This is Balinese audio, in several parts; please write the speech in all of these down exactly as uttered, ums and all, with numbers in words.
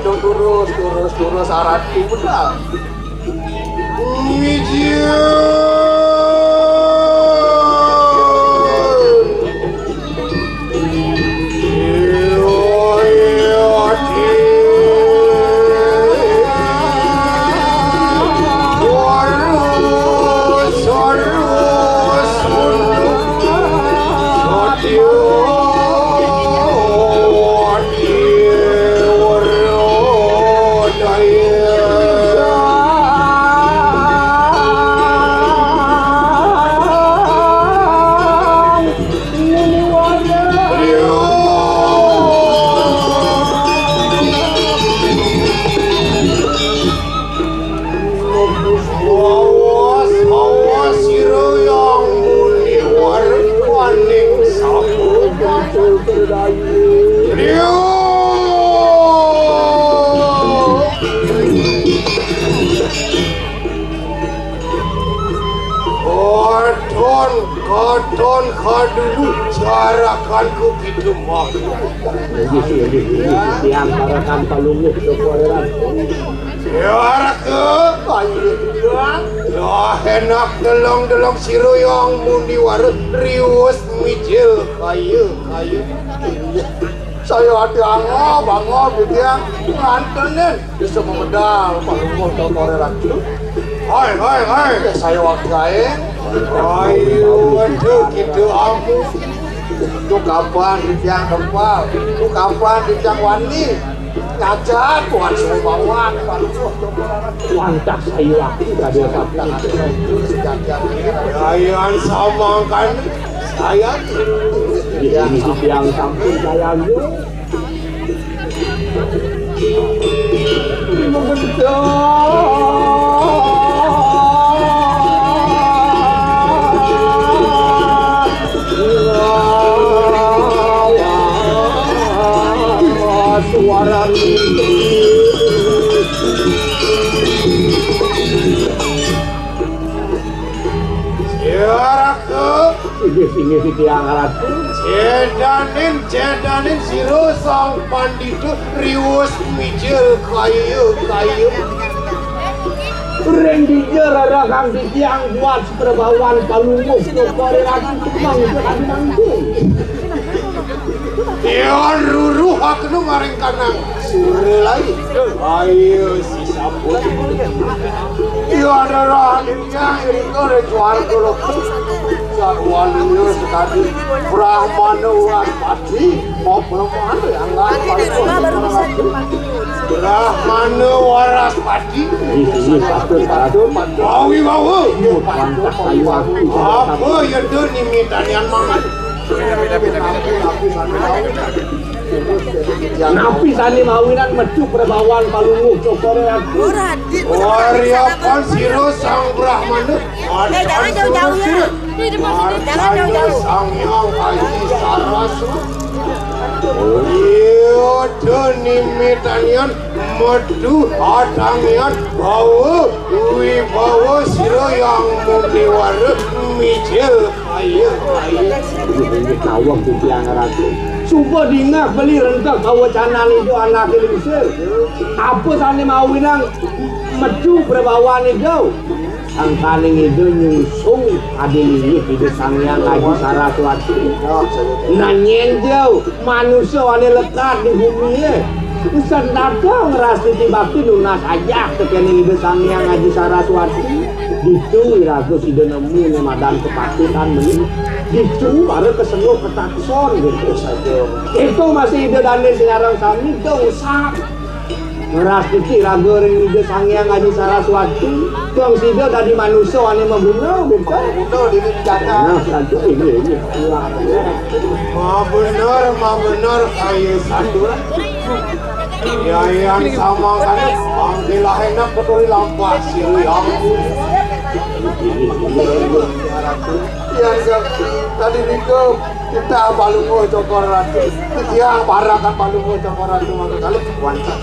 Terus, terus, terus, syarat itu benar. Mijil. Awas, awas, sira yang muni warek paning sabut. Rio! Katon, katon, kadulu, jarakanku gitu mah. Inggih, inggih, inggih. Tiang parakan palungguh, syukuran. Ya, Raka, ayo, ya. Ya, enak delong-delong sira yang muni warek riwus mijil kaya, kaya. Saya ati angop, angop, gitu ya. Ngantenin. Bisa memedal, Pak Lumo, tau tore lagi. Hai, hai, hai. Ya, saya waktu ae. Ayo, waduh, gitu, ampun. Itu kapan di tiang kempal? Itu kapan di tiang wani? Ngajak Tuhan Sumbawa, Pak Lumo. Wantah saya waktu tadi, Pak. Ayan sama kan saya. Ini tiang sampun saya, ayo. Suara. Singgih, singgih, Titiang Ratu. Jedanin, jedanin sira Sang Pandita riwus mijil kaya, kaya. Ring dija rara kang titiang buat seprabawan palungguh, Cokor Ratu Temang, Ratu Mangku. Yan ruruh aku nu maring kanang sura lai. Ayo si sabut. Yan rara yang irika ring swarga loka. Sarwaliya sekadi Brahmana Wraspati, mau Brahmana yang lain. Brahmana Wraspati. Mawi bawa. Apa ya tu nimitan yang mangan? Napi sane mawinan metu prabawan palungguh Cokor Ratu? Ora, Dit. Ora apa sira Sang Brahmana? Eh, jangan jauh-jauh ya. Ini di posisi, jangan jauh-jauh. Sang Hyang Aji Saraswati. Iya, deni mitanian metu atangian bawa wibawa sira yang muni warek mijil. Ayo, ayo. Ini kawang titiang ratu. Suba dingeh beli rentek kawacanan ida anake lingsir. Apa sane mawinan metu prabawan ida? Sangkaning ida nyungsung adi linggih Ida Sang Hyang Aji Saraswati. Nanyen jauh manusa ane lekat di bumi e. Usan datang ngrastiti bakti nunas ajak tekening Ida Sang Hyang Aji Saraswati. Ditu iraga sida nemu ne madan kepatihan meni. Ditu para kesenguh ketakson gitu saja. Itu masih Ida dane sing aran sami dongsak. Ngrastiti raga ring Ida Sang Hyang Aji Saraswati. Dong sida dadi manusa ane maguna gitu. Maguna dini jagat. Nah, satu ini, ini. Ma bener, ma bener kaya satu. Yayan sama kan, mangkilah enak betul lampah sira yang. Yan, tadi nika kita palungguh Cokor Ratu. Kita parakan palungguh Cokor Ratu maka kali wancat.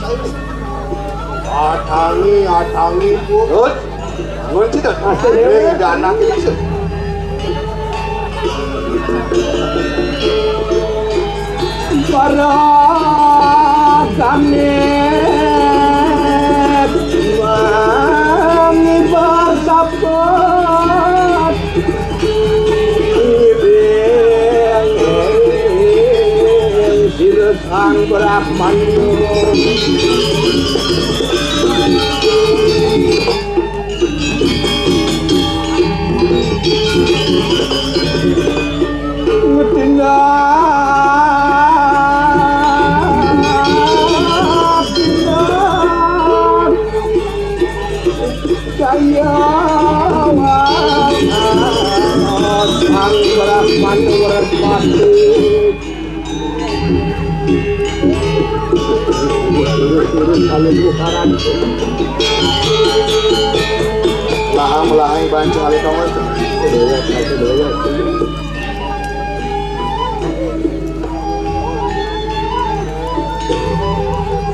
Atangi, atangi, Bu. Terus? Bangun sida. Asik, ya. Eh, ida anak ini sih. Para kami Lahang lahang banci alih kamu.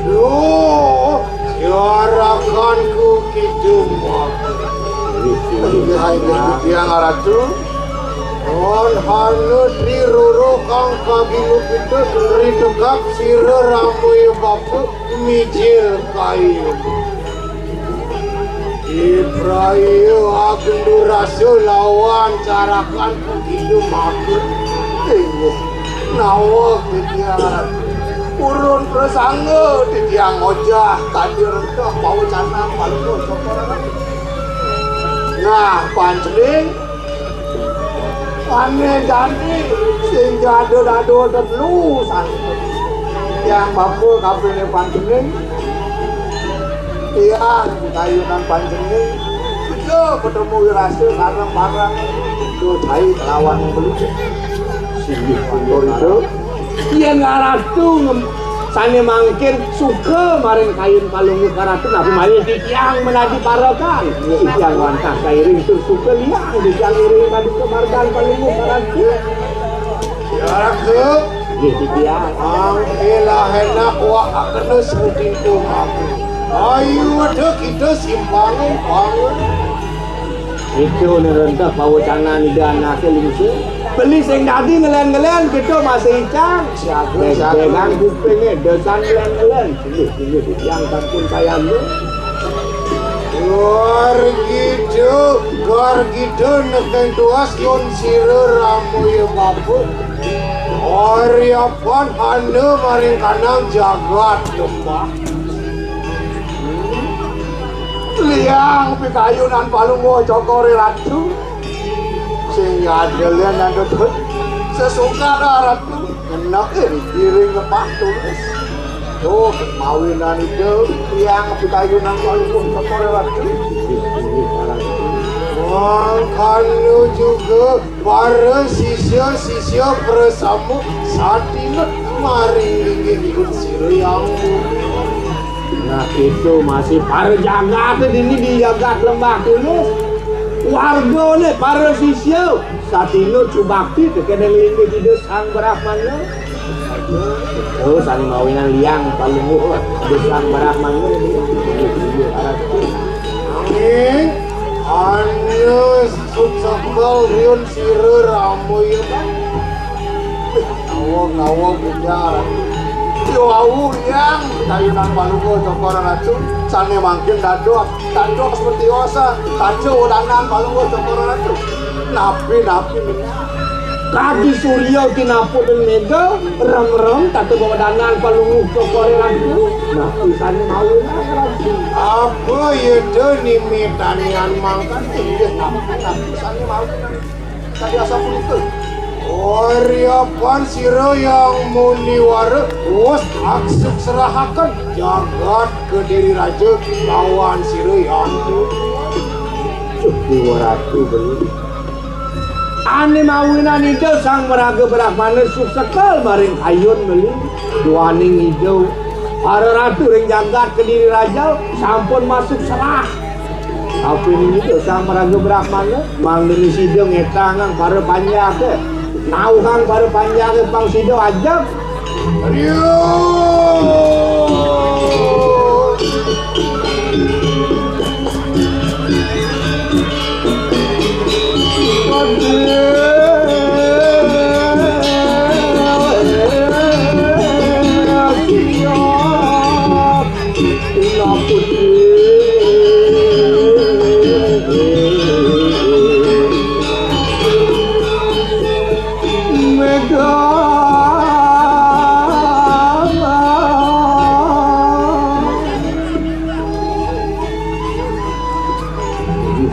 Duh, siarakanku kitu mah. Hai, hai, tiang aratu. Ron hanu tri roro kang kabilu pitu, ri tegap sira ramuya bapa mijil kayu. Ibraya agendu rasa lawan carakan begitu maka. Inggih. Nawa titiang purun prasangga titiang ngojah kadi rentah pawacanan paluh cokor. Nah, pancening Ané jani sing jada dada tetelu santun. Tiang bapa kapining pancening, tiang kayunan pancening, kita ketemu wirasa sareng bareng. Duh, cai kelawan belucuk. Singgih puntur itu. Yén Ratu ngem-, sané mangkin suka maring kayun Palungguh Ratu, napi malih titiang menadi parekan. Titiang wantah kairing tur suka liang titiang iring madu kemargan Palungguh Ratu. Ya, Ratu. Nggih, titiang. Mangkilah enak wak kena seudintu aku. Ayu ada kita simpangan bangun. Itu nerentah pawacanan ida anaké lingsa. Beli sing dadi ngelen-ngelen, kita masih icang. Siaga, siaga. Beg-began kupingé, desan ngelen-ngelen. Sini, sini, yang sampun sayang tu. Gargita, gargita nekeng tuas yun sira ramuya bapa. Aryapan hana maring kanang jagat lembah. Liang pikayunan palungguh cokor ratu. Sing ada lian ada tut. Sesungkan ratu. Ngenek ing piring ngepah tulis. Duh, mawinan itu liang pikayunan palungguh cokor ratu. Mangkana juga para sisya-sisya prasama satinut maring linggih ipun sira yang. Nah, itu masih para jagat dini di jagat Lembah Tulus. Wargane para sisya satinut subakti tekene linggih Ida Sang Brahmana. Oh, sané mawinan liang palungguh Ida Sang Brahmana. Nanging anu suksekel riun sira ramuya. Kawa, kawa, bujar. Yo awu yang kayunan palungguh cokor ratu sané mangkin dados, dados metiwasa, taja wedanan palungguh cokor ratu. Napi, napi, kadi surya tinapuk dan mega, rem-rem, tata wedanan palungguh cokor ratu. Napi sané mawinan ratu. Apa yéda nimitanian mangkan inggih napi, napi sané mawinan. Tadi asal punika. Oryapan sira yang muniwara wus aksuk serahaken jagat Kediri Raja lawan sira yang Cukup ratu beli. Ane mawinan Ida Sang Maraga Brahmana suksekel maring kayun beli. Duaning Ida para ratu ring jagat Kediri Raja sampun masuk serah. Tapi niki dosang maraga Brahmana, mangdene sida ngetangang para panjake, nauhang para panjake pang sida ajeg. Ryu!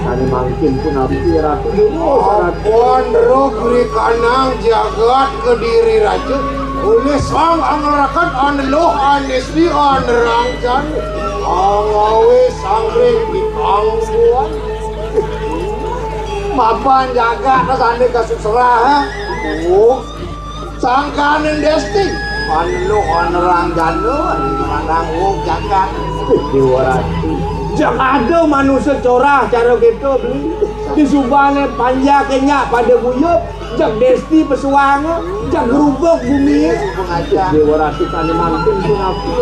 Sane mangkin punapi Ratu Durna. Ampun ruk rikanang jagat Kediri Raja. Oleh sang anglarakan aneluh anesli anerang jani. Angawe sangring di pangkuan. Mapan jagat sane kasuk serah, ha? Oh, sangkaning Desti. Anu onerang jana, anu manang wong jagat. Déwa Ratu. Jang ada manusa corah cara kéto, Beli. Disubané panjaké nyak pada guyub, jag Desti pesuanga, jag grubug bumi. Déwa Ratu sané mangkin pun aku.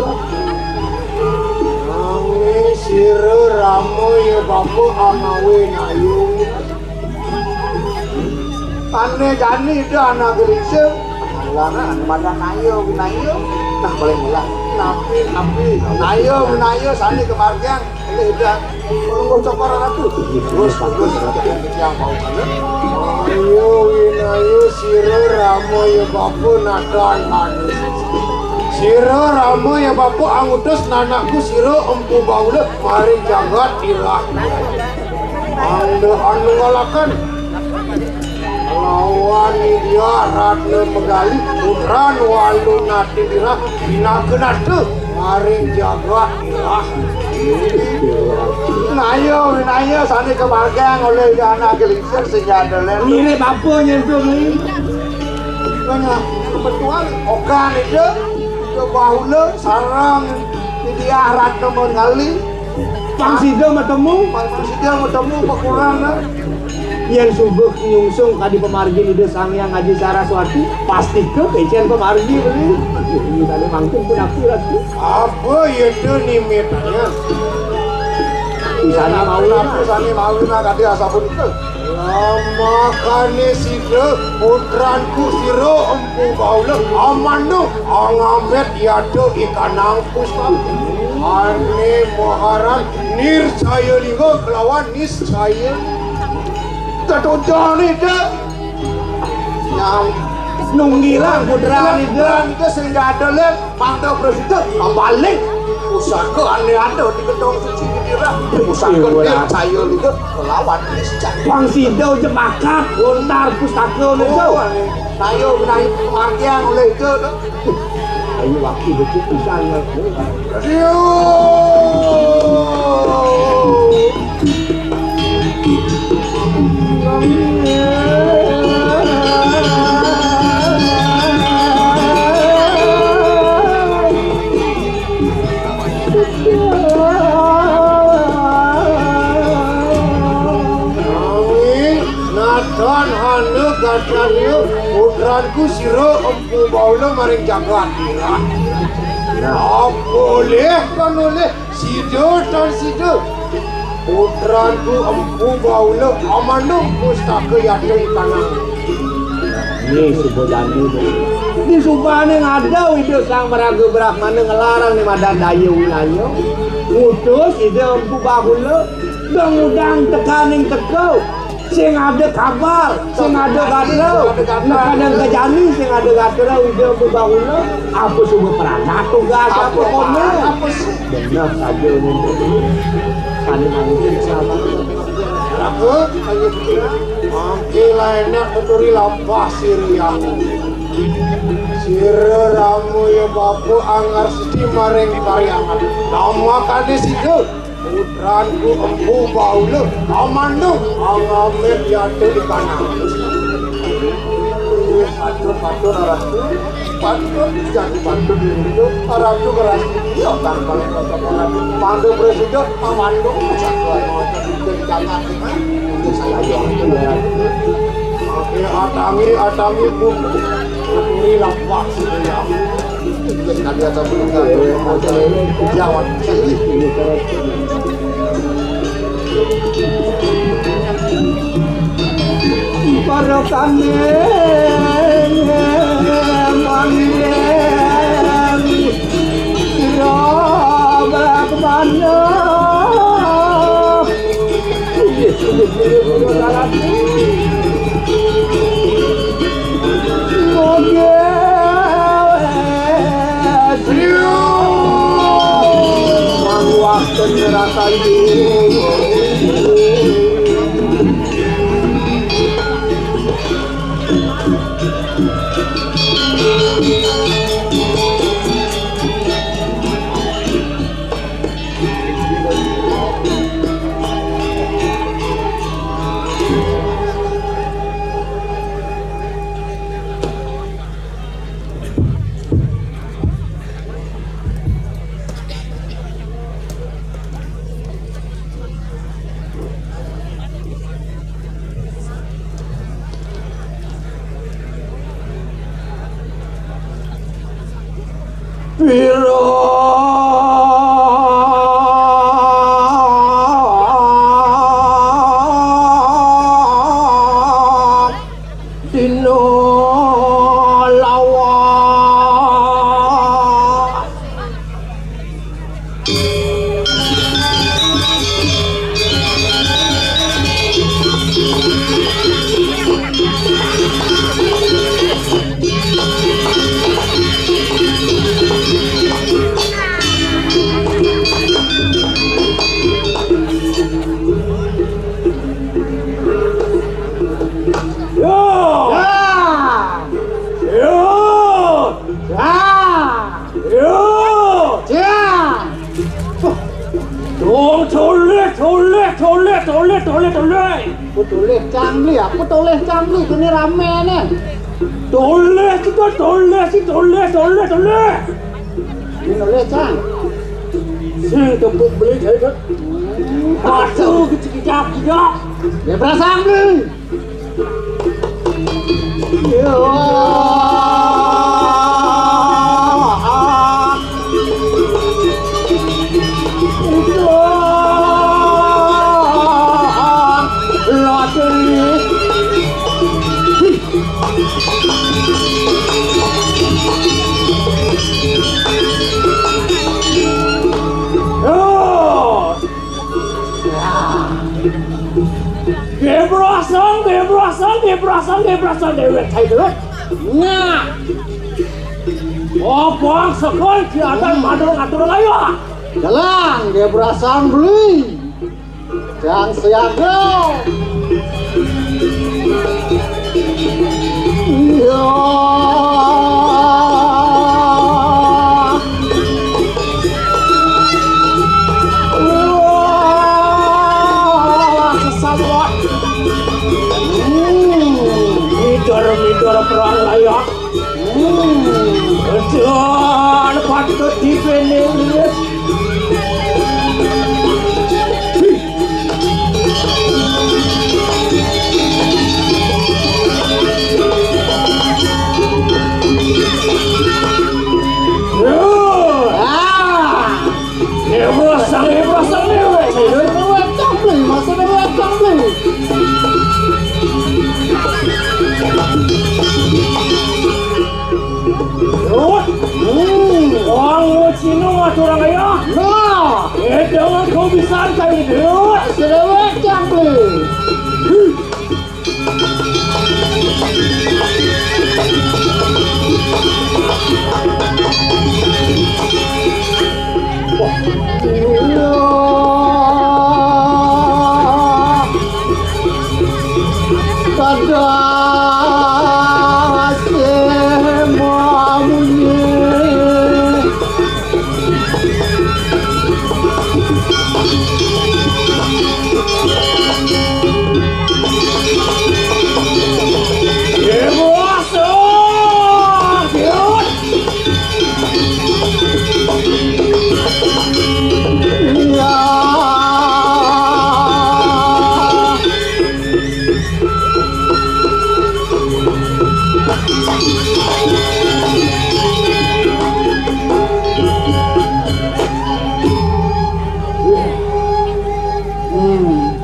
Nanging sira Rama ya Bapa angawé nayung. Ané jani Ida anak gelingsir. Anak ané madan naya winaya. Nah, paling mula. Napi, napi. Naya winaya sané kamargiang olih Ida. Pelungguh cokor ratu. Terus, terus, yang mau kana. Naya winaya sira Rama ya Bapa nadan manis. Sira Rama ya Bapa angutus nanakku sira Empu Bahula maring jagat Irah. Anda anu ngalakan lawan India Ratna Megali, putran Walu Nati Dirah, pinaka nata maring jagat Irah. Naya winaya sané kamargiang olih anak gelingsir sing ada lén. Mirip apa nyentuh ni? Banyak kebetulan okan itu ke Bahula sarang India Ratna Megali. Pang sida matemu, pang sida matemu pakuran. Yén suba nyungsung kadi pamargin Ida Sang Hyang Aji Saraswati, pastika kecén pamargi beli. Misalnya mangkin pun aku lagi. Apa itu nimitnya? Misalnya mau ya. Misalnya mau ya, kadi asapun itu. Lamakané sida putranku sira Empu Bahula amandung angambet yada ikanang pustaka. Ané moharan Nircaya Lingga kelawan Niscaya. Tetujon ida. Nyam nunggilang putra ida. Putra ida sing ada lén. Mangda prasida kambali. Pusaka ané ada di gedong suci Kedira. Pusaka Nircaya Lingga kelawan Niscaya. Pang sida jebakat lontar pustaka nika. Oh, ané. Ayo menawi pamargiang oleh ida. Ayo waki becik pisan. Ayo. Nanging nadan hana gadranya, putranku sira Empu Bahula maring jagat Irah. Boleh kan oleh sida tan sida. Putranku Empu Bahula amandung pustaka yata ikanang. Ini suba jani. Di subané ngada Ida Sang Maraga Brahmana ngelarang né madan daya winaya. Ngutus Ida Empu Bahula ngudang tekaning teka. Sing ada kabar, sing ada gatra. Nekadang kejani sing ada gatra Ida Empu Bahula. Apa suba peragat tugas apa koné? Apa sih? Bener saja ini. Sané mangkin sama. Raga, ayo. Mangké lain nak tuturi lampah siriang. Sira Rama ya Bapa anggar seti maring Pariangan. Nama kadis itu? Putranku Empu Bahula, amandung, angamit yata di tanah. Patut, patut, aratu. Patut, jadi patut itu. Aratu keras. Iya, tanpa kata aratu. Pandu presiden, amandung. Satu aja. Jadi jangan, kan? Itu saya yang itu ya. Oke, atangi, atangi, Bu. Ini lampah, sini ya. Para kami manggil sira bak panah. Wira dina lawas. Yo! Ya! Yo! Ya! Yo! Ya! Dong, toleh, toleh, toleh, toleh, toleh, toleh. Apa toleh cang beli? Apa toleh cang beli? Kene rame ne. Toleh kita, toleh si, toleh, toleh, toleh. Ini toleh cang. Sing tepuk beli saya kan. Aduh, kecil-kecil kita. Ya, perasaan beli. Gebrasang, gebrasang, gebrasang, gebrasang, dewek, hai dewek. Nah. Obang sekon, si Adan madul ngatur laya. Jalan, gebrasang beli. Jang siaga. Iya. Wah, sesat, wah. Hmm, midor-midor perang layak. Hmm, dan patut dipilih. Ah! Ibu sang, ibu sang, ibu. Maksudnya ibu sang, ibu. Ruth, hmm, orang Cina ngatur orang kaya. Nah, eh, jangan kau bisa cari duit. Sedewek cangkli. Wah. Iya. Kada sih mau munyi. Emosi! Iya. Hmm.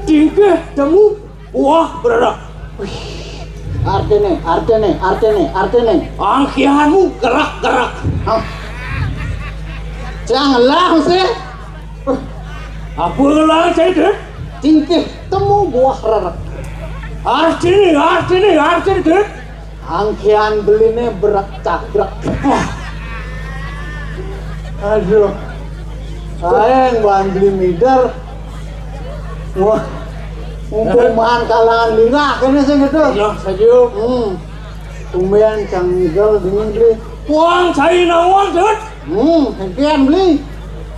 Tingkah temu buah berada. Wih. Artine, artine, artine, artine. Angkihanmu gerak-gerak. Hah? Jangan lah sih. Apa ngelarang saya deh? Tingkih temu buah rerek. Artine, artine, artine deh. Angkihan beline berak cabrek. Wah. Aduh. Aeng baan beli mider. Wah. Mumpung maan kalangan lingah kene sing gedhe. Nah, saja. Hmm. Tumben cang mider dingin beli. Wong cai nawang, Dut. Hmm, hentian beli.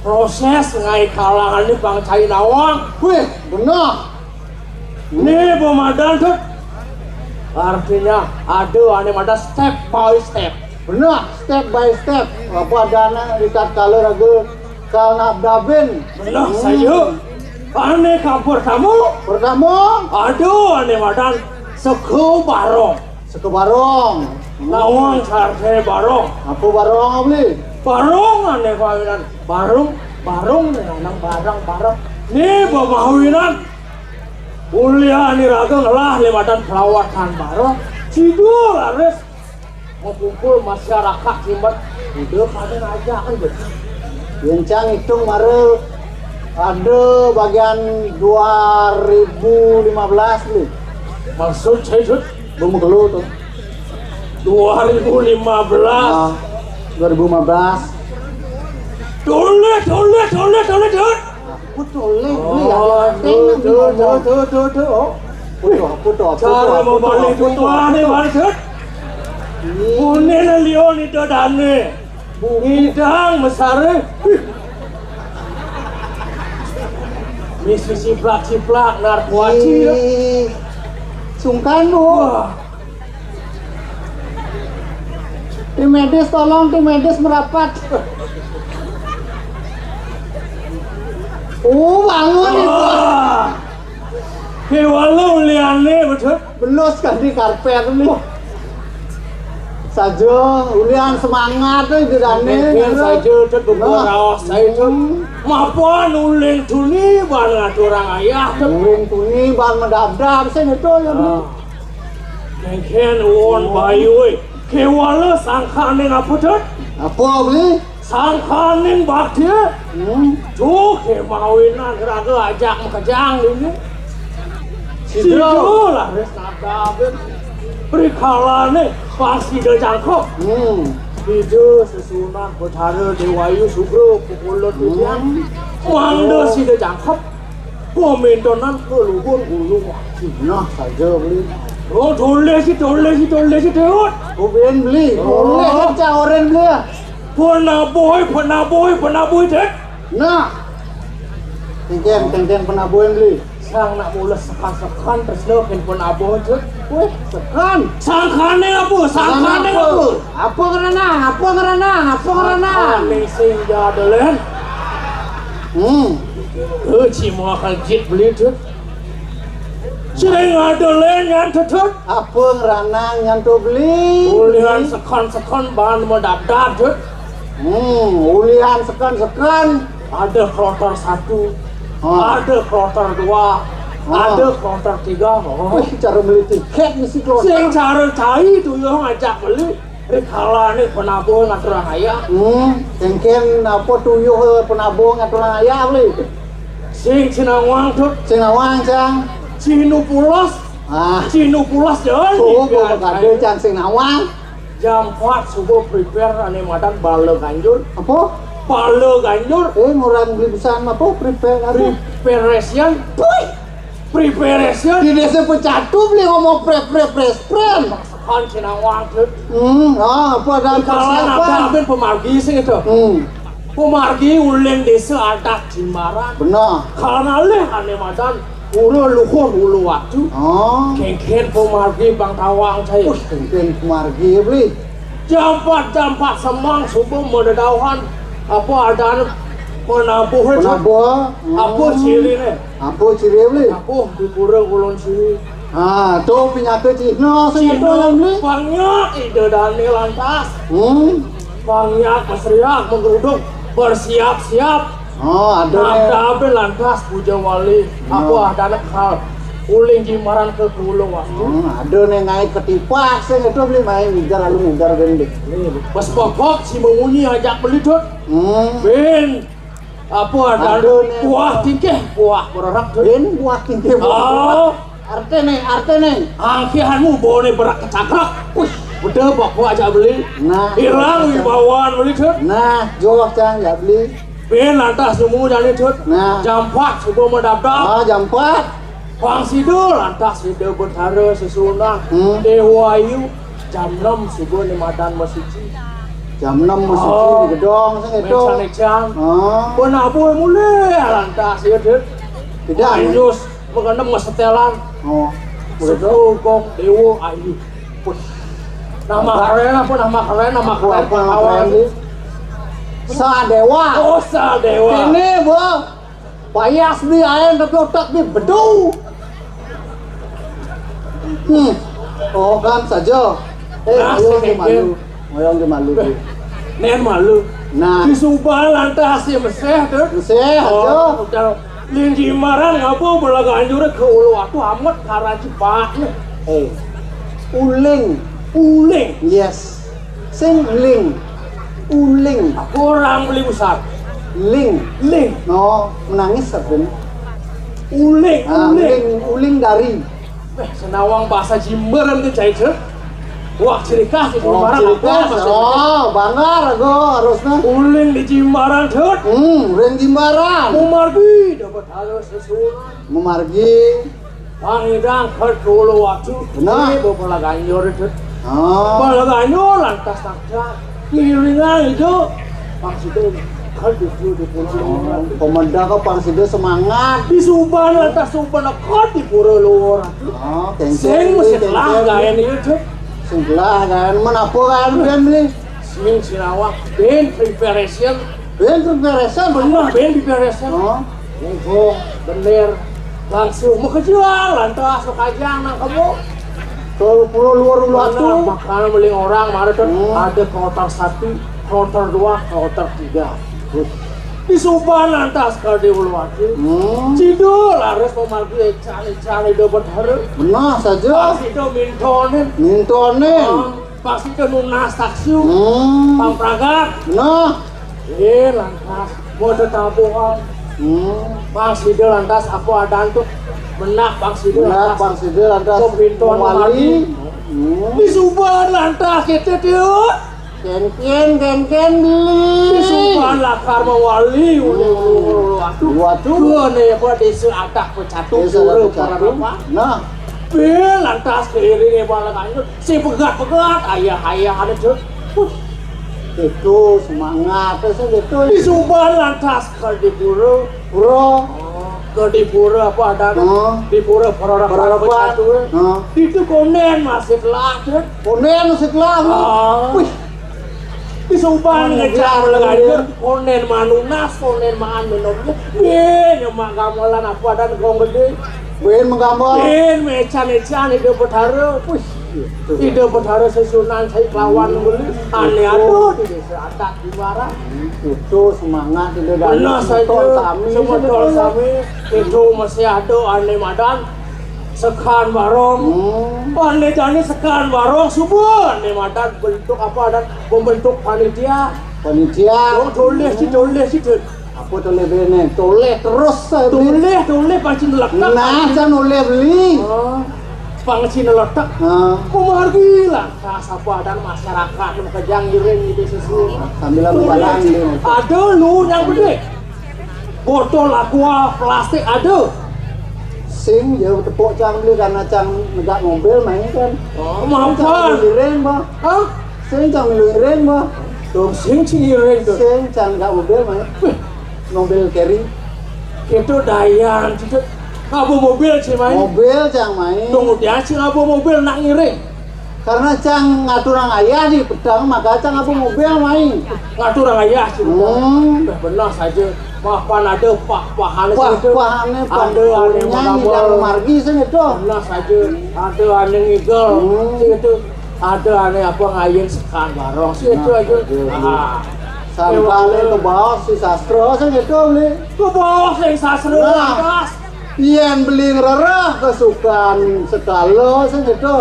Proses ngai kalangan ini bang cai nawang. Wih, bener. Ini pemadan, Dut. Artinya ada ane madan step by step. Bener, step by step. Apa adana di tatkala raga kalnabdabin. Bener, hmm, saja. Ane ka pertama. Pertama. Ada ane madan seka barong. Seka barong. Nawang sareng barong. Apa barong, Bli? Barong ané mawinan. Barong, barong né nang barang-barang. Né pamawinan. Ulian iraga ngelah né madan pelawatan barong. Sidul laris. Ngumpul masyarakat Simet. Udah pada ngajak kan, Bli. Yén cang ngitung mara ada bagian dua ribu lima belas, Bli. Maksud saya, Jud? Belum kelu tuh. Dua ribu lima belas. Ah, dua ribu lima belas. Toleh, toleh, toleh, toleh, Jud. Aku toleh, Bli, ya. Oh, Teng, tuh, Bli, tuh, ngomong. Tuh, tuh, tuh, tuh. Oh. Putu, putu, putu, Cara putu, mau balik putu, putu, putu. Bali, Jud. Ih. Kuning lion itu dane. Ngidang mesare. Wih. Misi ciplak-ciplak narkoba. Ih. Sungkan, Bu. Wah. Tim medis, tolong, tim medis merapat. Oh, bangun itu. Wah. Kéwala uliané, betul? Belus kan di karpet nih. Saja, ulian semangat tuh, Judane. Mungkin saja, Jud, bubur raos saya, Jud. Hmm. Mapan uling tuni ban ngaturang ayah, Jud. Uling tuni ban medabdab, sing itu ya, Bli. Ah. Kéngkén won bayu, wé. Kéwala sangkaning apa, Jud? Apa, Bli? Sangkaning bakti. Hmm. Tuh, kémawinan raga ajak makejang ini. Sidra. Sidra laris nabdabin. Rikalané pang sida jangkep. Hmm. Sida sesuunan Betara Déwayu Sugra pukul titiang. Hmm. Mangda sida jangkep. Pamentonan ka luhur ulu. Nah, saja, Bli. Oh, toleh si, toleh si, toleh si, Déwut. Ubin, Bli. Oh. Toleh si, caoren, Bli. Penabuh, penabuh, penabuh, Déwut. Nah. Kéngkén, kéngkén penabuhin, Bli. Sang nak mula sekan-sekan, tresna kén penabuh, Déwut. Wéh, sekan. Sangkané apa? Sangkané apa? Apa? Apa ngeranang? Apa ngeranang? Apa ngeranang? Sangkané sing jadelen. Hmm. Heuh, cimol kejit Beli, Tut. Sing jadelen nyan, Tut. Apa ngeranang nyan to, Beli? Ulian seken-seken ban medabdab, Tut. Hmm, ulian seken-seken. Ada kloter satu, ah, ada kloter dua, ah, ada kloter tiga. Oh. Wih, cara beli tiket mesti kloter. Sing cara cai tuyuh ngajak beli. Rikalané penabuh ngaturang ayah. Hmm, kéngkén apa tuyuh penabuh ngaturang ayah, Beli? Sing cinawang, Tut. Sing nawang, Cang. Cinu pulos. Ah. Cinu pulos, Jon. Oh, gua ada, Cang, sing nawang. Jam empat subuh prepare ané madan bala ganjur. Apa? Bala ganjur. Eh, ngurang beli pisan apa? Prepare apa? Preparation. Puih. Preparation. Di desa Pecatu beli ngomong pre pre pres pren. Masakan cinawang, Tut. Hmm, ah, apa ada persiapan? Kalah apa, pemargi sing itu. Hmm. Pemargi uling desa adat Jimbaran. Benar. Karena leh ané madan pura luhur Uluwatu. Oh. Kéngkén pemargi bang tawang cai. Wih, kéngkén pemargi, Beli. Jam empat, jam empat semeng subuh madadauhan. Apa adané penabuh, Tut? Penabuh. Apa, hmm, ciriné? Apa ciri, Beli? Penabuh di pura Kulon Siri. Ah, tuh pinaka cihna sing itu, Beli. Pang nyak ida dané lantas. Hmm. Pang nyak masriak menggeruduk bersiap-siap. Oh, ada né. Ada lantas puja wali. Apa adané hal uling Jimbaran ka Uluwatu. Hmm, ada né ngaé ketipak sing itu, Beli, main migar lalu migar gendé. Pas pokok si memunyi ajak beli, Tut. Hmm. Bin, apa ada né? Buah tingkih, buah bererek, Tut. Bin, buah tingkih, buah bererek. Oh. Artiné, artiné. Angkihanmu boné berak kecakrak. Wih, udah pokok ajak beli. Nah, hilang wibawan beli, Tut. Nah, joh, Cang, ya, Beli. Bin lantas nemu jani, Tut. Nah. Jam empat subuh madabdab. Ah, jam empat. Pang sida lantas sida Betara sesuunan. Hmm. Déwayu jam enam subuh né madan masuci. Jam enam masuci, oh, di gedong sing itu. Mencang-mencang. Oh. Penabuh mulih lantas ya, Tut. Tidak. Anjus, mengenem ngesetelan. Oh. Begitu. Suku Gong Déwa Ayu. Wih. Nama keren apa, nama keren, nama keren, apa, nama keren, Beli? Sadewa. Oh, Sadewa. Ini, Bu. Payas di aén tapi otak di bedu. Hmm. Oh, kan saja. Eh, nah, ayo, sing malu. Ayo, malu. Nén malu. Nah. Disubané lantas si Meséh, Dut. Meséh, oh, aja. Udah. Ling Jimbaran ngapa bala Ganjur ka Uluwatu amet karajepak. Eh. Uling. Uling. Yes. Sing ling. Uling. Kurang beli besar. Ling. Ling. No, menangis apa ni? Uling, ah, uling. Uling, uling dari. Eh, senawang bahasa Jimbaran tu cai tu. Wah, ciri khas di Jimbaran. Oh, ciri khas. Oh, bangga aku harusnya. Uling di Jimbaran, Dut. Hmm, uling Jimbaran. Mumargi dapat harus sesuai. Mumargi. Pang idang ka Uluwatu. Benar. Ini bala Ganjur itu. Oh. Bala Ganjur lantas takjak. Ngiringan itu. Pang sida ka di Pura Luwur. Oh, pamedal ka pang sida semangat. Disubané lantas subané ka di Pura Luwur. Oh, kéngkén. Sing mesti lah gaén itu. Sing lah gaén. Menapa gaén bén beli? Sing sinawang bén preparation. Bén preparation. Bener, bén preparation. Oh. Nggih, bener. Langsung makejang lantas makejang nang kebo. Ka Pura Luwur Uluwatu. Bener, makanya meli orang mara tu. Hmm. Ada kloter satu, kloter dua, kloter tiga. Terus disubané lantas ka di Uluwatu. Hmm. Sida laris pamargi écan-écan Ida Betara. Benar saja. Pas Ida mintonin. Mintonin. Ah. Pas sida nunas taksi. Hmm. Pang pragat. Nah. Eh, lantas. Mau tetabuhan. Hmm. Pas sida lantas apa adan tu? Benak pas sida. Benak lantas. Pas sida lantas. Kepinton mali. Hmm. Disubané lantas kita tu. Kénkén, kénkén beli. Disubané lakar mawali. Hmm. Waduh. Waduh. Kene apa desa atak pecatu. Desa atak pecatu. Nah. Bén lantas keiring bala Ganjur. Sing pegat-pegat, ayah-ayah ada tu. Itu semangat, sing itu. Disubané lantas ka di pura. Pura. Ka di pura apa adan? Hah? Di pura Pararapan. Pararapan. Pecatu. Hah? Itu kondén masih telah, Dut. Kondén masih telah. Ah. Wih. Disubané ngejang bala Ganjur. Kondén manunas, kondén maan minum. Bén, nyemak gamelan apa adan gong gedé. Bén menggambar. Bén, mecan-mecan Ida Betara. Wih. Ida Betara sesuunan sai kelawan beli. Ané ada di desa adat di Barat. Itu semangat Ida Dani. Benar saja. Semeton sami. Semeton sami. Itu masih ada ané madan sekan barong. Hmm. Ané jani sekan barong suba ané madan bentuk apa adan membentuk panitia. Panitia. Oh, tulis, tulis itu. Apa tulis bene? Tulis terus, eh, beli. Tulis, tulis, pang cai neletek. Nah, cai nulis beli. Oh, pang cai neletek. Ha. Kumargi lantas apa adan masyarakat makejang ngiring gitu sesuai. Sambil lalu barang dia. Ada lu yang gede. Botol aqua plastik ada. Sing jauh tepuk cang beli karena cang negak mobil main kan. Oh, mapan. Cang ngiring, bah. Hah? Sing cang milu ngiring, bah. Tuh, sing cing ngiring tuh. Sing cang negak mobil main. Wih. Mobil carry. Itu dayan, itu. Ngaba mobil cing main. Mobil cang main. Tunggu dia cing ngaba mobil nak ngiring. Karena cang ngaturang ayah di petang, maka cang ngaba mobil main. Ngaturang ayah cing. Hmm. Eh, benar saja. Pah-pahané ada, pah-pahané. Pah-pahané, ada ané menggambar. Margi sing itu. Benar saja. Ada ané ngigel. Hmm. Sing itu. Ada ané apa ngayin sekan barong. Sing itu aja. Nah, aja. Ah. Sampai kebaos si sastra sing itu beli. Kebaos sing sastra. Nah. Lantas. Yén beli ngrereh kesukaan sekala sing itu.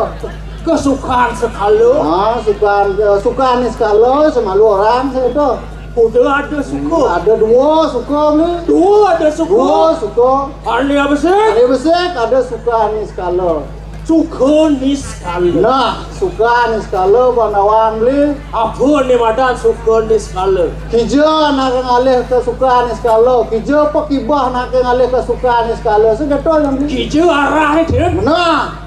Kesukaan sekala? Ah, sukaan, eh, sukaan sekala semalu orang sing itu. Udah ada suka. Hmm, ada dua suka ni. Dua ada suka. Dua suka. Ané besik. Ané besik ada sukaan sekala. Suka niskala. Nah, sukaan niskala Pandawan beli. Apa ni madan suka niskala? Kija nak ngalih ke sukaan niskala, kija pakibah nak ngalih ke sukaan niskala. Segetul yang beli. Kija arah ni, Din. Benar.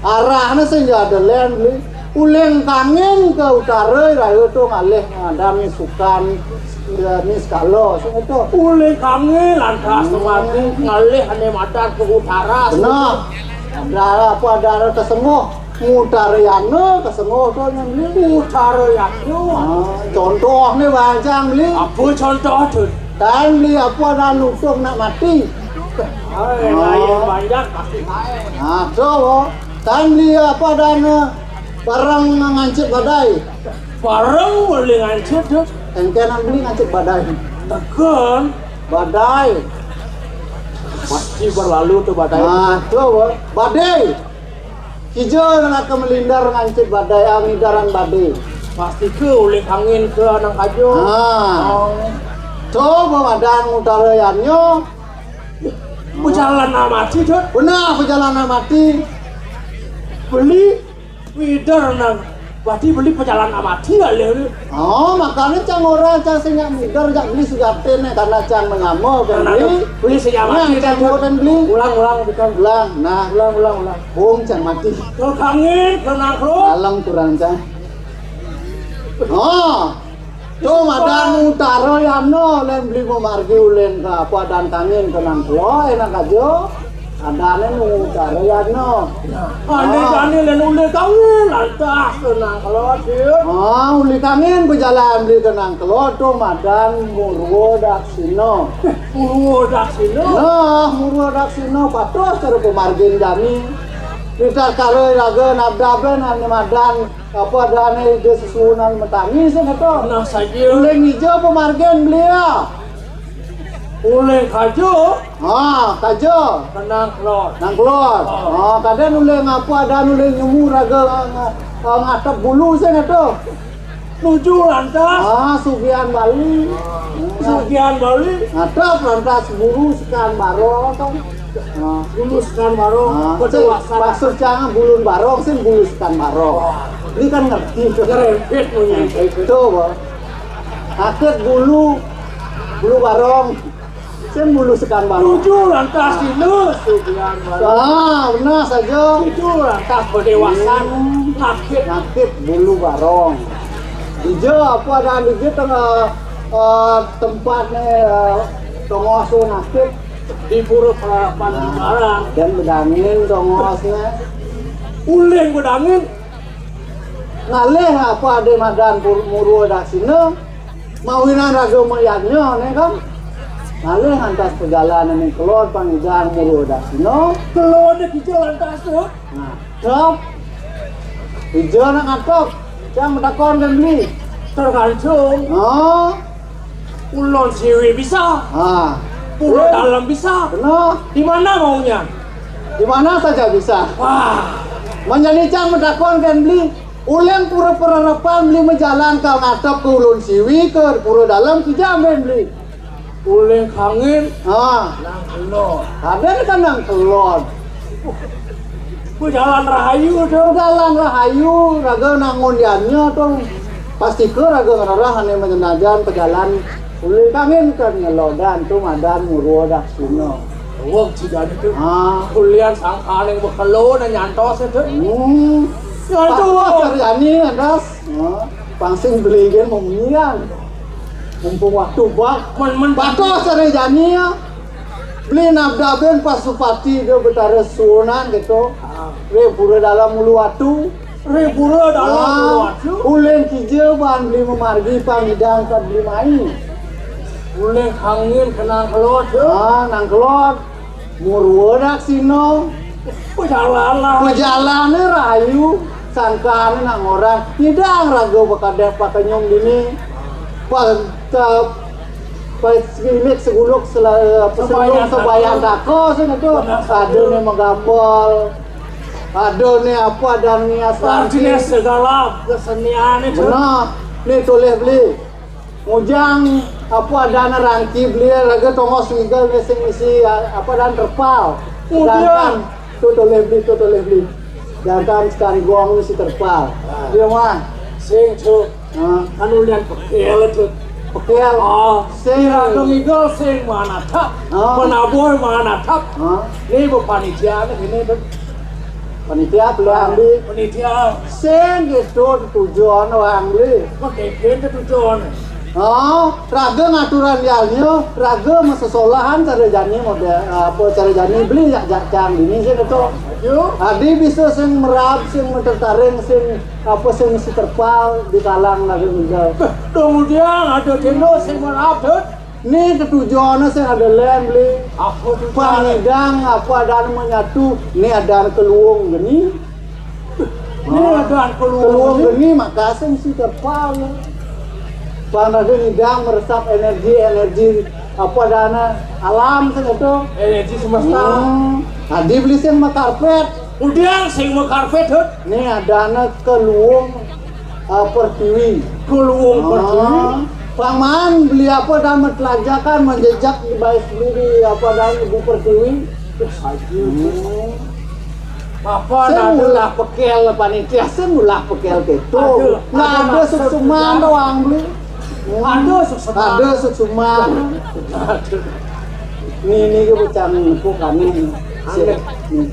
Arahnya sing ada lain beli. Uling kangin ke utara raya tu ngalih ngadan sukaan, ya, niskala. Sing itu. Uling kangin lantas temati ngalih ané madan ke utara. Benar. Ada apa, ada kesengguh. Utara yana kesengguh tu yang beli. Utara yana. Ah, contoh ni bancang beli. Apa contoh tu? Tan beli apa dan utuh nak mati. Hai, lain banyak pasti lain. Nah, tu. Tan beli apa dan, eh, Bareng ngancit badai. Bareng beli ngancit, Dut. Éngkén beli ngancit badai. Tekén. Badai. Pasti berlalu to badai. Nah, to, Bos. Badai. Kija nak melindar ngancit badai, ah, ngidaran badai. Pasti ke uling angin ke nang kajo. Ah. Oh. To, Bos, madan utara yanyo. Pejalan amati, Dut. Beneh, pejalan amati. Beli Mider nang, berarti beli pejalan amati alih ni. Oh, makanya cang orang cang sing nyak mider jak beli sujatin nih, karena cang menyama kan. Karena beli. Beli sing amati. Nah, cang kan, buatan beli. Ulang, ulang, bukan. Ulang, nah. Ulang, ulang, ulang. Bung cang mati. Kangin, kenang lo. Alang kurang cang. Oh. To madan utara yano, lén beli mamargi uleng ka apa adan kangin ka nang kelo, enak aja. Adané nu utara yano. Ane jani lén uleng kangin, lantas ka nang kelo, Dut. Ah, uleng kangin bejalan beli ka nang kelo, to madan Murwa Daksina. Murwa Daksina? Nah, Murwa Daksina patuh cara pamargin jani. Ritatkala raga nabdabin ane madan Apa adané ida sesuunan matangi sing kato? Nah, saja. Uleng ija pamargin belia. Uleng kaja. Ha, kaja. Ka nang kelod. Nang kelod. Oh. Ha, kadén uleng apa adané uleng nyemu raga nga-, nga-, ngatep bulu sing kato. Nuju lantas. Ha, sugihan Bali. Sugihan Bali. Ngatep lantas bulu sekan barong to. Nah. Bulu sekan barong, nah, pada sing, wasana. Maksud cang bulun barong, sing bulu sekan barong. Wah. Ini kan ngerti to. Nyerempet punya. To, Bang. Akit bulu, bulu barong. Sing bulu sekan barong. Tujuh lantas dina, sugihan barong. Ah, benar saja. Tujuh lantas berdewasan, hmm, ngakit. Ngakit bulu barong. Dija apa ada dija tengah, eh, tempatnya, eh, tongos tu ngakit. Di Pura Perapan, nah, Jimbaran. Dan bedangin tongosnya. Uling bedangin. Ngalih apa ada madan Pur-, Murwa Daksina. Mawinan raga mayadnya, ne kan. Ngalih lantas perjalanan yang keluar pangidang Murwa Daksina. Keluar dia kija lantas tu. Nah, Dap. Ija nak ngatep. Cang matakon kan beli. Tergantung. Oh. Kulon Siwi bisa. Ha. Pura, eh, Dalem bisa. Benar. Di mana maunya? Di mana saja bisa. Wah. Manjani cang matakon kan beli. Uleng Pura Perapan beli majalan ka ngatep ka Ulun Siwi ka Pura Dalem kija amben beli. Uleng kangin. Ha. Nang kelod. Kadén kan nang kelod. Bejalan rahayu tu. Bejalan rahayu, raga nangun yannya tu. Pasti ke raga ngerereh ane menyenajan pejalan uleng kangin kan ngelodan tu madan Murwa Daksina. Wong cidani tu. Ha. Kulian sangkaning bekelo nang nyantos tu. Hmm. Nyantos. Apa kerjani, Andas? Ha. Pangsing beli gen memunyian. Mumpung waktu bak, men, men, batos cara jani ya. Beli nabdabin Pasupati dia Betara Sunan gitu. Ah. Ri Pura Dalem Ulu Watu. Ri Pura Dalem, ah, Ulu Watu. Uleng kija ban beli mamargi pangidang ka beli mai. Uleng kangin ka nang kelod. Ah, nang kelod. Murwa Daksina. Pejalan lah. Pejalané rahayu, sangkané nak ngorang. Nyidang raga bakadék pakenyum dini. Pa-, ta-, pa-, segilik seguluk sela-, apa, sebayan selung sebayan tako. Tako, sing itu. Benar, ada nih menggambol. Ada nih apa, ada nih asuransi. Artinya segala kesenian itu. Benar. Nih tulis beli. Ngujang, apa adana rangki belia, raga tongos ngigal ngising isi, apa adana terpal. Ngujang. Sedangkan, tu toleh beli, tu toleh beli. Sedangkan sekarigong ni si terpal. Dia mah. Sing, Cuk. Ha. Anu lian pekel, Cuk. Pekel. Oh, sing. Raga ngigal sing manatap. Ha. Penabuh manatap. Ha. Ni bepanitia ni, ini, Cuk. Panitia perlu ambil. Panitia. Sing gitu tujuan orang beli. Oke, gitu tujuan. Oh, raga ngaturan yalnya, raga masesolahan cara jani model, apa, cara jani beli jak, jak cang dini sih gitu. Yo. Adi bisa sing merab, sing metertaring, sing apa, sing mesti terpal di kalang raga ngigal. Beh, dong udiang ada keno sing merab, Dut. Ni tetujuannya sing ada lén beli. Apa tujuan? Pangidang apa adana menyatu, ni adana keluung geni. Ini ada keluar. Keluar geni, maka sing si terpal. Pang raga nyidang meresap energi, energi apa dana alam sing itu. Energi semesta. Hmm. Adi beli sing makarpet. Udah sing makarpet, Hut. Nih adana keluung, eh, pertiwi. Keluung pertiwi. Paman beli apa dan mentelajakan menjejak di bais beli di apa dan ibu pertiwi. Terus aja. Hmm. Apa sing nanti ulah pekel panitia, sing ulah pekel gitu. Aduh, nggak ada maksud suksuman doang beli. Hmm. Ada suksuman. Ada suksuman. Aduh. Ini, ini gue cang nepuk kami. Aneh. Nih.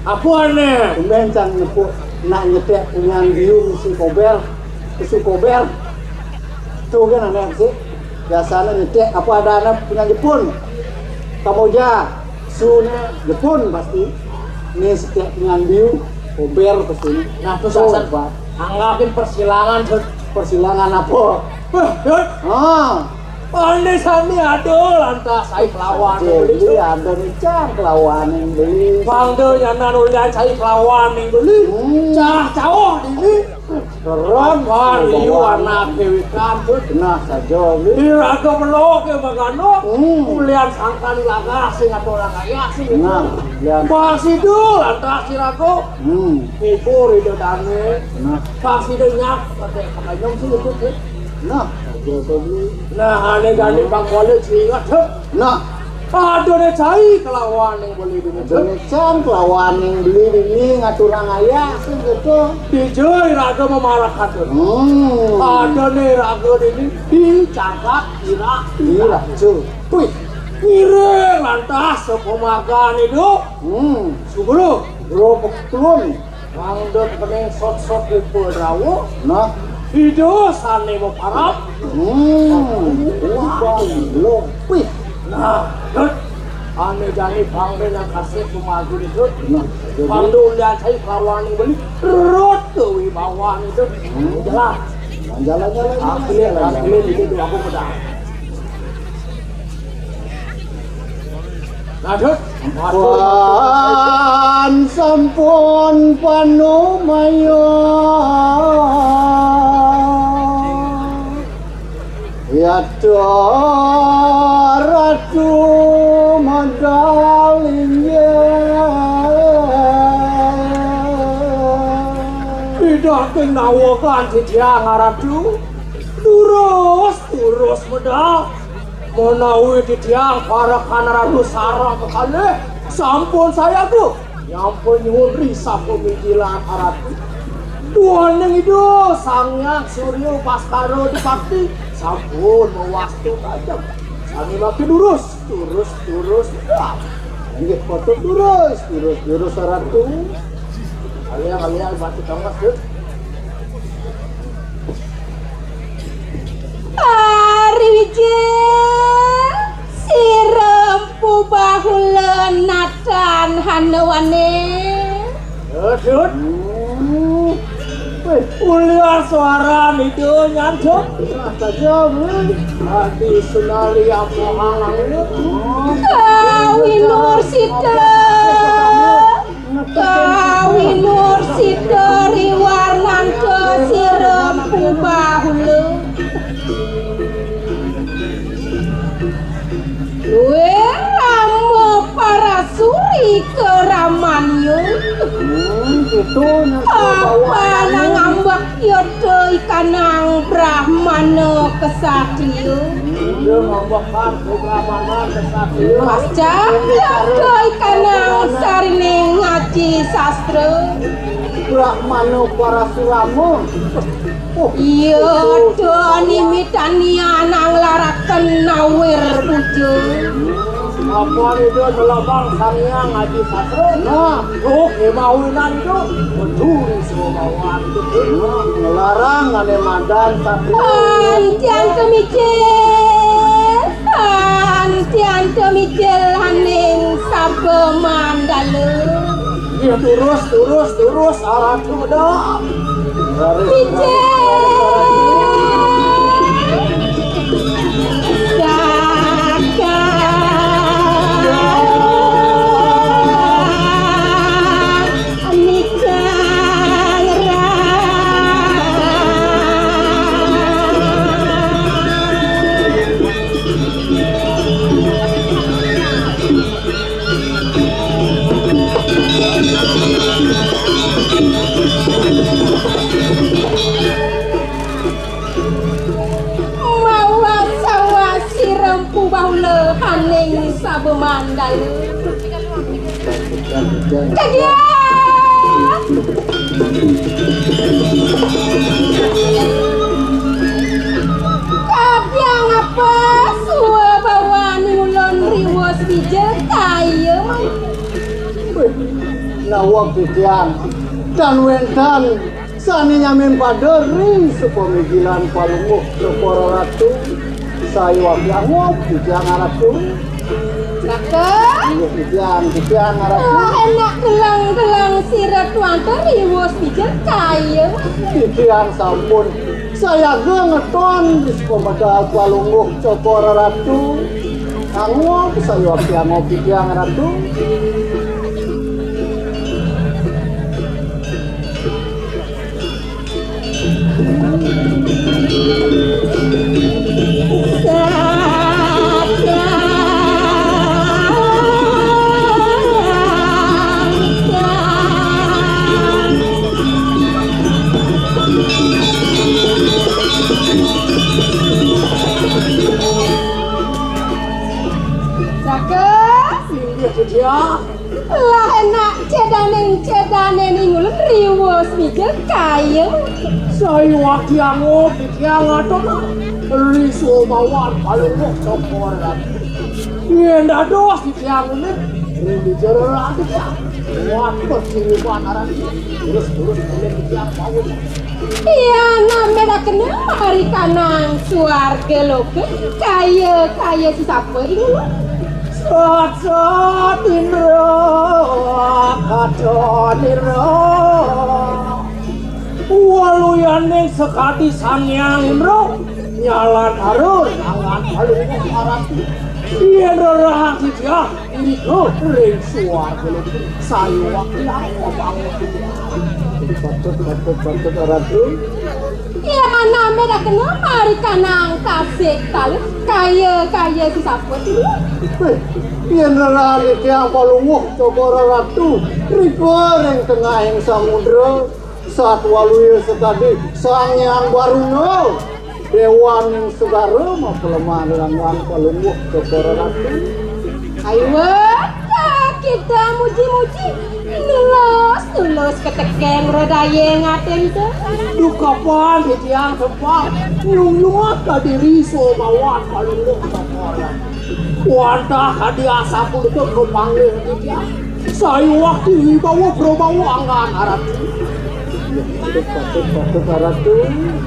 Apa aneh? Tumben cang nepuk nak nyetek punyan biu si Kober, si Kober. Tuh kan aneh sih. Biasanya nyetek apa ada anak punyan Jepun. Kamboja, Sune, Jepun pasti. Ini setiap punyan biu, Kober pasti. Nah, tuh, Pak. Anggapin persilangan, Bud. Persilangan apa? Wah, Bud. Ah. Pandai sami ada lantas, ai kelawan. Jadi ada nih, cah, kelawan yang beli. Bangda nyanan ulian cai kelawan yang beli. Hmm. Cah, cauh ini. Keron. Wah, liu anak dewekan, Bud. Nah, saja, beli. Di raga melo ke bagano. Hmm. Ulian sangkan lagah, sing ada orang kaya, sing. Nah, ulian. Bang Sidul, lantas si raga. Hmm. Ibu Ridho Dane. Nah. Pas ida nyak, pakai pakaian sih itu, Cik. Nah, betul, betul. Nah, ane gani Bang Kuala sih ingat, Cik. Nah. Ada ne cai kelawan yang boleh dini, Cik. Ada ne cang kelawan yang beli dini ngaturang ayah sih gitu. Dijai raga memarakan, Cik. Hmm. Ada ne raga dini dicangkat kira. Kira, Cik. Wih. Kira lantas sepemakan itu. Hmm. Subulu. Bro, betul. Mangda kening sot-sot rupa drawa. Nah. Ida sane maparab. Hmm. Wah, lopih. Nah, Dut. Ane jani pangde yang kasih pemagu ni, Dut. Nah, jadi pangde ulian saya kelawan ni beli. Rut ke wibawa ni, Dut. Hmm. Jelas. Jalan, jalan, jalan, jalan, jalan. Ambil, ambil itu dua aku pedang. Lanjut. Wan sampun panumaya. Yata Ratu Mandalingga. Pidaking nawakan titiang Ratu. Durus, durus medal. Menawi titiang parekan Ratu sareng kekalih, sampun sayaga. Nyampun nyuwun risap pamijilan Ratu. Duaning Ida Sang Hyang Surya Baskara Dipati sampun mawastu tajem. Sami mangke durus, durus, durus. Inggih patut durus, durus, durus Ratu. Kalian, kalian batu tongos, Dut. Ari Wijil, sira Empu Bahula natan hanawane. Dut, Dut. Hmm. Wih, ulian suara nido nyanjung. Nah, saja, wih. Adi sunali apa halang ini? Kawinur sita. Kawinur sita riwarnanta sira Empu Bahula. Wirama parasuri karamanya. Hmm, itu apa nang ambek yata ikanang Brahmana Ksatria. Iya, ngomong kan, Brahmana Ksatria. Pasca yata ikanang sarining ngaji sastra. Brahmana Parasurama. Oh. Iya, ada nimitani anang laraken nawir puja. Apa itu nelabang Sang Hyang Aji Satru? Nah, oh, kemawinan itu mencuri semua bawaan itu. Nah, ngelarang ane madan Satru. Antian kemicil, antian kemicil aning saba mandala. Iya, terus, terus, terus, arah Sumedang. Ijek. Kakang nikang Sabemandala. Kagiat. Kadiang apa suwa bawan ulun riwus bijil kaya mangkin? Wih, naweg titiang tan wénten sané nyamin pada ring sapamigilan Palungguh Cokor Ratu. Sayuwakti angob titiang Ratu. Raka. Inggih titiang, titiang Ratu. Wah, énak gelang-gelang sira tuanta riwus bijil kaya. Titiang sampun sayaga ngeton di sapamedal Palungguh Cokor Ratu. Angob, sayuwakti angob titiang Ratu. Raka. Inggih, Déwa. Lah énak cedaning-cedaning ulun riwus bijil kaya. Sayuwakti angob titiang ngatun. Riwus bawan Palungguh Cokor Ratu. Yén dados titiang uning, ring bijil Ratu. Waduh, sing uban aran. Terus, terus, terus, titiang bawa. Yan ambédakena marikanang suarga loka, kaya-kaya sisapa ing ulun. Sat-sat indra, katon indra. Waluyaning sakadi Sang Hyang Indra, nyalan arur, nyalan palungguh arati. Yén rerahang titiang, Iku ring suarga luhur, sayuwakti angob-angob. Patut, patut, patut, Ratu. Iya, manamé dakena marikanang tasik talih, kaya-kaya sisapa tilu. Wéh, yén rerahang titiang Palungguh Cokor Ratu, rika ring tengahing samudra, satwaluya sakadi Sang Hyang Baruna. Déwaning segara mapalemah lelanggang Palungguh Cokor Ratu. Aywa, kita muji-muji, nulus-nulus ketekeng rodayeng atin tu. Dukapan titiang sempal, nyungyungat kadiri sobawan Palungguh Cokor Ratu. Wantah kadi asapunika kapanggih titiang. Sayuwakti wibawa prabawa anggan Ratu. Patut, patut, patut, Ratu.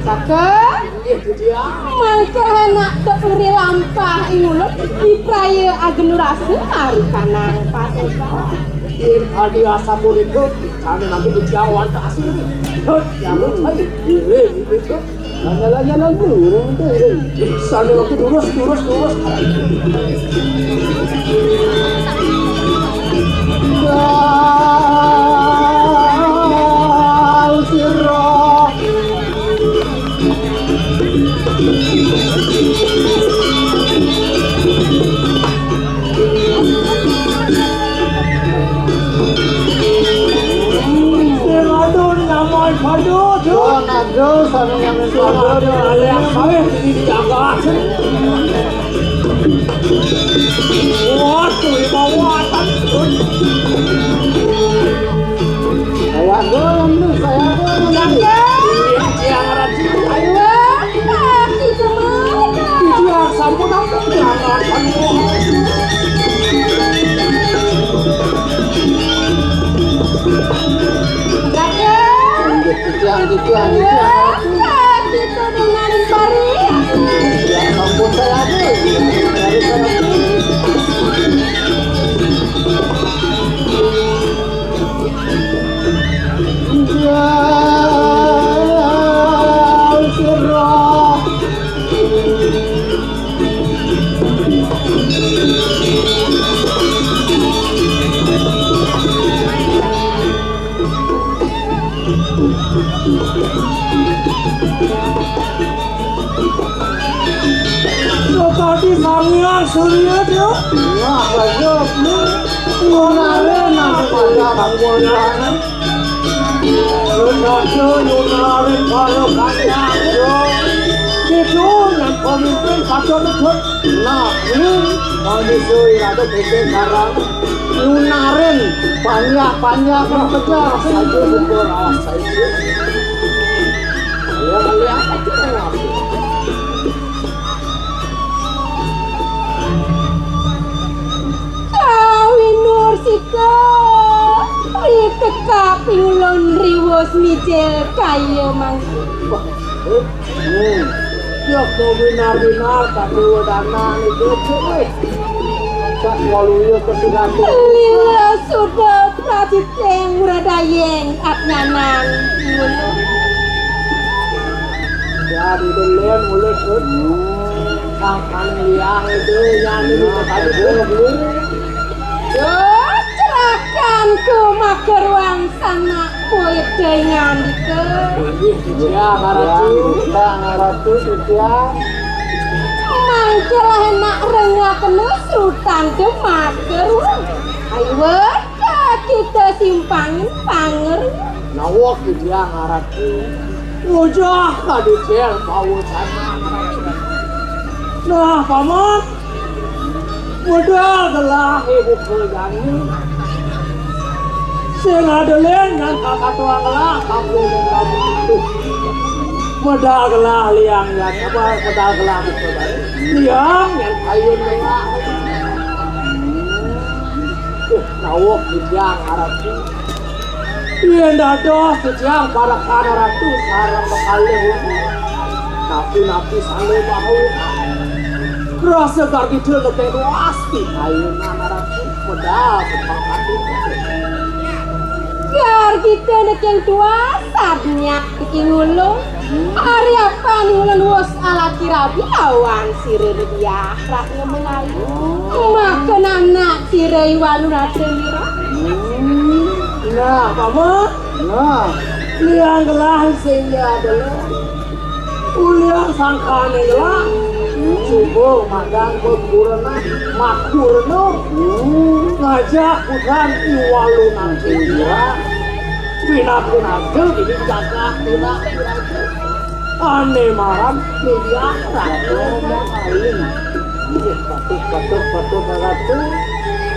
Saka. Inggih, titiang. Mangka anak tepuri lampah ing ulun, dipraya agenu rasa, marikanang paseban. Yén kadi asapunika, sané nanti titiang wantah asli. Hut, jangan, hai. Inggih, inggih, inggih. Lanyala-nyala dulu, orang tu, orang. Sané waktu durus, durus, durus. Dal sira. Sing atur nyamai padha, Dun. Dun, aduh, sami nyamai padha, Dun. Alias sawit iki dijaga. Waduh, ibu watan, Dun. Saya Dun, saya Dun. Iya, iya, ngerti. Ayo. Titiang sampun ampun jangan. Titiang, titiang, titiang. Titiang sampun saya. Jauh sirah. Sakadi Sang Hyang Surya, Dya. Nah, bagus. Ngunare nang padang. Ngunare. Senada ngunare para kanyang, Dya. Kita nang pemimpin pada nebut. Nah, ini. Manusia ira ada bikin barang nyunarin banyak-banyak yang pecah saja buka rasa itu. Ya, melihat aja yang aku. Kawinur sika riteka piulun riwus mijil kaya mangkin. Hmm. Ya mau binar-binar tapi wedana itu cuy. Cak waluya kesinatu. Lila sudah prajiteng muradayeng atnyanan ngulu. Ya di delen mulai sud. Sangkan liang itu nyanyi di tempat itu. Yo, cerakan ku makeruang sanak kuit dengan dike. Iya, ngaratu. Iya, ngaratu, iya. Mangkelah enak rengah kena serutan demak keruang. Ayo, weka kita simpangin panger. Nawak dia ngaratu. Wajah kadi cel bawa sana. Nah, paman. Modal gelah ibu kerjanya. Sing ada len yang kakak tua gelah kampung kampung itu. Modal gelah liang ya, apa modal gelah itu tadi? Liang yang kayu gelah. Eh, nawak di tiang arep. Yen dados titiang para ratu sareng kekalih napi-napi sane bahwa rasa gargita lebih luas di kayunan ratu medal sepakat. Gargita nekeng tuas sadnya iki ngulung. Ari apa ngulung wus alaki rabi lawan sira diah ratna mengayu. Makan anak sira iwalu ratu mira. Nah, Paman. Nah, liang gelah sing ya adalah ulian sangkane gelah. Coba madang pemburana makurna. Ngajak bukan iwalu nanti ya. Pinatu-natu ini cakak pinatu-natu. Ane maran media ratu maling. Nggih, patut, patut, patut, ratu.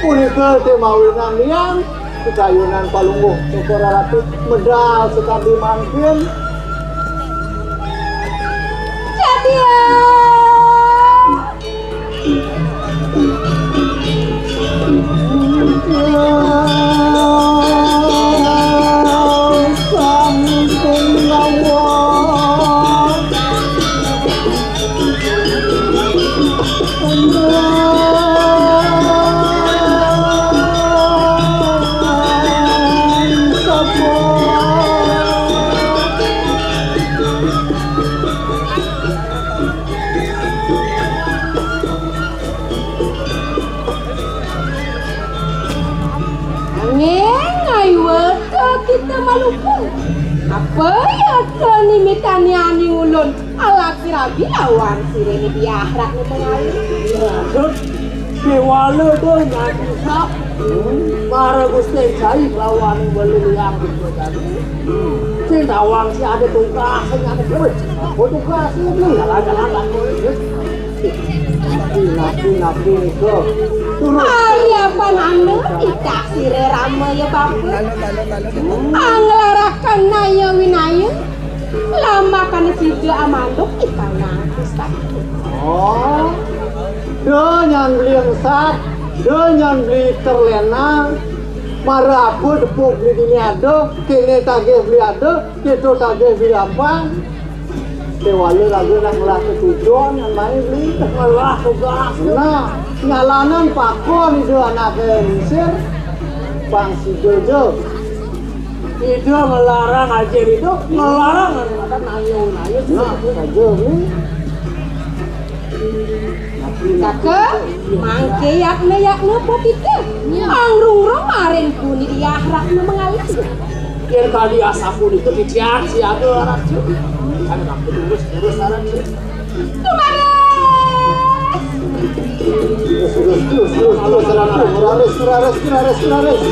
Punika te mawinan liang. Kekayunan palungguh syukur ratu medal sekadi mangkin. Jadi, Anging ayuwata kita Maluku. Apa ya ke nimitani ani ulun alaki rabi lawan sirene biah ratna pengayu. Terus dewala do nyati sap. Para gusti cai lawan beli yang tadi. Sing tawang si ada tugas sing ada duit. Apa tugas ini? Jalan-jalan. Napi, napi, napi nika. Ari apan anu titah sira rama ya bapa. Anglarakan naya winaya. Lamakan sida amanduk ikanang pustaka. Oh. Do nyan beli engsap, do nyan beli terlena. Mara apa depuk beli dini ada, kene tagih beli ada, kita tagih beli gampang. Dewala raga nak ngelah ketujuan yang lain beli. Ngelah tugas. Nah, nyalanan pakon itu anaknya misir. Bang si Jojo. Ida ngelarang aja itu, ngelarang ada nayo nayo. Nah, saja beli. Kaka, mangke yakna-yakna po kita. Angrung-rung marin puni diah ratna mengalah. Yen kali asapu niku titiang siaga ratu. Kan aku terus terus ratu. Terus terus terus terus terus ratu. Raris raris raris raris.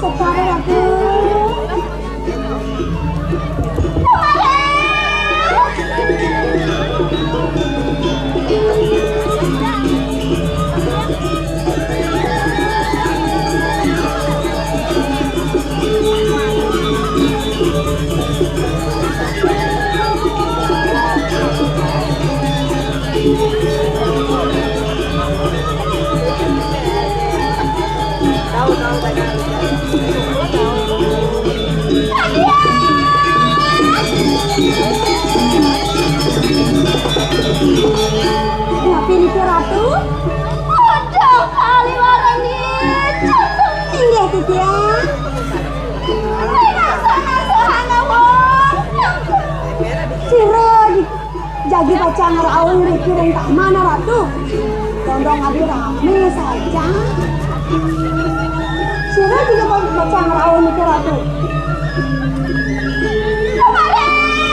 Kepada Ratu. Tapi niku Ratu? Aduh, kali warang nih. Inggih, titiang. Wih, ngasuh-ngasuh ana wong. Sira di-, jagi pacang ngrauh ngriki ring taman, Ratu. Dondong adi rame saja. Sira juga pa-, pacang ngrauh niki, Ratu.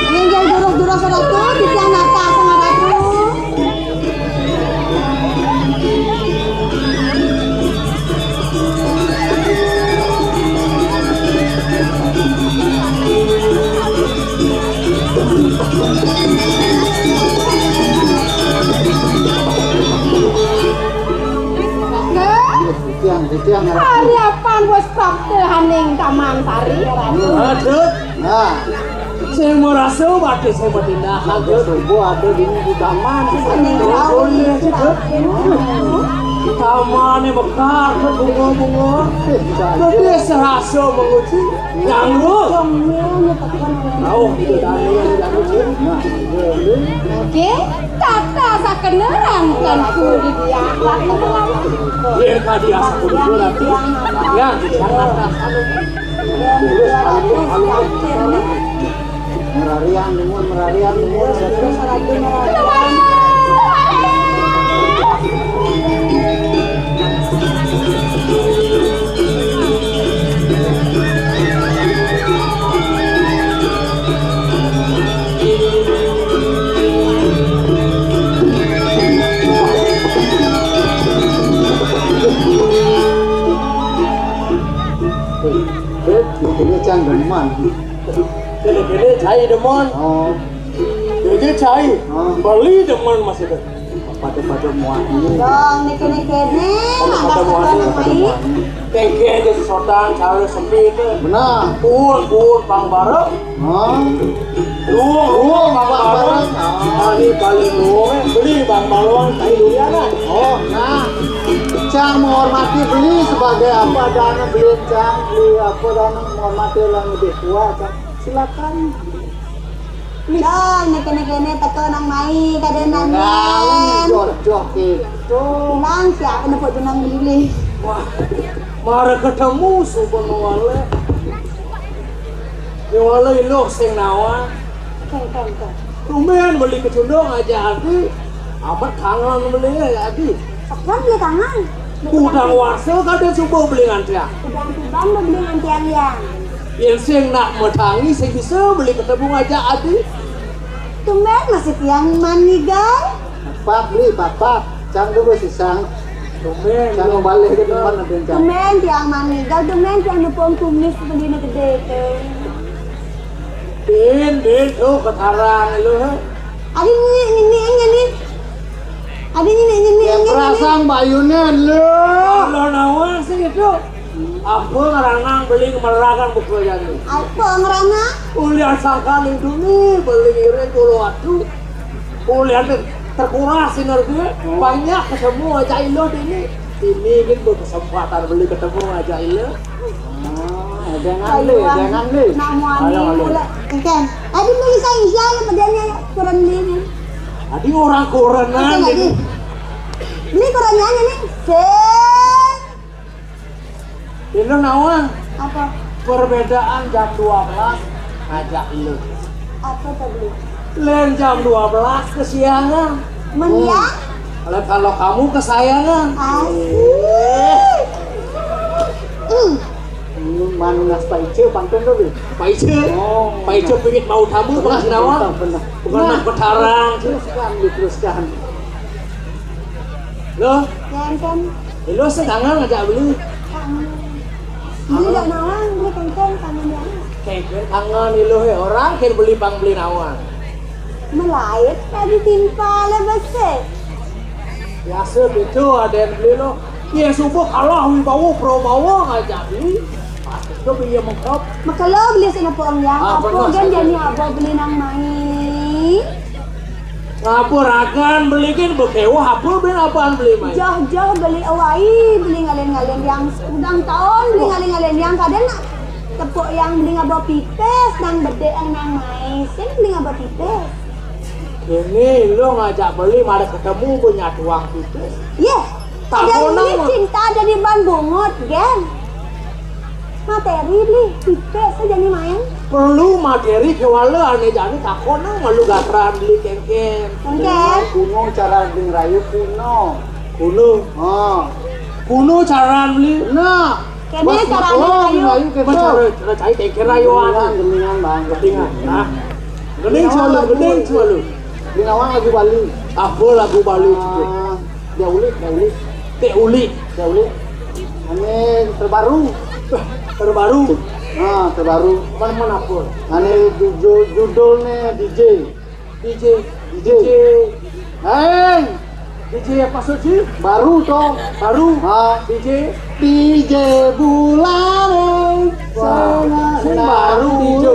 Inggih, durus-durus, Ratu, titiang nata sang Ratu. Tiang, tiang, Ratu. Kaliapan wis praktehaning Taman Sari, Ratu. Aduh. Nah, sing merasa batis sing bertindak. Ada subuh, ada di, di taman. Oh, iya, sih, Dut. Taman yang mekar, bunga-bunga. Gede serasa menguji. Nyanggu. Tahu, kita tanya yang jago, sih. Nah, iya, iya. Oke, kata sakena rangkanku di dia. Iya, tadi asal kudu nanti. Ya, yang atas. Merarian, nuwun, merarian, nuwun. Ini cang demen. Kene-kene cai demen. Oh. Kene cai. Oh. Beli demen masih deh. Pada-pada muat ini. Dong, ini kene-kene. Pada-pada muat ini, pada muat ini. Tengke aja sesotan, cara sempit. Benar. Pun, pun, pang bareng. Oh. Luwung, luwung, Bang Balong. Bang Balong. Ah, ini paling luwung, eh. Beli Bang Balong, tai durianan. Oh, nah. Cang menghormati beli sebagai apa adanya beli cang, beli apa adanya menghormati orang lebih tua, cang. Silakan. Please. Cang, ini kene-kene teko nang mai, kada nang. Nah, jodoh gitu. Bilang siapa nepuk jenang beli. Wah, mara ketemu suba ngawale. Nyuwala iluh sing nawang. Kang, kang, kang. Tumben beli kecundung aja adi. Amat kangen beli aja adi. Sekarang beli kangen. Kudang warsa kada suba beli ngantiang. Kudang kubang beli ngantiang yang. Yen sing nak matangi sing bisa beli ketemu aja adi. Tumben masih tiang man ngigal. Pak beli, pak, pak. Cang dulu sisang. Tumben. Cang balik ke depan nanti cang. Tumben tiang man ngigal, tumben tiang nepung kumis beli gede ke. Din, din, tuh ketarang lu. He. Adi nini, nini, nini. Adi nini, nini, ya, nini, perasaan bayunan lu. Kalau nawang sih itu. Apa ngeranang beli ngemerakan buku jani? Apa ngeranang? Ulian sangka lindungi beli ngiring dulu waktu. Ulian te-, terkuras sinergi, banyak ketemu aja ilo ini. Ini kan berkesempatan beli ketemu aja ilo. Ah, jangan le, jangan le. Nak muani mula. Engken. Adi beli saya yang medianya ya, kurang ini. Adi orang kurenan ini. Beli kurangnya ini. Sing. Iluh nawang. Apa? Perbedaan jam dua belas ngajak iluh. Apa tadi? Lain jam dua belas kesiangan. Men ya? Lain kalau kamu kesayangan. Asik. Hmm. Ini manunas Pak Ice pantun tuh, Bi. Pak Ice. Oh, Pak Ice pingin mau tamu, Pak Nawang. Pernah, pernah. Bukan nah, nak petarang. Teruskan, diteruskan. Loh? Ya, kan? Lo sedangan ngajak beli. Kangen. Beli dak nawang, beli kéngkén tangan yang. Kéngkén tangan iluh, orang kén beli pang beli nawang. Melait tadi timpal besik. Biasa gitu ada yang beli lo. Iya, subuh kalah wibawa prabawa ngajak beli. Pas itu beli yang mengkop. Makelo beli sana puang ya. Ah, apa benar, gén saya jani aba beli nang mai. Ngapa ragan beli gén bekewah apa ben apaan beli mai? Joh-joh beli awai, beli ngalin-ngalin yang udang taun, beli ngalin-ngalin yang kadén nak tepuk yang beli ngaba pipis, nang bedek yang nang mai, sing beli ngaba pipis. Ini lo ngajak beli, mari ketemu punya tuang pipis. Yeh, tak ada boleh cinta jadi ban bungut, gén. Materi beli, pipis aja nih main. Perlu materi kewala ane jani takon nang malu gatran beli kéngkén. Kéngkén. Kuno cara ding rayu kuno. Kuno. Ha. Kuno cara beli. Nah. Kéné cara ding rayu. Cara, cara cai kéngkén rayu anu. Gendingan, Bang. Gendingan. Nah. Gending selalu, gending selalu. Di nawang lagu Bali. Apa lagu Bali itu? Ah, dia ulik, dia ulik. Teh ulik. Dia ulik. Ini terbaru. Terbaru. Ah, terbaru. Mana mana apa? Ini judul judulnya D J. D J. D J. Hei. D J apa suci? Baru toh. Baru. Ah. D J. D J bulan. Wah, sing baru D J.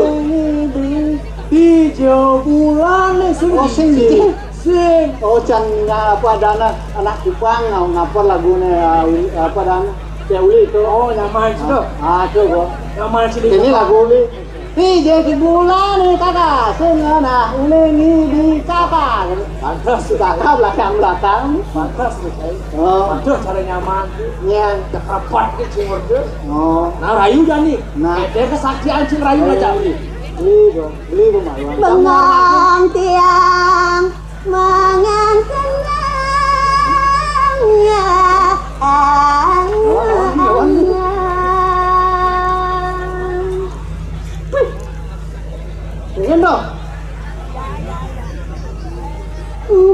D J bulan sing. Oh, sing D J. Sing. Oh, can apa ada anak, anak Kupang ngau ngapa lagunya, apa dan Cewli itu. Oh, nyaman sih tuh. Ah, itu kok. Nyaman sih. Ini lagu ini. Ih, jadi bulan nih kakak, sing nah uling di kakak. Pantas tuh kakak belakang-belakang. Pantas tuh, Cai. Oh. Pantas cara nyaman. Iya. Cekrepot di cimur tuh. Oh. Nah, rayu dah nih. Nah. Ada kesaktian cing rayu aja beli. Beli tuh, beli tuh malu. Bengong tiang. Mangan senang ya. Wih. Pengen dong.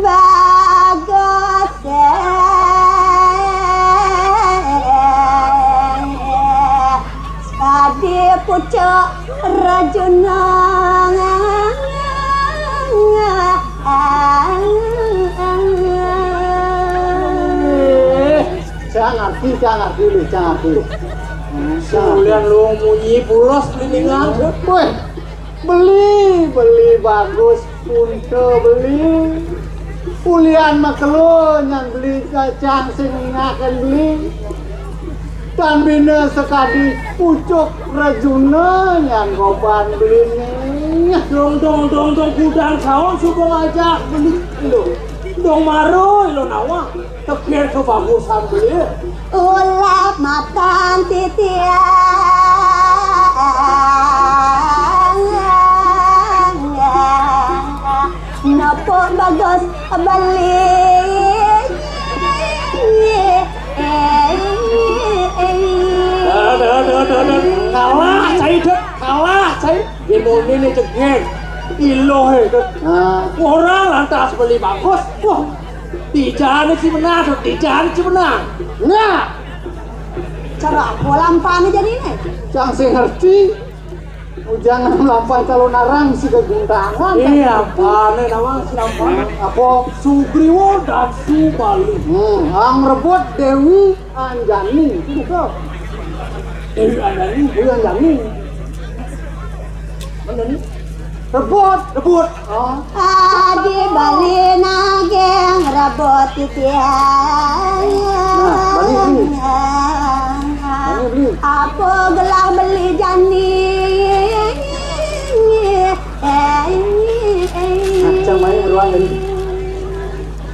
Bagus, eh. Tadi pucuk rajuna. Eh, saya ngerti, saya ngerti, lu, saya ngerti. Sulian lu munyi pulos beli ningan. Weh, beli, beli bagus. Unta beli, ulian makelo nyan beli cang sing ngaken beli. Tan bina sekadi pucuk rajuna nyan goban beli nih. Dong, dong, dong, dong, kudang saon suba ngajak beli. Lo, dong maro lo nawang. Tepir kebagusan beli. Ulap matan titiang. Nepuk bagus beli. Dah, dah, dah, dah, dah. Kalah, cai, Dek. Kalah, cai. Dia mau ini cegeng. Iloh, eh, Dek. Nah. Orang lantas beli bagus. Wah. Dijani si menang, dijani si menang. Nah. Cara apa lampane janine? Cang sing ngerti. Ujangan lampah calon arang si kegundangan. Iya, lampane nawang si lampane. Apa? Sugriwa dan Subali. Hmm, ang rebut Dewi Anjani. Itu betul. Dewi Anjani. Dewi Anjani. Mana ni? Rebut, rebut. Oh. Adi Bali naging rebut titiang. Nah, Bali ni. Bali beli. Apa gelah beli jani? Macam main beruang tadi.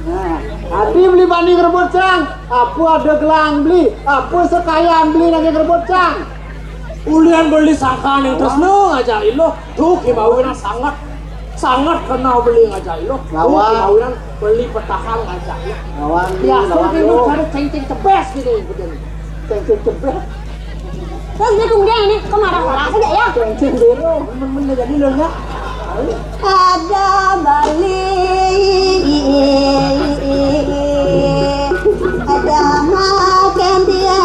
Nah, adi beli bani ngerebut cang. Apa ada gelang beli? Apa sekayan beli naging ngerebut cang? Ulian beli sangkan yang tresna ngajak iluh. Tuh, kimawinan sangat, sangat kenal beli ngajak iluh. Tuh, lawan. Kimawinan beli petahang ngajak iluh. Lawan, biasa lawan dia lu. Cari cengceng cebes gitu, gitu. Cengceng cebes. Terus dia kemudian ini, kok marah-marah saja ya? Cengceng belo. Men-, men-, jadi lo enggak? Ada beli, ada makan dia.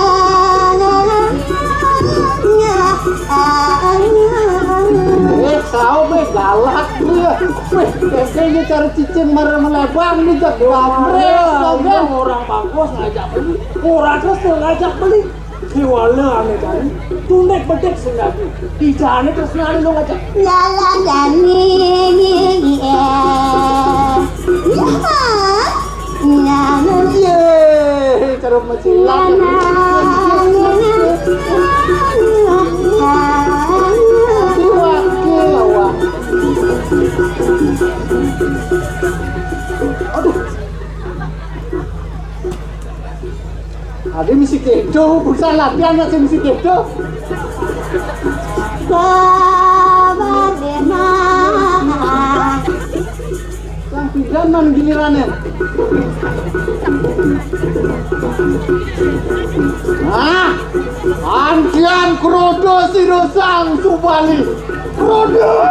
Wéh, kayaknya cara cicing marah melebang nih, jak kampret, orang bangkos ngajak beli, orang terus ngajak beli. Kéwala ané tadi, tunik bedik sing dadi. Dijané tresnané lo ngajak. Lalan dani, iya. Iya. Iya, cara mecilan. Aduh. Ada misi kedo, bukan latihan, ada misi kedo. Sabar deh, Mak. Yang pindah nang gilirannya. Ah, antian krodo si dosang subali. Krodo!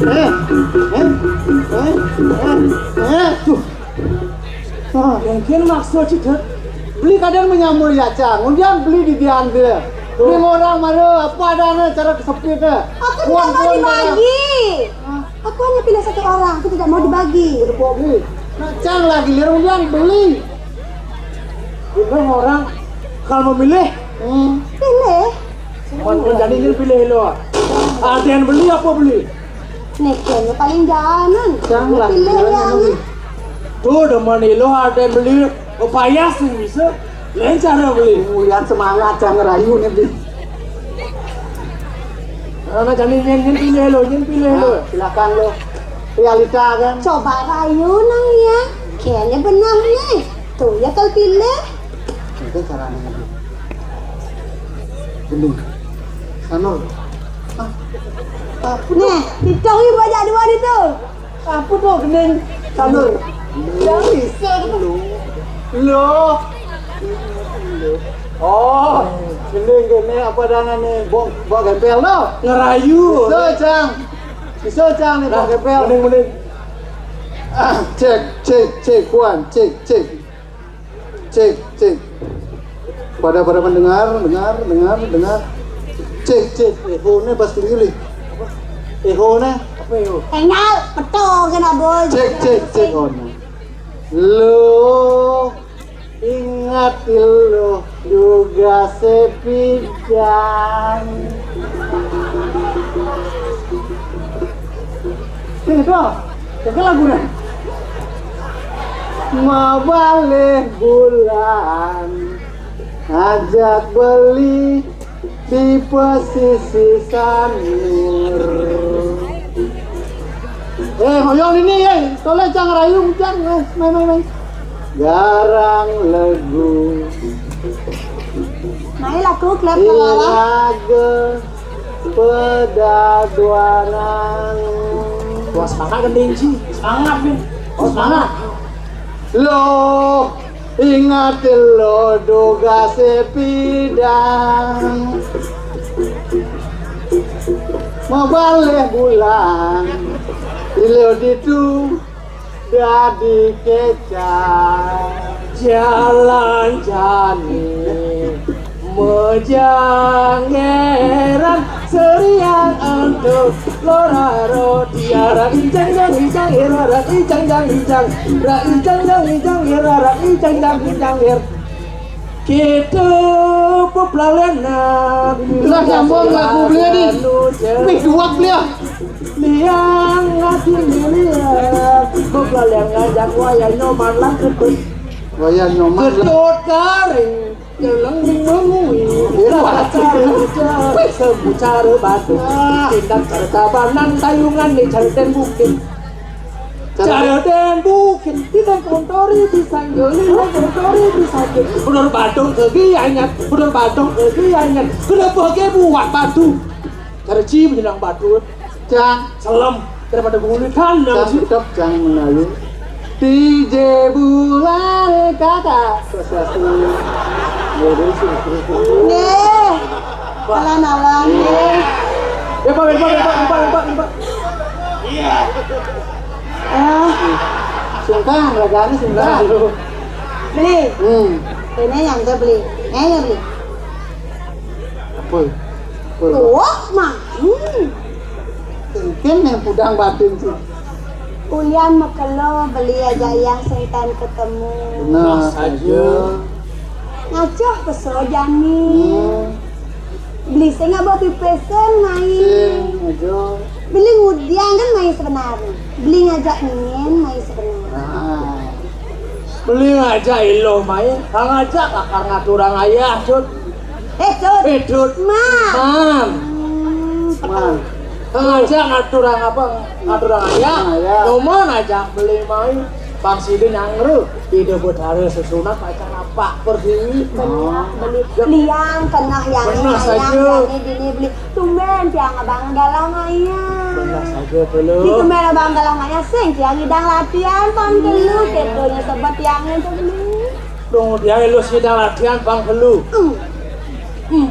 Eh, eh, eh, eh, eh, tuh. Ah, mungkin maksud cedek. Beli kadang menyambut ya, Cang. Kemudian beli di diantil. Beli orang mana, apa adanya cara kesepit, eh. Aku tidak mau dibagi. Aku hanya pilih satu orang, aku tidak mau dibagi. Udah, beli. Nah, Cang lagi lihat kemudian beli. Itu orang kalau memilih, hmm. Pilih. Mau jadi ini pilih lo. Ada yang beli apa beli? Nek kene paling jangan. Cang lah, pilih yang tuh, demen lo ada yang beli, oh, payah sih bisa. Lain cara beli. Uyan semangat, Cang ngerayu nih, beli. Karena jadi nyen, nyen pilih lo, nyen pilih lo. Nah, silakan lo. Realita kan. Coba rayu nang ya. Kayaknya benar nih. Tuh ya kalau pilih. Itu caranya. Gending. Sanur. Ah. Apa tuh? Nih, itu yang banyak dua itu. Apa tuh, gending? Sanur. Yang bisa tuh. Lo. Lo. Oh, gending, gending, apa adanya nih? Bok, bok gempel no. Ngerayu. Bisa, Cang. Bisa, Cang, nih, bok gempel. Mending, mending. Ah, cek, cek, cek, one, cek, cek. Cek, cek. Pada, pada mendengar, dengar, dengar, dengar. Cek, cek. Echo-nya pas dulu. Echo-nya. Apa echo? Enggal, betul kena bos. Cek, cek, cek, one. Lo ingat lo juga sepidang. Sing itu, itu lagunya. Mabalih bulan, ajak beli di pesisir Sanur. Eh, hoyong ini, eh, toleh Cang rayu, Cang, eh, main, main, main. Garang legu. Main lagu klub lawak. Ilaga pedaduanan. Wah, semangat kan, Denji? Semangat, Vin. Oh, semangat. Lo ingat lo duga sepidang. Mabalih bulan, ilo ditu dadi kecap. Jalan jani mejanggeran serian untuk lora roti. Arang ijang jang ijang ir, arang ijang jang ijang, ra ijang jang ijang ir, arang ijang jang ijang ir. Kita pepelalenan. Lah, nyambung lagu beliau nih. Wih, duak beliau. Liang ati liang. Pepelalenan ngajak wayah Nyoman lan Ketut. Wayah Nyoman lan Ketut garing. Jeleng bing mengui. Iya, cara cara. Sembuh cara batu. Ah. Tindak cara tabanan tayungan nih cara dan bukit. Cara dan bukit, di dan kontori di sanggeli, dan kontori di sanggeli. Bener badung ke gianyar, bener badung ke gianyar. Bener bagi buat batu. Cara ci menjelang batu. Cang. Selem, daripada benguli kandang. Cang, tetap Cang mengayu. Tiga bulan kakak. Prestasi. Nih, alan-alan nih. Ya, Pak, Pak, Pak, Pak, Pak, Pak. Ah, sungkan, raganya sungkan. Beli. Hmm. Ini yang dia beli. Ini yang beli. Apa? Wah, mah. Hmm. Mungkin yang pudang batin sih. Ulian makelo beli aja yang sing tan ketemu. Benar saja. Ngacoh peso jani. Hmm. Beli sing aba pipesen main. Sing aja. Beli ngudiang kan main sebenarnya. Beli ngajak nyen main sebenarnya. Ah. Beli ngajak iloh main, kang ngajak kakar ngaturang ayah, Cut. Eh, Cut. Eh, Cut. Mam. Mam. Hmm, Mam. Kang ngajak ngaturang apa? Ngaturang ayah. Ngaturang ayah. Cuman aja beli main. Bang Sidin nyangru, ide betara sesunat aja napak pertiwi. Benar, beli. Liang kenah yang benar saja. Yang ini dini beli. Tumben tiang abang galang ayah. Benar saja dulu. Di tumben abang galang ayah sing tiang idang latihan pang dulu. Kedonya sebet tiangnya tuh beli. Dong dia lu sidang latihan pang dulu. Hmm. Hmm.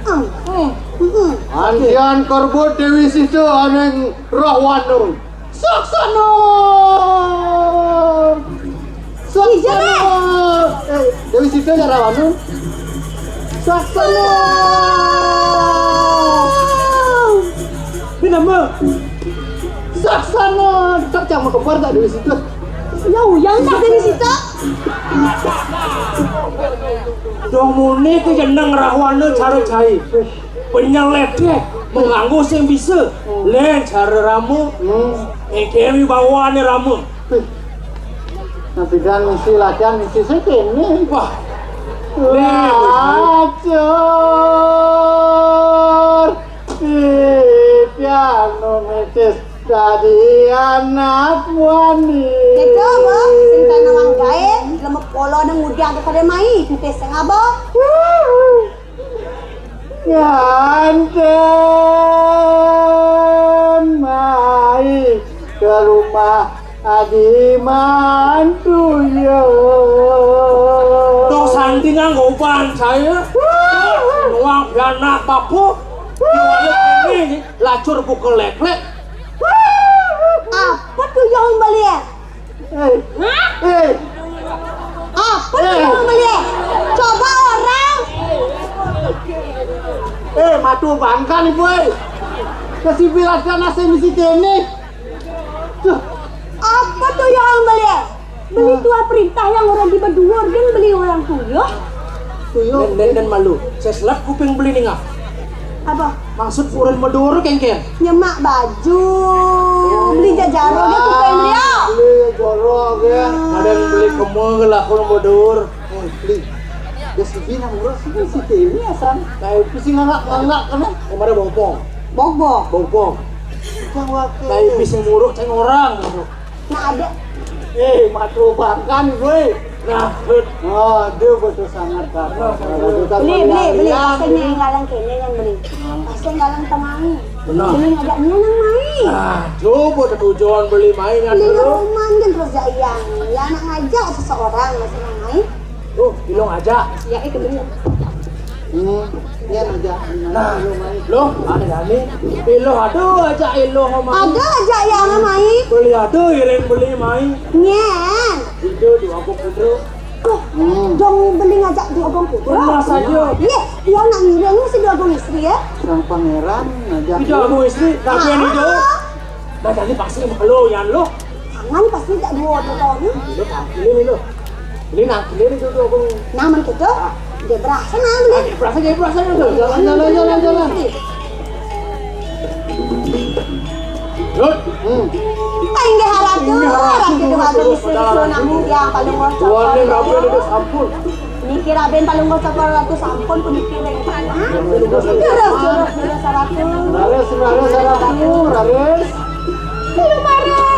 Hmm. Hmm. Hmm. Antian kerbut Dewi Sita aneng roh wanu. Saksana. Saksana. Eh, Dewi Sita ya rawan. Saksana. Ini nama. Saksana. Tak cang mau kembar tak Dewi Sita. Ya, yang tak Dewi Sita. Dong muni ke jeneng rahwana cara cai. Penyeledeh mengganggu sing bisa. Len cara rama. Hmm. Engke wibawane rama. Nah, pidan misi latihan misi sing kene. Wah. Lacur. Piano metis dadi anak wani. Kedo, Bos, sing kena wanggae, lemek polo nang udiang kekade mai, pipis sing abo. Nganten mai ke rumah Adi mantu yo. Dong santi nganggo ban saya. Nuang pianak bapu. Nuang ini lacur buka leklek. Apa tuh yang beli ya? Eh. Hah? Eh. Apa tuh yang beli ya? Coba orang. Eh, matu bangkan ibu eh. Kesibilaskan nasi misi kene. Apa tuh yang beli? Beli tua perintah yang orang di beduor kan beli orang tuyuh. Tuyuh. Dan, dan, dan malu. Saya selap kuping beli ningak. Apa? Maksud orang beduor kengken. Nyemak baju. Beli jajaro dia kuping dia. Beli jajaro ya. Ada yang beli kemul lah kalau beduor. Eh, beli. Ya si Bina murah sih si Dewi asam. Kayak pusing nganggak-nganggak kan? Kemarin bopong. Bokbok. Bopong. Yang wakil. Kayak pusing muruk ceng orang. Nah, ada. Eh, matu bangkan gue. Nah, bet. Oh, dia betul sangat kan. Beli, beli, beli. Pasti yang galang kene yang beli. Pasti yang galang temani. Benar. Beli ngajaknya nang mai. Nah, coba tujuan beli main. Beli dulu. Roman kan terus jayang. Ya anak ngajak seseorang masih nang mai. Oh, ilong aja. Ya itu bener. Hmm, ya aja. Nah, lo ada nih. Ilo ada aja ilo ngomong. Ada aja ya mai. Beli ada iring beli mai. Nyen. Itu dua aku putra. Tuh, hmm. Dong beli ngajak dua gong putra. Benar saja. Iya, iya nak ngiring si dua gong istri ya. Sang pangeran ngajak. Tidak mau istri, tapi yang itu. Nah, jadi pasti sama lo, Yan lo. Tangan pasti tak dua tuh tahun. Lo tampilin lo. Ini nangkilin itu tuh aku. Naman gitu? Dia berasa nang beli. Berasa jadi berasa itu. Jalan, jalan, jalan, jalan. Lut. Hmm. Inggih haratu, haratu itu harus disuruh nang dia paling ngocok. Tuan yang rapi itu sampun. Niki Raden Palungguh Cokor Ratu sampun puniki ring tanah. Terus, terus, terus, Ratu. Raris, raris, ratu, raris. Belum marah.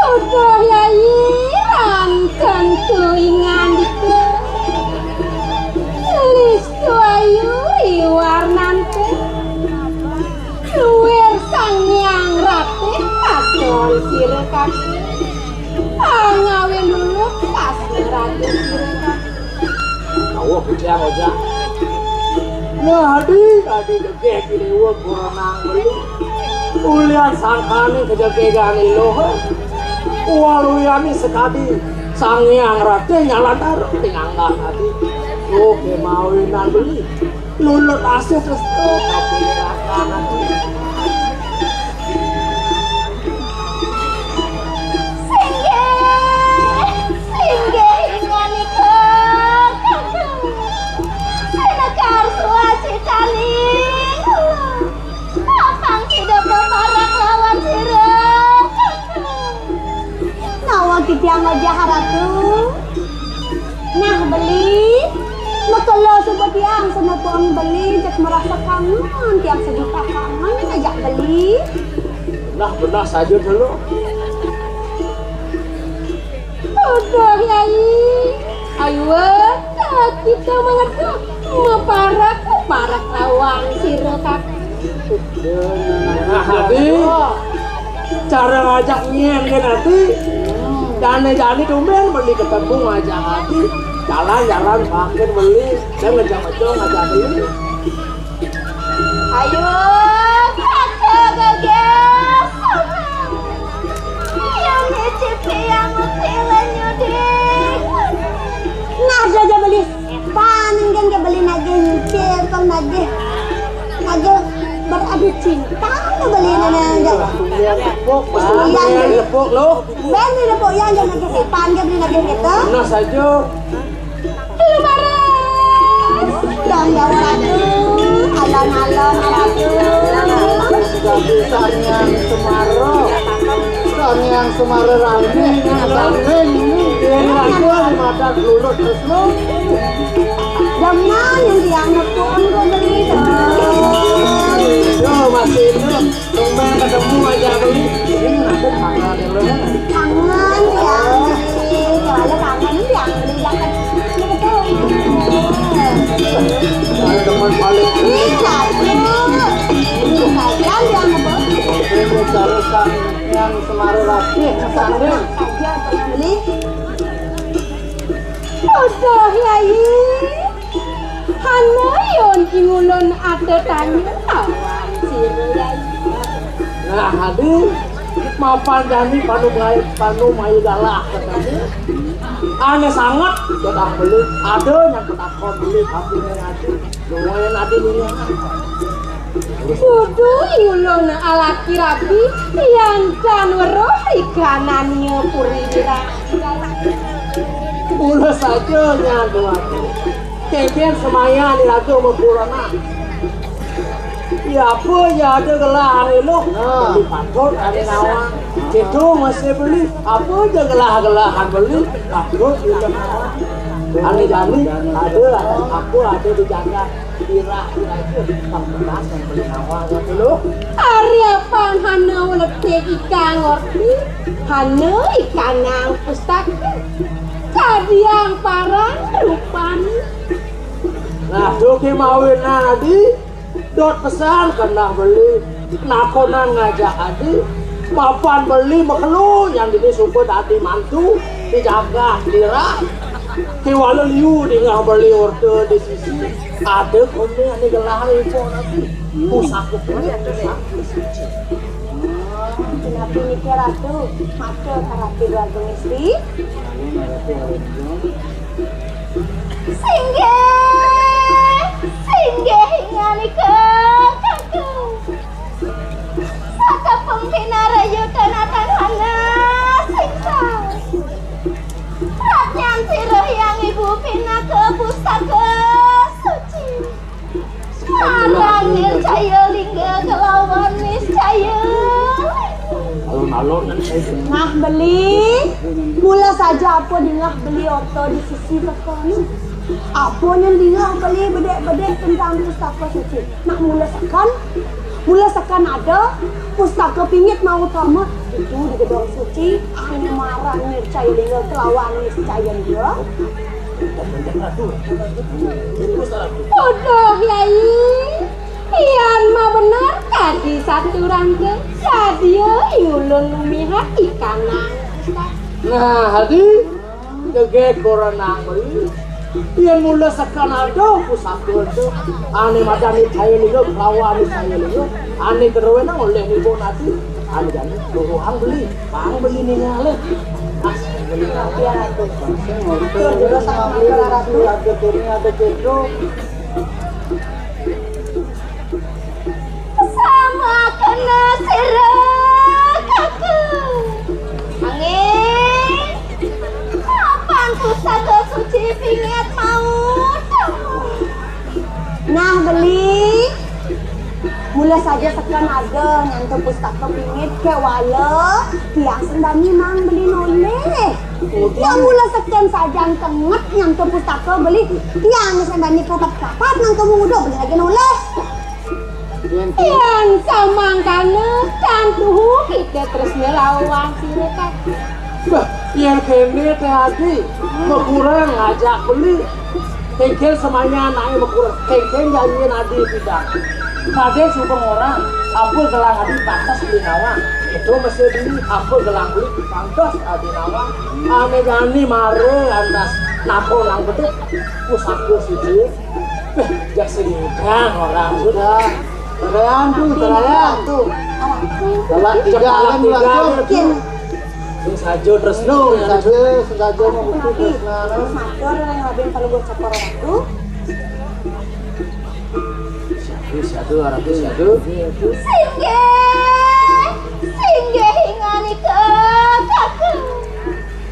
Uduh yayi rangken tuingan dike. Listu ayu riwarnante. Luwir Sang Hyang Ratih katon sira kaki. Angawe lulut kasih raden sira. Kawuh pitiang ojak. Nah, adi, adi degeh kiriwa goronang beli. Ulian sangkane kejegegane loh. Waluyani sekadi Sang Hyang Ratih nyalantar tinanggang adi. Oh, kemawinan beli. Lulut asih terus tuh, tapi rakan adi. Singgih, singgih, inganika, Kakang. Sinekar suaci caling. Apang sida peparak lawan sira, Kakang. Nawa titiang wajah Ratu. Nah, beli. Makelo suba tiang senepon beli, cek merasa kangen, tiang sedikah kangen ngajak beli. Nah, benah saja dulu. Udah, Yai. Ayo, kita mengetuk. Maparak, maparak lawan sira, Kakang. Nah, adi. Cara ngajak nyen kan adi. Jane-jane tumben beli ketemu ngajak adi. Jalan-jalan makin beli. Dan ngejak-ngejak ngajak beli. Ayo, kakak gagas. Yang ngicipi yang mesti lenyudik. Nah, jaja beli. Pan kan ke beli nagih nyicil, kan nagih, nagih beradu cinta lo beli nana aja. Tepuk, Iya, beli. Tepuk lo. Ben ni tepuk ya, jangan nagih sepan ke beli nagih gitu. Nah saja. Lu baras. Yang jawab aku, alon-alon aku. Sudah bisa yang semaro. Sang Hyang Semara Rani, Sang Hyang ini, dia ngaku ada madat lulut terus lu. Jangan yang dia ngaku, aku beli dah. Yo, masih itu. Tumben ketemu aja beli. Ini nanti kangen ya lu. Kangen ya, beli. Kalau kangen yang beli jangan. Ini betul. Saya demen paling. Ih, satu. Ini saja yang ngaku. Ini terus kan. Yang Semara Ratih, Sanding. Aja, Bang Beli. Udah, Yai. Hana yon ingulun ada tanya lawan sira, Yai. Nah, adi, mapan jani panu mai, panu mai galah katanya. Ane sangat, sudah beli. Ada yang ketakon beli, tapi ngaji. Lumayan adi dunia. Kudu ulun alaki rabi yang tan weruh ikanannya puri dira. Mula saja nyadu aku. Keben semaya ni raga mapurana. Ya apa ya ada gelah anu lu? Nah. Patut ada nawa. Cedo masih beli. Apa aja gelah-gelahan beli? Patut ada nawa. Ane jani ada apa ada dijaga. Kira-kira itu pang bekas yang beli nawa ngono lho. Ari apang hana letih ikang orti, hana ikanang pustaka. Kadiang parang rupani. Nah, duki mawinan adi, dot pesan kenah beli, nakonan ngajak adi, mapan beli makelo yang dini suka dadi mantu, dijaga, dirah. Kiwala liu dingah beli orta di sisi. Ada kono ane gelah ipo nanti. Pusaka kulit, pusaka suci. Nabi niki Ratu, matur Ratu Dwagung Istri. Singgih, singgih inganika Kakang. Satepung pinarayu tanatan hana singsa. Ratnyan sirah yang ibu pinaka pustaka suci. Aran nircaya lingga kelawan niscaya. Alun-alun kan saya. Nah, beli. Mula saja apa dingah beli oto di sisi teka ni. Apa yang dingah beli bedek-bedek tentang pustaka suci. Nak mula sekan, mula sekan ada pustaka pingit mau utama itu di gedong suci, anu maran nircaya lingga kelawan niscaya dia. Bodoh, Yai. Pian mah bener kadi saturangga. Sadia ulun lumihat ikanang. Nah, adi, jegég goréng nang beli. Yén mula seken ada pusaka to. Ané madan ni saya liya, lawan ni saya liya. Ané keruwé nang olih ibu nanti. Ané jani luruhang beli, pang beli ningalé. Ah, beli nanti ya. Tur juga sama masyarakat. Ada kene, ada kene. Sama kena sira, Kakang. Angin, kapan pusaka suci pingit mau? Nah, beli. Mula saja seken ada nyanto pustaka pingit, kéwala tiang sing bani mang beli nolih. Tiang mula seken sajan kenget nyanto pustaka beli, tiang sing bani papat-papat nang kamu nguda beli lagi nolih. Yén samangkana tan tuhu kita tresna lawan sira, Kak. Bah, yén kéné Téh Adi, makurang ngajak beli. Kéngkén semaya anaké makurang, kéngkén janjian adi pidan. Kadén suba ngorang, apa gelang adi pantes beli nawang. Ento mesti beli, apa gelang beli pantes adi nawang. Ané jani mara lantas napa nang bedik, pusaka suci. Béh, jak sing orang sudah. Serayan tuh, serayan tuh. Salah tiga kan, tiga. Sing saja tresna, sing saja, sing saja mau betul tresna. Matur ring Raden Palungguh Cokor Ratu. Satu, satu, satu. Singgih, singgih inganika, Kakang.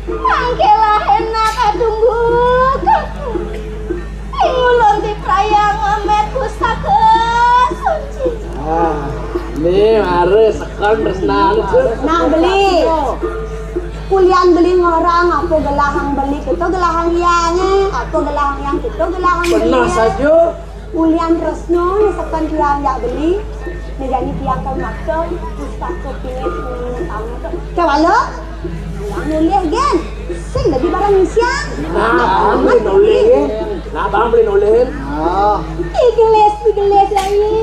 Mangké lahin nak katunggu, Kakang. Ing ulun diprayang ngamét pusaka suci. Ah, né mara seken tresnane, Jur. Nah, beli. Kulian beli ngorang apa gelahang beli, kita gelahang yang, apa gelahang yang, kita gelahang yang. Benar saja. Ulian tresna nyesekan tiang jak beli, né jani tiang kan maksa, pusaka pingit nang tamu to. Kéwala, tiang nolih gén. Sing dadi barang isian. Nah, bang beli nolih gén. Nah, bang beli nolih. Ah. Igelis, igelis lagi.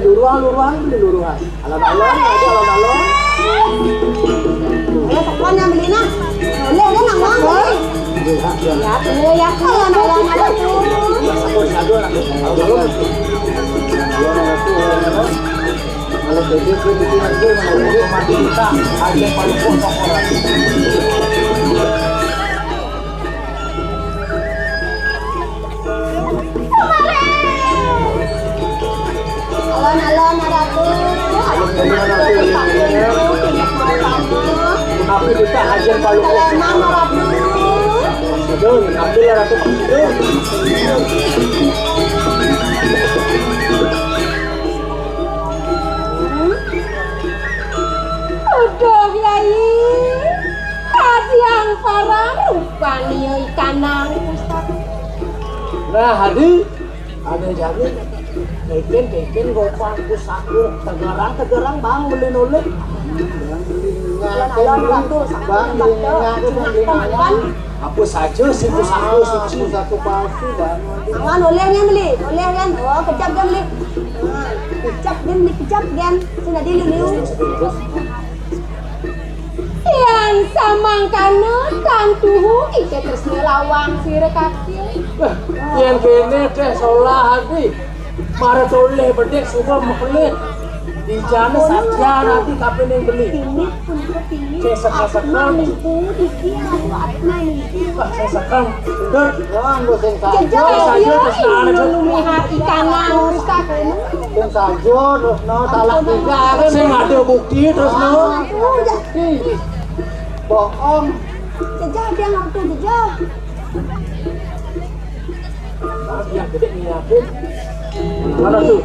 Luruhan, luruhan, beli luruhan. Alon-alon aja, alon-alon. Ayo, sekolah yang beli nah. Boleh, dia nak uang beli. Ya, boleh ya. Alon-alon aja tuh. Alon-alon. Kalau bebek itu nanti mau mati kita, aja paling pokok orang. Alon-alon, Ratu. Alon-alon, Ratu. Tapi kita hajar kalau Ratu. Sudah, ambil, Ratu. Aduh, Yai. Kasihan parang rupanya ikanang pusaka. Nah, Hadi, ada jadi. Keken, keken, gopang pusaka. Tegarang, tegarang, bang, beli nolih. Alon-alon, Ratu, bang, beli nolih. Apa saja sing pusaka suci. Pusaka palsu, bang. Awan, oleh yang beli, oleh yang. Oh, kejap dia beli. Nah, kejap dia beli, kejap dia. Sudah diliu-liu. Yang samangkana tantuhu kita tresna lawan sira kaki. Yang kene teh solah hati. Mara toleh bedek suba mekelit. Di jana saja nanti kapining beli. Pingit punika pingit. Sing seken-seken. Atma niku iki atma niku. Wah, sing seken. Dur. Wah, nggo sing saja. Jejak saja, terus nang lumihat ikanan rusak. Sing saja, terus no talak tiga. Sing ada bukti, terus no. Bukti. Bohong. Jejak dia ngaku jejak. Mana tuh?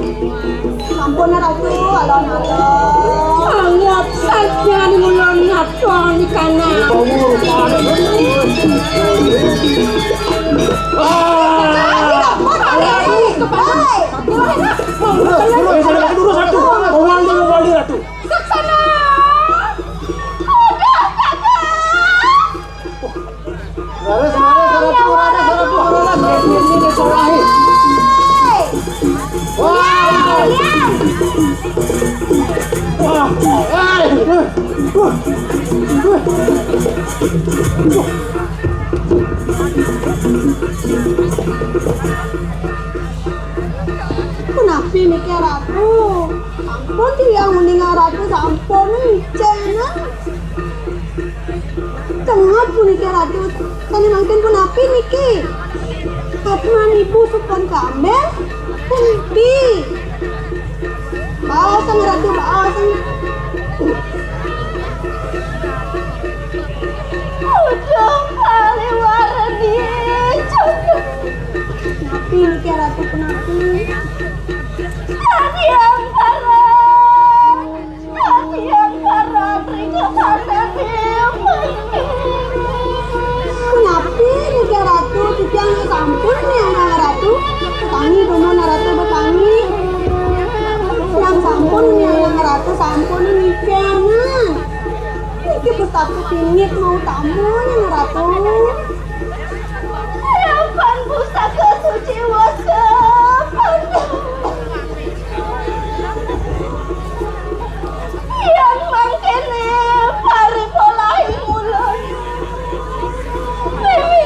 Sampun, Ratu, alon-alon. Anggap saja mulon ngaton di kanan. Ah! Hei, hei, hei, hei, Ratu. Saksana. Udah, Kakak. Laras, laras, laras, laras, laras, laras, laras, laras. Wah. Wah. Punapi niki Ratu? Sampun tiyang uninga Ratu, sampun icén. Tengah puniki Ratu, sané mangkin punapi niki? Atman ibu sopan kambing? Punapi? Baosang Ratu, baosang. Aduh, kaliwara dicucuk. Punapi niki Ratu, punapi? Tadi angkara. Tadi angkara, ring kahanan. Punapi niki Ratu, titiang sampun niang Ratu. Betangi dumun Ratu, betangi. Tiang sampun niang Ratu, sampun nikianan. Niki pustaka pingit mau tamu niang Ratu. Harapan pustaka suci wasa. Yang mangkene paripolaing ulun. Mimi,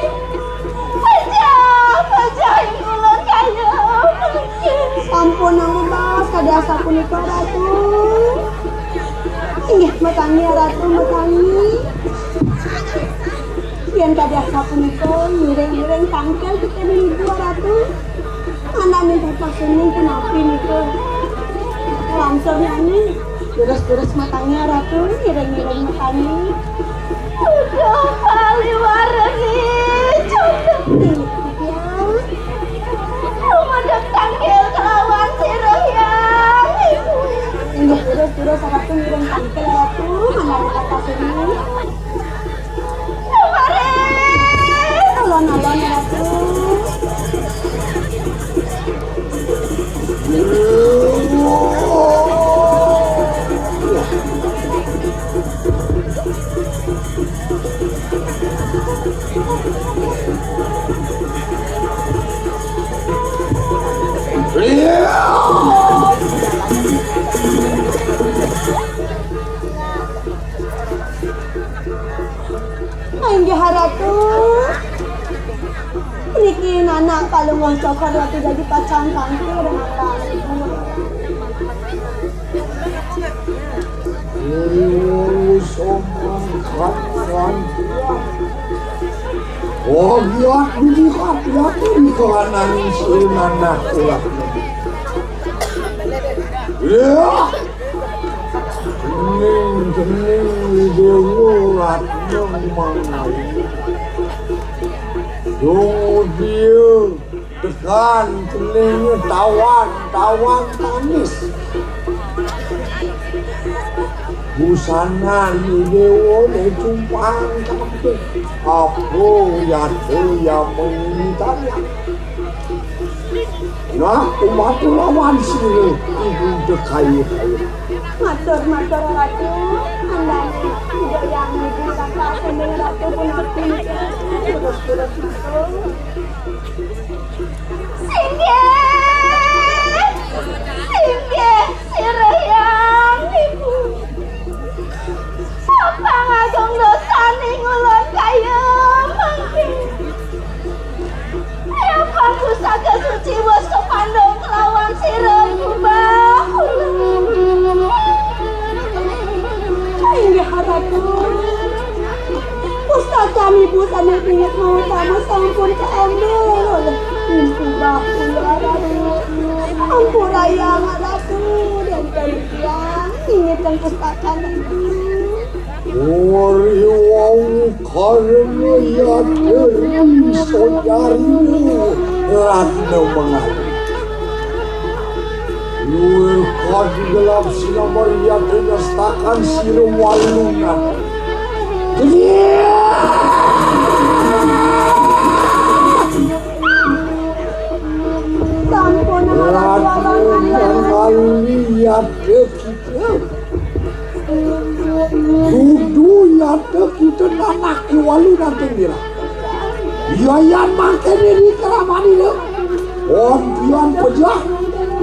pejah, pejahin ulun kaya mangkin. Sampun nang baos kadi asapunika, Ratu. Inggih, matangi, Ratu, matangi. Yén kadi asapunika, ngiring-ngiring tangkil kita di ibu, Ratu. Anak minta pasunin punapi nika. Lantur nyanyi. Terus-terus matangi, Ratu, ngiring-ngiring matangi. Uduh, paliwara ni, cunduk. Iya. Lumedek tangkil kelawan sira, Hyang. Inggih, terus-terus, Ratu, ngiring tangkil, Ratu. Mana ada kata sini? Kemarin. Alon-alon, Ratu. Inggih, Ratu. Niki nanak Palungguh Cokor Ratu dadi pacang tangkil dengan Ratu. Uri wau sombang kan lantian. Wagiat bini kapiati di kahanan isi nanak ulah. Ya. Ning, ning, Widewa Ratna mangayu. Dong dia. Tekan kening tawan, tawan tanis. Busanan Idewa deh cumpang kabeh. Apa yate ya mengitan ya. Nah, umat lawan sini ibu dekai. Matur, matur, Ratu. Andane Ida yang ibu kata sending Ratu pun sepi. Terus, terus, matur. Singgih, singgih, sira yang ibu. Sapa ngagung dosaning ulun kaya mangkin. Kaya pusaka suci wis kepandung kelawan sira, Mbah. Inggih, Ratu. Pusaka ibu sane bingit mau tamu sampun kaambil oleh Mimpu Bakula, Ratu. Ampurayang, Ratu, dan panitia inggih dan pusaka ibu. Uri wau karena yaderi sojari Ratna Mengalu. Luwih kadi gelap sinamar yadri nastakan sira walunan. Sampun Ratna Mengalu yadri kita. Dudu yadri kita nanak iwalu nanti ngira. Yayan mangkene di keramani lo. Ompion pejah.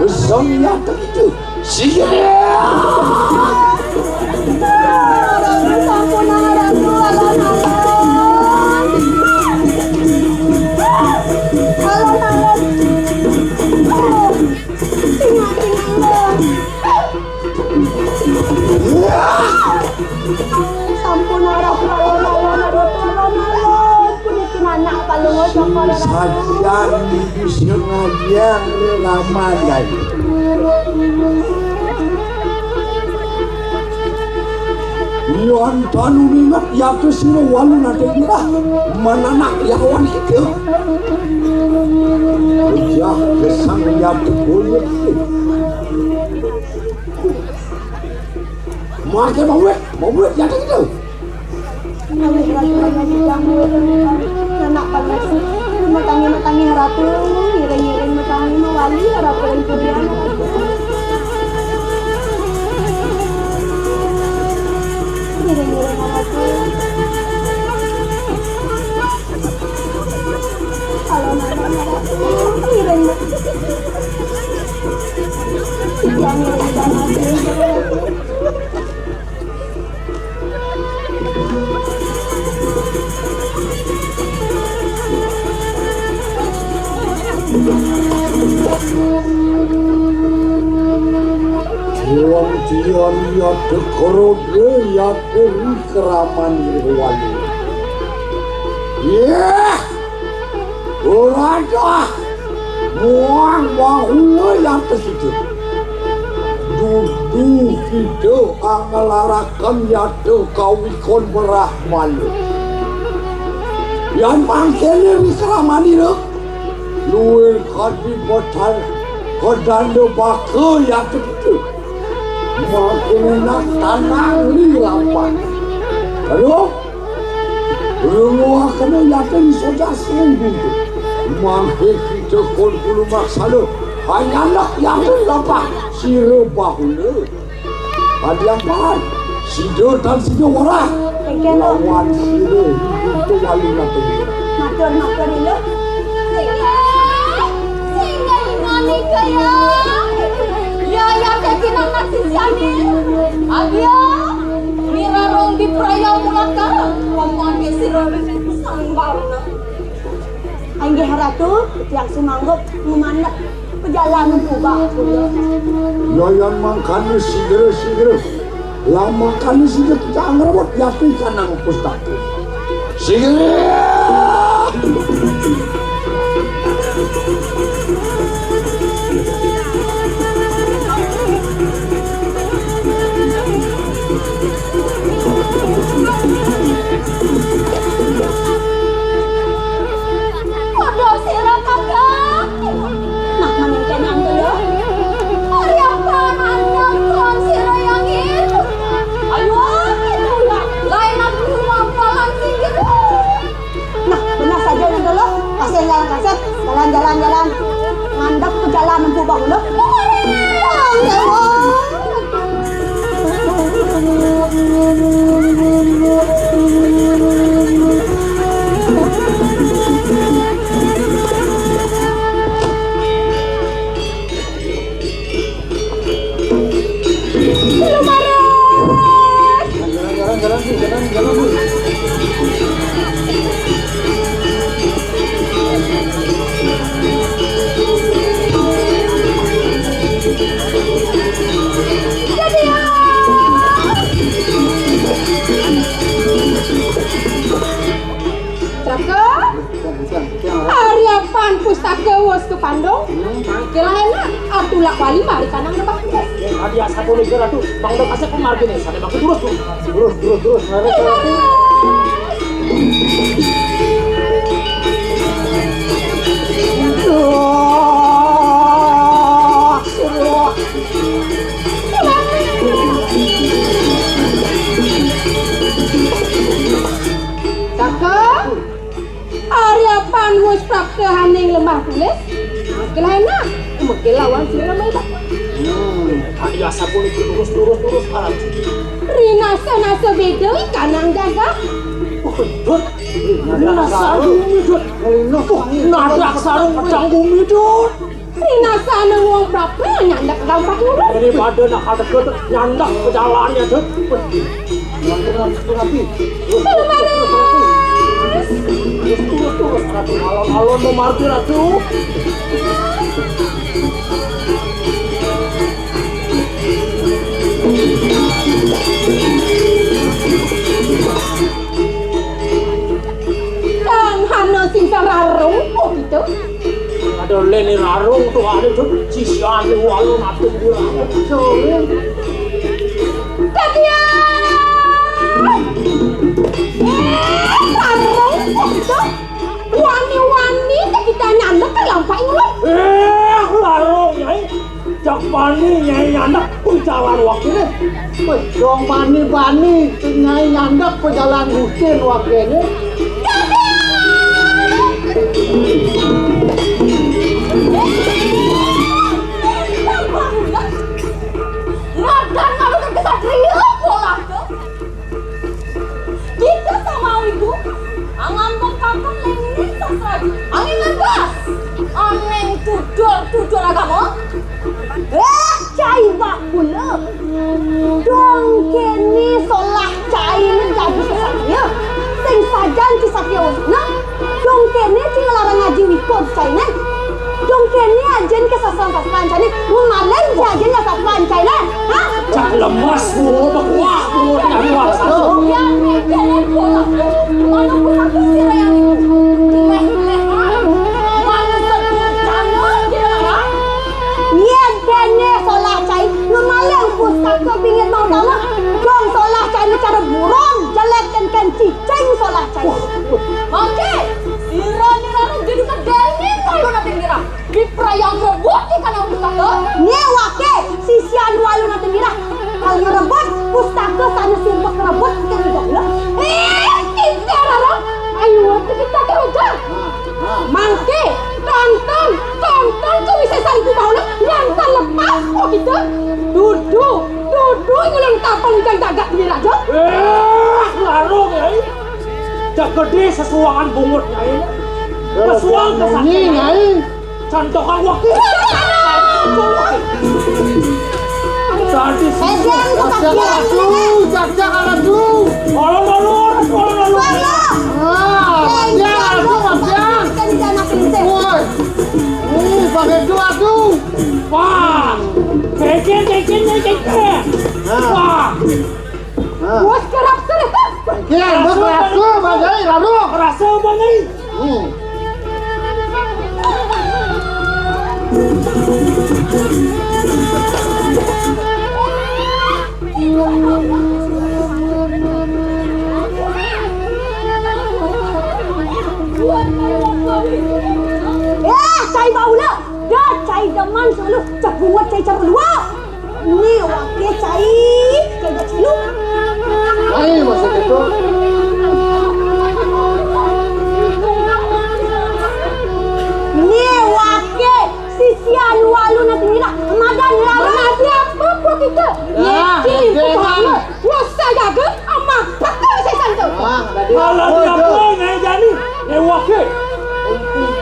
Beseng yadri kita. Siap. Sampun, Ratu, alon-alon. Alon-alon. Tinggal-tinggal. Sampun, Ratu, alon-alon, Ratu, alon-alon. Puniki anak palungguh saka Ratu. Sajan sengaja lelaman. Yan tanu ningat yata sira walu nate mirah, mananak yawan kita. Ujah gesang yata kulit. Makai mawit, mawit yata kita. Ngalih ratu ratu jang anak panas. Matangi matangi ratu, ngiring-ngiring matangi mawali ratu ring kulian. Ngiring-ngiring ratu. Kalau matangi ratu, ngiring. Jang ngiring banget. Wong tiang yata koroge yata wikraman wali. Yeh! Ora dah. Muang bahula yata sida. Dudu sida anglaraken yata kawikon brahmana. Yan mangkene wikramanira. Luwih kadi betal kedanda baka yata sida. Mangkene nak tanang ni lapan. Aduh. Lungguhakena yakin soja sing bintu. Mangke kita kon puluh maksana. Hanyanak yakin lapah. Sira bahula. Adiang pahan. Sida tan sida warah. Lawan sira bintu wali nanti. Matur, matur, Indu. Singgah, singgah, Inani kaya. Ya, ya, teki nak sisiane. Adia, mira rong di praya mulakar. Wong mangke sira sang barna. Inggih Ratu, tiang sumanggup ngumandhek pejalanan pubah kula. Yayan mangkane sigra-sigra. Lamakane sida kita ngrebut yati kanang pustaka. Sigra! Waduh, sira kakak. Nah, maningkah nangkul ya. Ari apa nangkul tuan sira yang itu? Ayo, itu ya. Lain aku mau pulang singkir. Nah, benar saja nangkul lo. Kasih jalan kasih. Jalan, jalan, jalan. Ngandap ke jalan empu bahula. Bang Dewa. Caka, ari apan pustaka wus kapandung, mangke lah enak, atulak wali mari kanang lebah. Adi asapunika Ratu, mangda kasih pemargine, sane bakal terus, terus, terus, terus, terus, terus. Caka, ari apan wus prapta haning lemah tulis, mangke lah enak, mangke lawan sira lemah. Hmm, adi asapunika terus, terus, terus, aran. Rinasa-nasa beda, kanang gagah. Oh, betul. Rinasa bumi, Dut. Nada aksara pedang bumi, Dut. Pinasane wong prapra nyandak gampang ngono. Ini pada nak ada gedek nyandak pejalanan, Dut. Wih, nyandak rapi. Terus, terus, terus, Ratu. Alon-alon mau martir, Ratu. Sang hana sing sararung kok gitu. Ada leni rarung tuh ada tuh sisian walu natung di rarung. Kadian! Eh, rarung kok gitu. Wani-wani tak kita nyandak ke lampai ngulon. Eh, rarung, Nyai. Jak bani Nyai nyandak, kuwi jalan wakile. Wis dong bani-bani Nyai nyandak pejalan rutin wakile. Ngadan ngalukan kesatria pola. Kita sama ibu, angan mengkangkang nengin sastra. Angin ngegas, angin tudul-tudul agama. Eh, cai bakula. Dong kene solah cai ne dadi kesatria. Sing sajan kesatria wosna. Dong kene sing larang ngaji wikut cai ne. Dong kene ajen ke sastra-sastra cai ne. Mun maleng ke ajen ke sastra cai ne. Hah? Cak lemas, Bu. Bekuak, Bu. Nyari wasa. Ya, kene pola. Mana pun aku sira yang itu. Leh, leh, ah. Mana sebut channel dia, ah? Yen kene solah cai, ngemaleng pustaka pingit mau tama. Dong solah cai ne cara burung, jelek ken ken cicing solah cai. Oke, sira nira jadi medeni malu nanti ngira. Diprayang rebut di kana pustaka. Nyewake sisian walu nanti ngira. Kalau ngerebut pustaka sana sumpah ngerebut kita juga. Eh, kita rara. Ayo, kita kerja. Mangke, tonton, tonton kewisesan ku bauna, lantan lepas kok kita. Dudu, dudu ngulang tapel ikan gagak di raja. Eh, larung, Nyai. Jak gede sesuangan bungut, Nyai. Sesuang kesaktian, Nyai. Nyai. Cantokan wakil. Tadi Edan, kok kaki lagi, Ratu, Nenek? Jajak, Ratu. Alon, alon, alon, alon. Suara. Ah, Edan, ya, Ratu, kok kaki lagi, Ratu. Kan di sana pintu. Woi. Ih, pakai dua, Ratu. Wah. Keke, keke, keke. Nah. Wah. Nah. Bos kerap serius. Keke, bos kerap tuh, Bang Jai, Ratu. Kerasa, Bang Jai. Hmm. Eh, cai baula. Dah, cai deman selalu. Cak bungut cai cara luar. Ni wake cai, cai dah cilu. Ai, maksud itu. Ni wake sisian walu nanti nira. Madan nira. Mana siapa pun kita? Ah, Yekin, jangan. Wasa jaga, amah pakai sesan tu. Ah, dah dia. Kalau dia pun, eh, jadi. Ewake.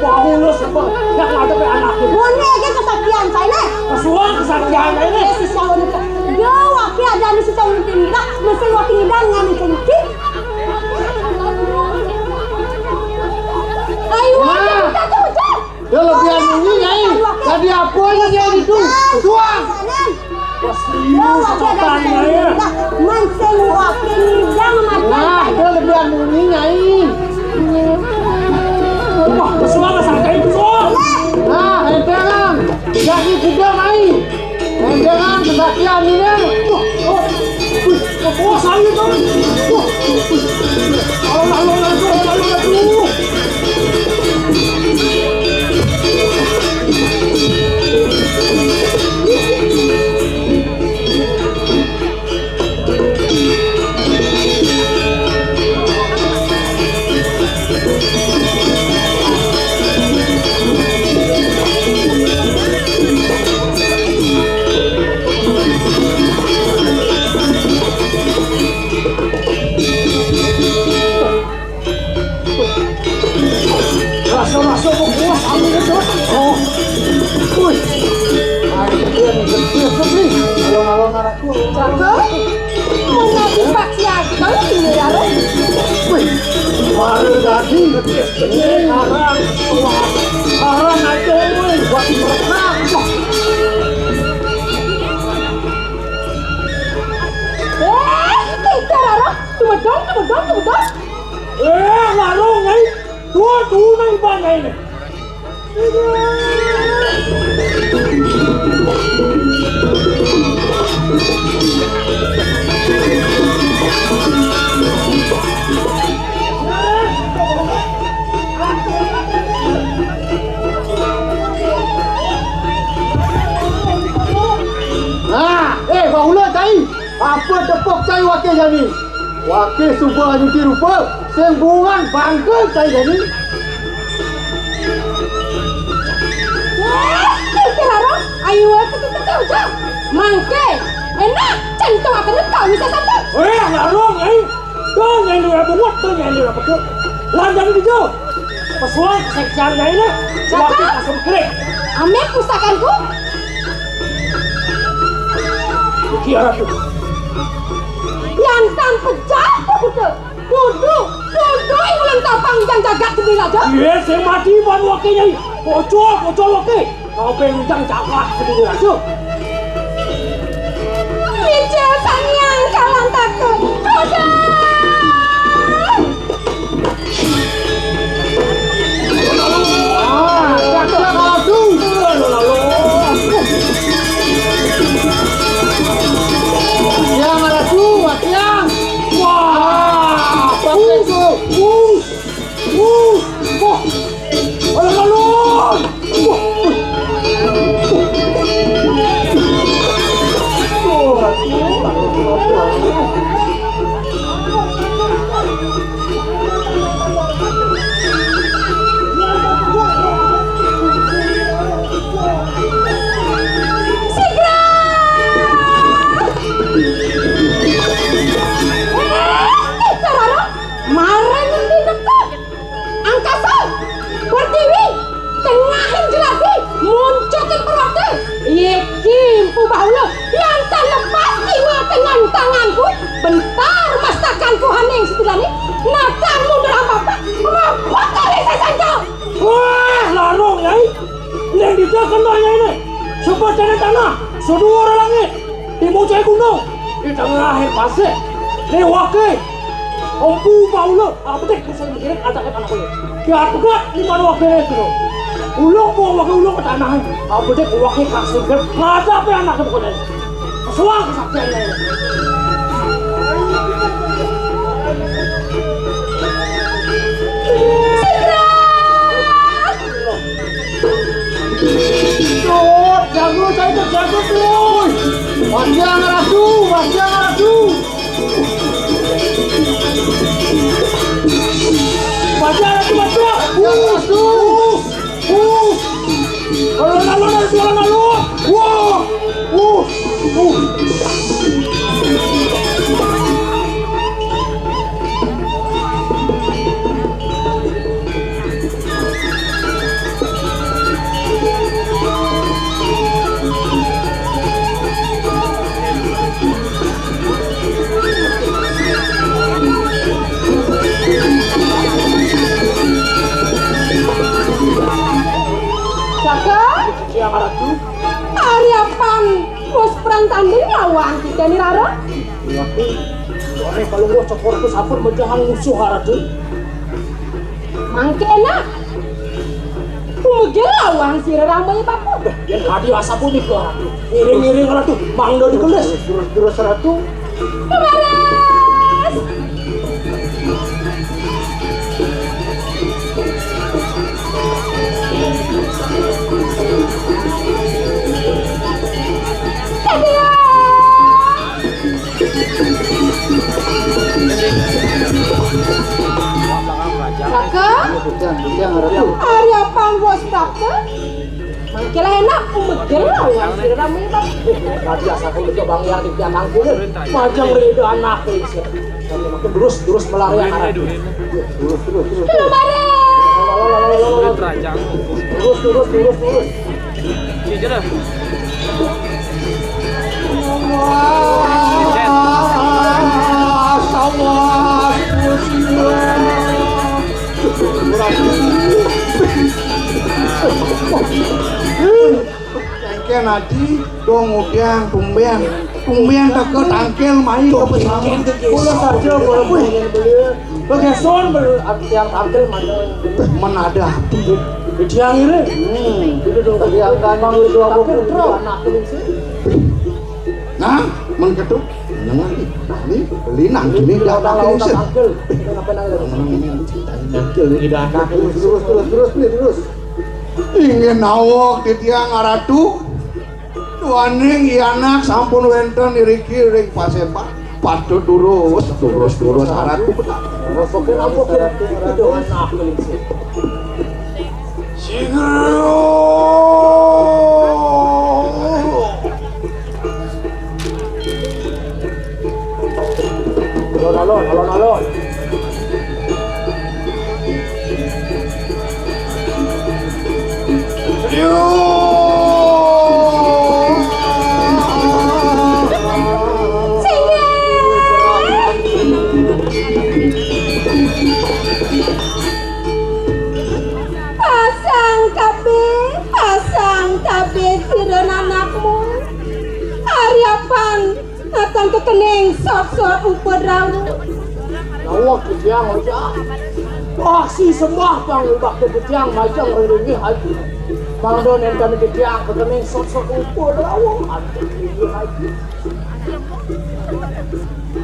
Bahu lu sebab nak ada pe anak. Bone ke kesaktian cai ne. Kesuang kesaktian cai ne. Eh, si Saun ke. Yo, wake ada ni si Saun tinggi dah. Mesti wake ngidang ngan cai. Ayo, kita tu betul. Dia lebih anu ni, Nyai. Jadi apa aja dia itu? Suang. Wah, serius, sopan, ya. Mancing wakil ngidang mati. Nah, dia lebih anu ni, Nyai. Wah, pesuang sampai pesuang. Nah, enteran. Jadi kuda, Nyai. Enteran kesaktian ini. Wah, oh. Wih, wah, saya tahu. Wah, wih. Alon, alon, alon, alon, alon. Rasa-rasa kok puas aku itu. Oh. Ayo, dia nih, dia nih. Alon-alon anakku. Jago? Mau ngaku Pak Siaga ini, Raro? Wih, baru tadi. Sekarang, wah, sekarang aja, wih, buat mereka. Wah. Eh, kita, Raro. Tumedong, tumedong, tumedong. Eh, Raro, ngai. Tuh, tuh, nang iban, ngai, nih. Nah, eh, bahulo cai. Apa tepuk cai wakil jani? Wakil suba nyuci rupa, sing buan bangka cai jani. Wah, kira-kira ayo aku tuh tahu jam. Mangke, enak, centong akan kau bisa satu. Eh, larung, eh. Tuh, nyai lu bungut, tuh, nyai lu apa tuh? Lanjang di jauh. Pesuang keseksian nyai lah. Cakep. Wakil kasum kering. Ambil pustakanku. Kiara tuh. Piantang pejah, Pak Buta. Dudu, dudu, yang ulang tapang yang jagat sendiri aja. Iya, saya mati ban wakil nyai. Bocor, bocor wakil. Sampai ujang jagat sendiri aja. Micil sanyang kalantaku. Udah. Ah, cakep, aduh. Yang ada tuh, yang. Wah, bagus tuh. Bus. Bus. Wah. Alah, alah. Wah. Marang endi deket? Angkasa, pertiwi, tengahin jelati, muncutin perwata. Iki empu bahula, yang tak lepas tiwa tengan tanganku. Bentar mastakanku haning setilani, natang mundur ambapa, mapot kali sesengkal. Wah, larung, Yai. Ning dija kena, Yai, ne. Sebacane tanah, sedhuwure langit. Timucai gunung, di tengahing pasir. Liwake empu paula, abedik bisa mikirin anake anak kowe. Ki abedik liman wage kira. Ulung po wage ulung ke tanah, abedik wage kasih ger, ngadape anake kowe. Suwang kesaktiannya. Jago, jago, jago, jago, woi. Wajah ratu, wajah ratu. Wajah ratu, wajah. Wajah ratu. Uh, uh. Alon, alon, alon, alon, alon. Wah. Uh, uh. Saka? Siang, Ratu. Ari apan wis perang tanding lawan kita ni, Rara? Ratu, sore kalau wis cokor ku sampun mejahan musuh, Ratu. Mangkena. Kumegel lawan sira ramai bapak. Yen adi asapunika, Ratu. Ngiring-ngiring, Ratu. Mangda dikelis. Terus, terus, terus, Ratu. Leres. Dadah. Saka? Bujang, bujang, Ratu. Ari apan wis prapta? Mangke lah enak, umegel lah, wong sira rame, Bang. Tadi asal aku juga Bang yang di pian nangkul. Majang reda anak, eh, sira. Makin terus, terus melari anak. Terus, terus, terus. Terus, terus, terus, terus. Terus, terus, terus, terus. Tangkil Aji, dong udiang tumben. Tumben teka tangkil main ke pesawat. Bola saja, bola main beli. Begeson beli tiang tangkil mana? Menada. Di tiang ini. Hmm. Itu dong tadi akan mang dua puluh anak ini sih. Nah, men ketuk. Jangan. Ini beli nang ini dah tangkil sih. Tangkil. Kenapa nang? Tangkil ini dah tangkil. Terus, terus, terus, terus, terus. Inggih nawak titiang Ratu. Duaning i anak sampun wénten iriki ring paseban. Patut durus, durus, durus Ratu. Sigra. Alon, alon, alon, alon. Pasang kabéh, pasang kabéh sira nanakmu. Ariapan Natang kekening sok-sok upud rauh. Nawak titiang ojah. Wah, si sembah pang ubak titiang majeng ring linggih Aji. Mangda nénten titiang kekening sok-sok upud rauh. Aduh, linggih Aji.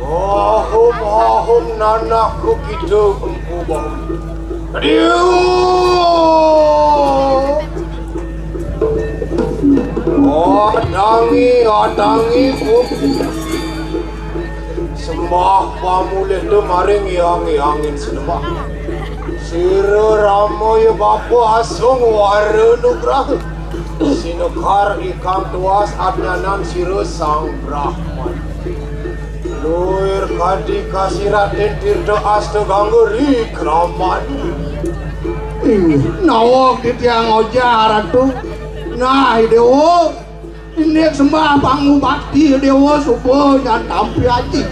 Ahum, ahum, nanakku kita empu bau. Adiu. Adangi, adangi, pup. Sembah pamulih tu maring iang-iangin sinembah. Sira Rama ya Bapa asung wara nugraha. Sinekar ikang tuas adnyanan sira Sang Brahman. Luir kadi kasiratin tirta asta gangga ri kraman. Ih, nawak titiang ojah, Ratu. Nah, Déwa, indik sembah pangubakti Déwa suba nyan tampi Aji.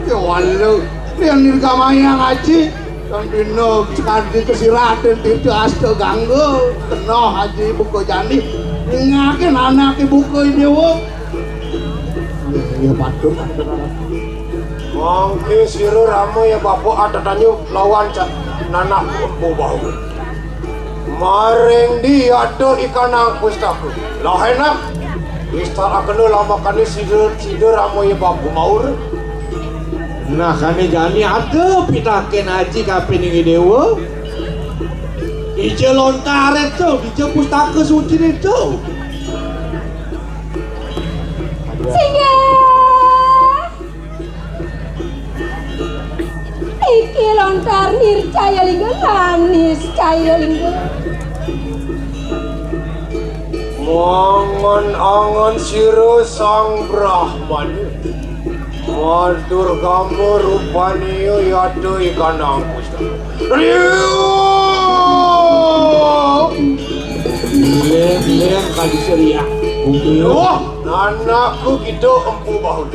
Ya wala, yén nirgamayang Aji, tan bina kadi kasiratin tirta asta gangga, kena Aji buka jani. Ningakin anaké buka Déwa. Ya, ya, patut, patut, patut. Mangké sira Rama ya Bapa atatanya lawan ca-, nanak empu bau. Maring di ada ikanang pustaka. Lah enak. Wistar akena lamakané sida, sida Rama ya Bapa maur. Nah, kané jani ada pitaken Aji kapining Déwa. Dija lontar itu, dija pustaka suci itu. Singgih. Iki lontar Nircaya Lingga lan Niscaya Lingga. Mangan-angan sira Sang Brahmana. Matur gama rupania yata ikanang pustaka. Riu! Lem-lem kadi seriak. Bumi. Wah, anakku kita empu bahul.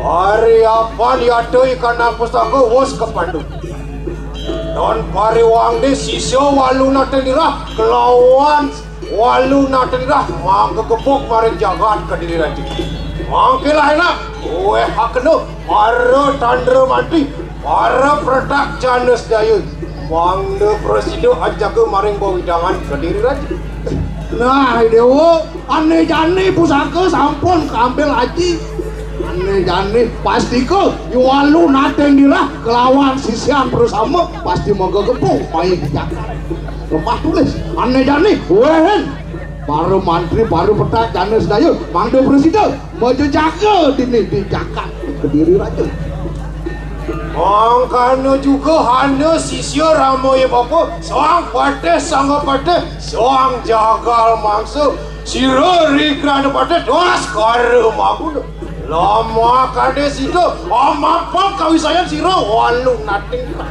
Ari apan yata ikanang pustaka wus kapandu. Don pariwang di sisya walu nata lirah kelawan walu nata lirah mangka kepok maring jagat Kediri Raja. Mangkilah enak, weh hakena para tandra mantri, para pretak jana sedaya. Mangda prasida ajaga maring wewidangan Kediri Raja. Nah, Déwa, ané jani pusaka sampun kaambil Aji. Ané jani pastika Iwalu Naténdira kelawan sisian prasama pasti mangka kepok mai di jagat. Lemah tulis, ané jani, wéhén. Para mantri, para pretak jana sedaya, mangda prasida majajaga dini di jagat Kediri Raja. Mangkana juga hana sisya Rama ya Bapa, Sang Patih, Sang Patih, Sang Jagal Mangsa, sira Rikrana Patih, Daskara Maguna. Lamah kadé sida, amapal kawisayan sira Walu Naténdira.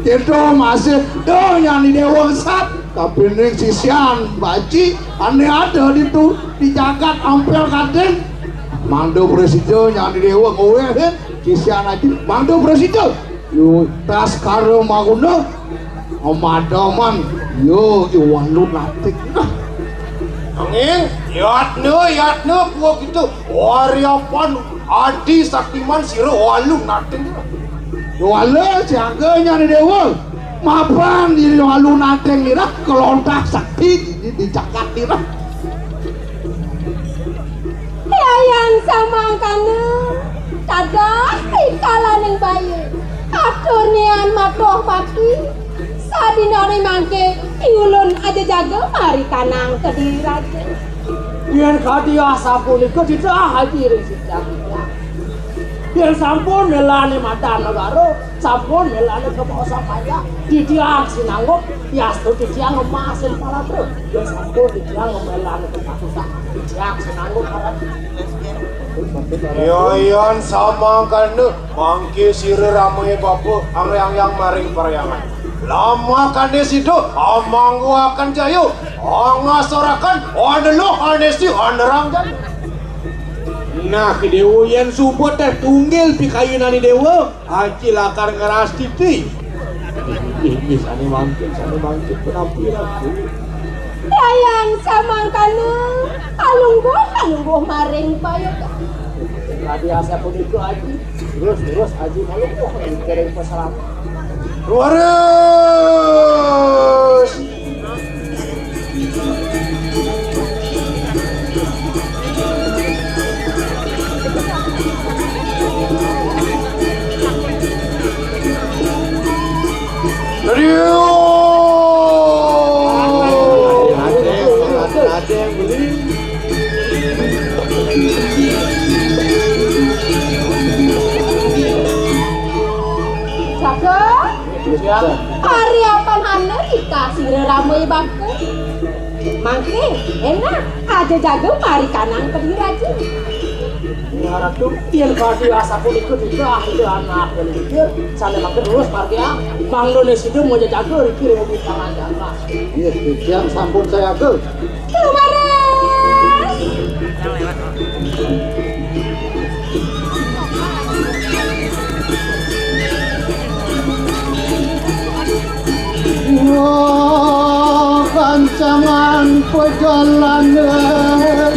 Kita masih doh nyani dewa sat. Tapi ning sisian baci ane ada ditu di jagat Ampel Gading. Mangda presida nyani dewa ngowehin sisian aji. Mangda presida. Yu tas karo maguna. Omadaman. Yo, yo walu natik. Anging, yatna, yatna, kuwa gitu. Waryapan, Adi Saktiman, sira walu natik. Wala siaga nyani dewa. Mapan diri walu nating nira kelontak sakti di, di jagat nira. Yayan samangkana tadah rikalaning bayi. Atur nian matoh mati. Sadinane mangke piulun aja jaga marikanang kediri raja. Yen kadi asapunika titah aji ring sitang. Yen sampun melane matan negara, sampun melane kebasa payah, titiang sinanggup, yastu titiang ngemasin palatra. Yen sampun titiang melane kebasa, titiang sinanggup. Yayan samangkana mangke sira ramae bapa angyang maring paryangan. Lamakane sida amangguaken jaya, angasoraken, aneluh anesti anerang jaya. Nah, Dewa, yen suba teh tunggil pikayunane Dewa, aci lakar ngerastiti. Inggih, inggih, sane mangkin, sane mangkin, penampilan. Yayan samangkana, alungguh, alungguh maring payoga. Kadi asapunika, Aji. Terus, terus, Aji, alungguh, mikirin pasalamet. Leres. Cakep. Ari apan hana kita sira rama ibaka. Mangke, enak, aja jaga marikanang kediri raja. Ya, Ratu, yen kadi asapunika titah ida anak leluhur, sane mangke terus margiang, mangdane sida moja jaga riki ring tangan jaga. Iya, titiang sampun sayaga. Lumares. Wah, kancangan perjalanan.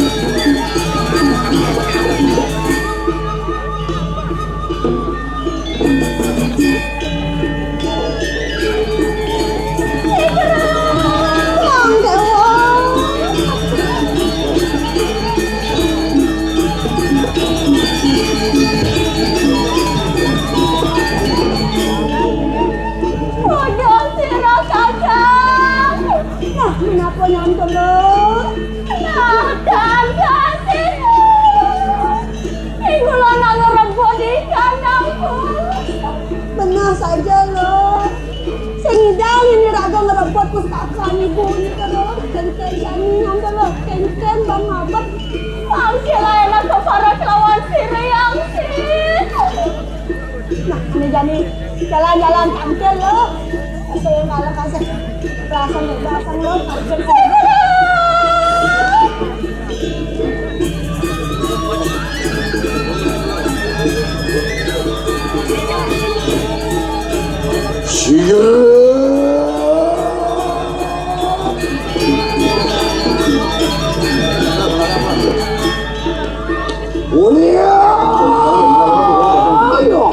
Waduh, sira kakang. Nah, menapa nyantun, Lur? Nah, kakang, sira. Ing kula nang ngerebut ikan, ampun. Benah saja, Lur. Sing ngidang ini raga ngerebut pustaka ibu nika, Lur. Kenten jani, ngandel, Lur. Kenten bang mabet. Wangsil ae nak keparat lawan sira, Yang Sih. Nah, ini jani jalan-jalan tampil, Lur. Saya ngalah kasih. Belasan, belasan, Lur. Tampil. Siap. Ulia. Ayo.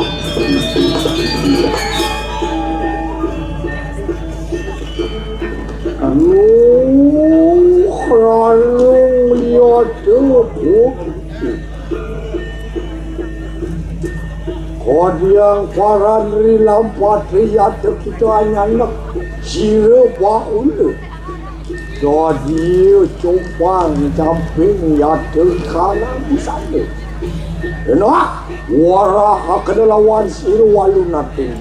Aduh, lalu lihat tuh. Kodiang paran ri lampati yata kita anyanek sira bauna. Dadi compang camping yata kanan busana. Enak, warah akena lawan sira walu nating.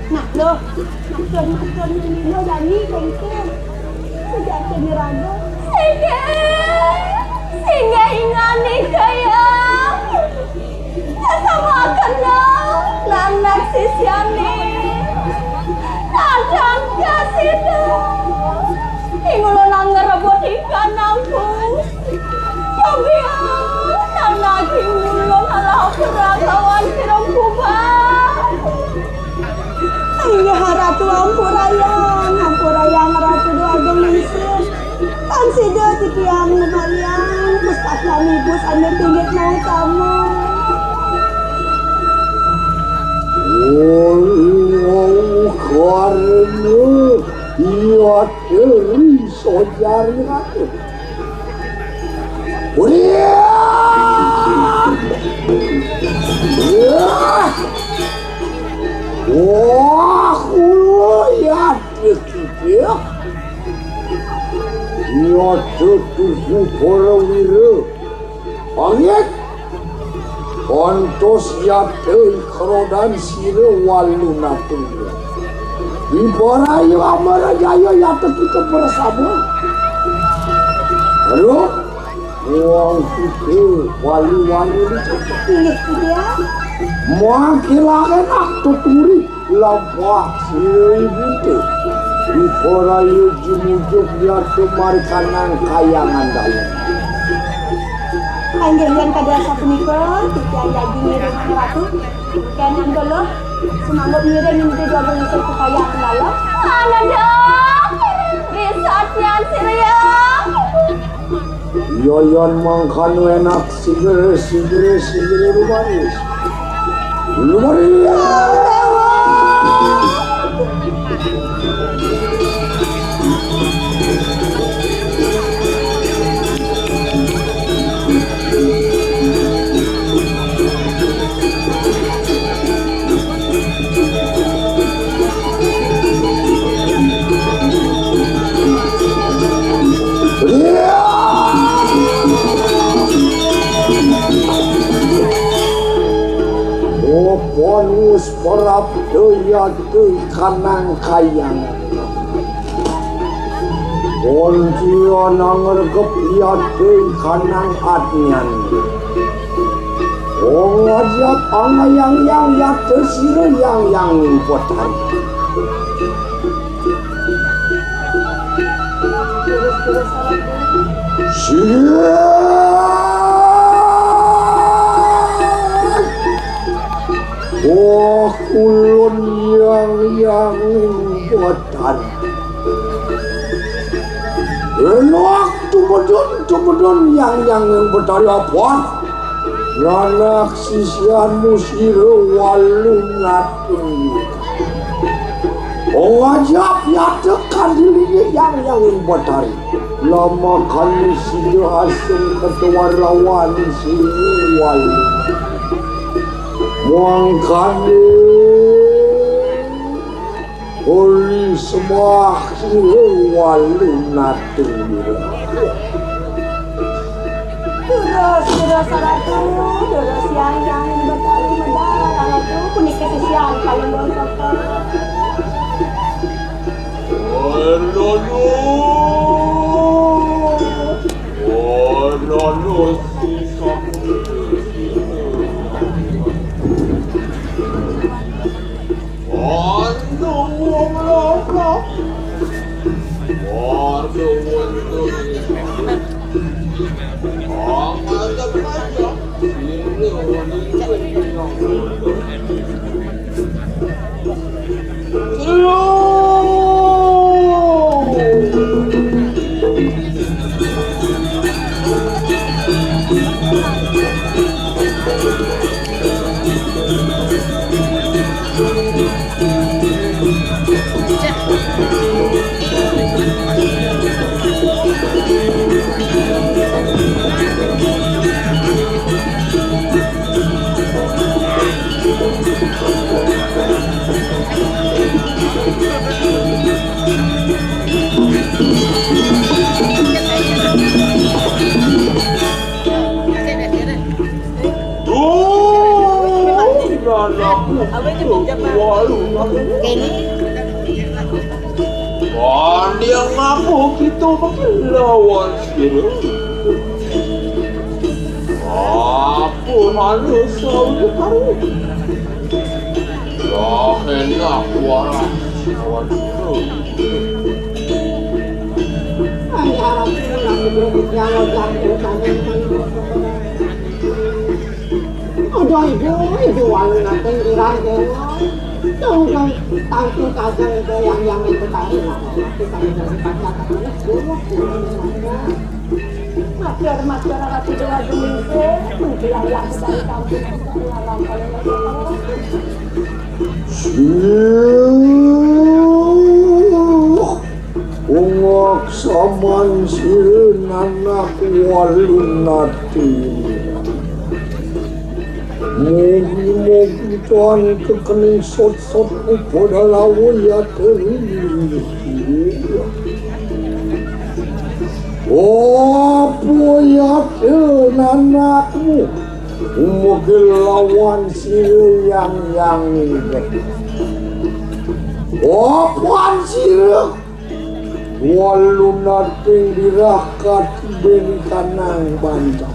Nah, lo, maksud-maksud nino jani kengkeng. Sejati niraga. Singgih, singgih ingani kaya. Sesama kenal, nanak sisiane. Kadang kasida, ing ulun angger rebut ikan nangku. Tapi, ah, nang naging ulun alah beragawan sirem kubah. Inggih, Ratu, ampurayang, ampurayang, Ratu Déwa Agung Lingsir. Tan sida titiang ngemaliang pustaknami ibu sané tunggit mau tama. Oh, karena iya diri sojari rakyat. Wah! Wah! Wah, kulo ya, ya. Nyata tuhu para wira. Pangit. Kantos yata ikrodan sira walu natur. Diparayu amarajaya yata kita bersama. Aduh, wong kita walu-walu ini. Inggih, Dinda. Mangkilake nak tuturi. Lampah sira ibunte. Ibu rayu jumujug yata marikanan kayangan dalam. Inggih, yén kadang sapunika, titiang dadi ngiring Ratu. Kén Anggala, sumanggup ngiring Ida Dwagung Lingsir ka kayangan dalam. Ananda, bisa tian sira ya. Yayan mangkana enak sigere, sigere, sigere lumaris. Lumaris. Opon wis prapta yata kanang kayangan. Pontian angregep yata kanang adnyan. Ong ajab angayang yang yata sira yang yang ing petari. Siap. Wah, kulon yang yang ing petari. Enak tumedun, tumedun yang yang ing petari apa? Ranak sisianmu sira walu natur. Ong ajab yata kadiline yang yang ing petari. Lama kali sida asung ketuar lawan sini walu. Mangkane uli sembah sira walu natur. Terus, terus, Ratu, terus yang, yang bertali medal, Ratu, punika sisian paling bontot. Waduh, waduh, sisa. Waduh, waduh. Waduh, waduh. Duh, anakku. Waduh, anakku. Kani ngaku kita pakai lawan sira. Apa manusia udah karo? Lah, enak waras. Lawan sira. Ayo, aku nang belum nyala jatuh sampai. Aduh, ibu, ibu, walu nanti irang dewa. Tuh, tuh, tangku kagak itu yang, yang itu tadi lah. Kita udah dibaca terus, dulu. Masyarakat, masyarakat itu lagi mikir, yang, yang kita tahu. Siuh. Ungok saman sira nanak walu nati. Mugi-mugi tuan kekening sot-sot upada lawa yata rini. Apa yata nanakmu? Mugi lawan sira yang yang. Apan sira? Walu nating dirah katibin kanang bantang.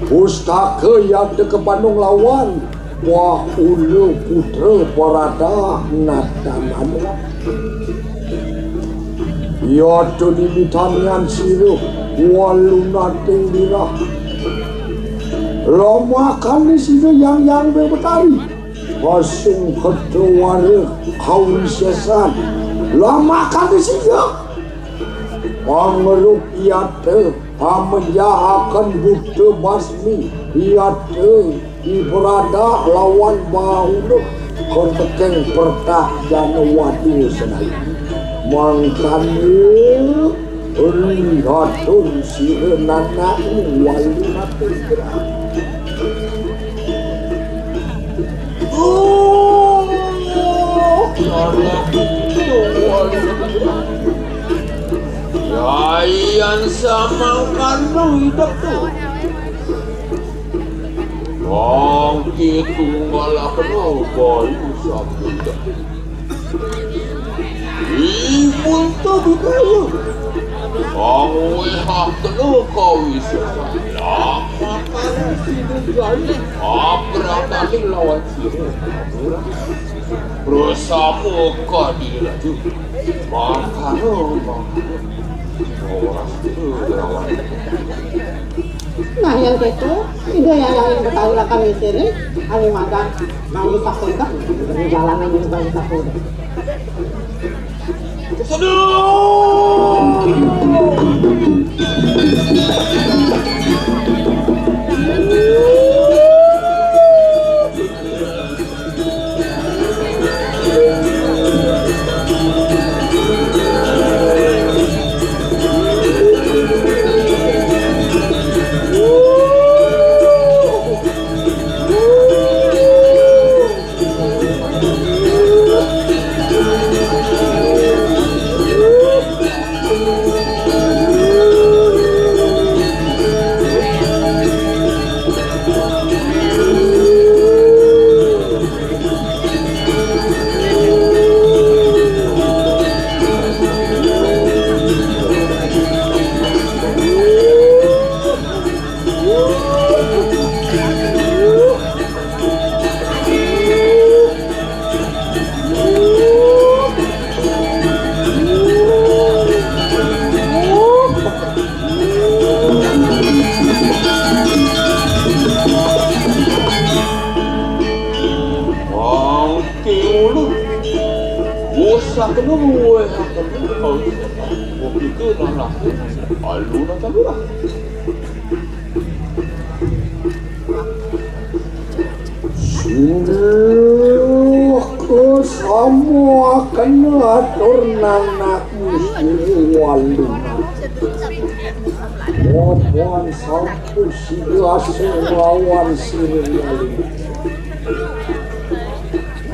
Pustaka yata kapanung lawan wah ula putra parada natan adalah. Yata dimitanian sira walu nating dirah. Lamakan sira yang yang betari. Pasung kedawara kawisesan. Lamakan sira. Pangruk yata, pamenjahaken buta basmi, yata, dibradah lawan bauna, kontekeng pertah jana wadu senai. Mangkane, rihatur sira nanak wali mati gerah. Oh, Yayan samangkana idep tu. Wong kitunggalakna bayu sabda. Imun tabikaya. Sang wehah kena kawisesan. Lamakana sinunggale. Abratane lawan sira. Bersama kadi laju. Mangkana, mangkana. Nah, yang itu, Ida yang yang betawi lakam mikirin, anu magang, bagi sakuda, jalanan ini bagi sakuda. Sedih. Wong tiulu. Wusakna luwih akeh. Wong itu nang aku. Aluna tak murah. Sira kesama kena atur nanakmu sira walu. Wawan sampun sira asing lawan sira walu.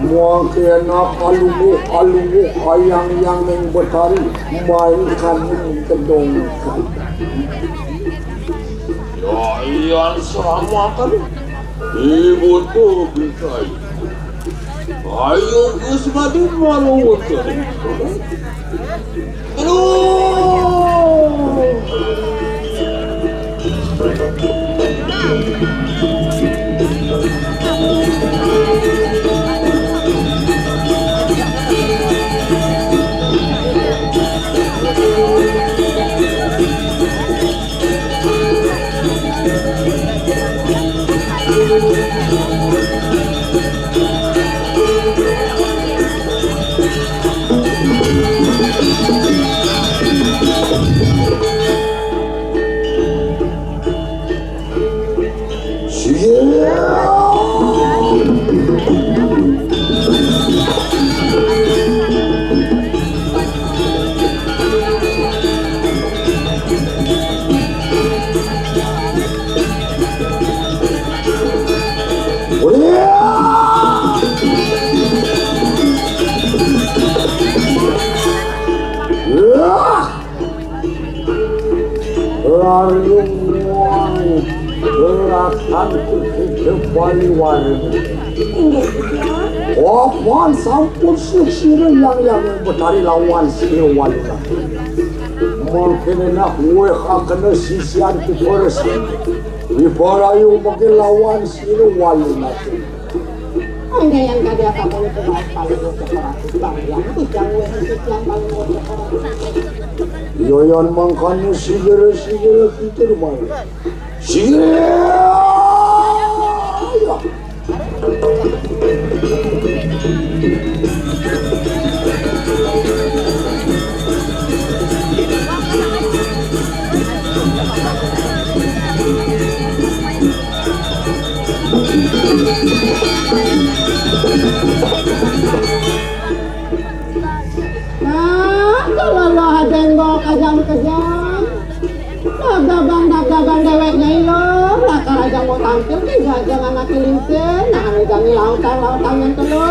Mangkena kalungguh-kalungguh ayang-yang ning betari, main kaning kedong. Ya, iya, selamat. Ibu tu bisai. Ayo, Gus Madu malu. Aduh. Larung wong gerakan kudu bali waring. Inggih, Gusti. Papan sampun sisira yang yang betari lawan sira waluna. Mungkin enak weh akene sisian kuperes. Wibarayu mungkin lawan sira waluna. Anggayan kadya kamu itu mas paling mudah orang. Bang, yang itu jangan weh itu yang paling mudah orang. Yoyon mangkane sigere-sigere kita rumah. Sigere. Nah, kalau lo ada yang bawa kajang-kajang, dagabang-dagabang dewek nyai lo, lakar aja mau tampil, tiga aja anak lincir, nah, ini jangan lautan-lautan yang telu.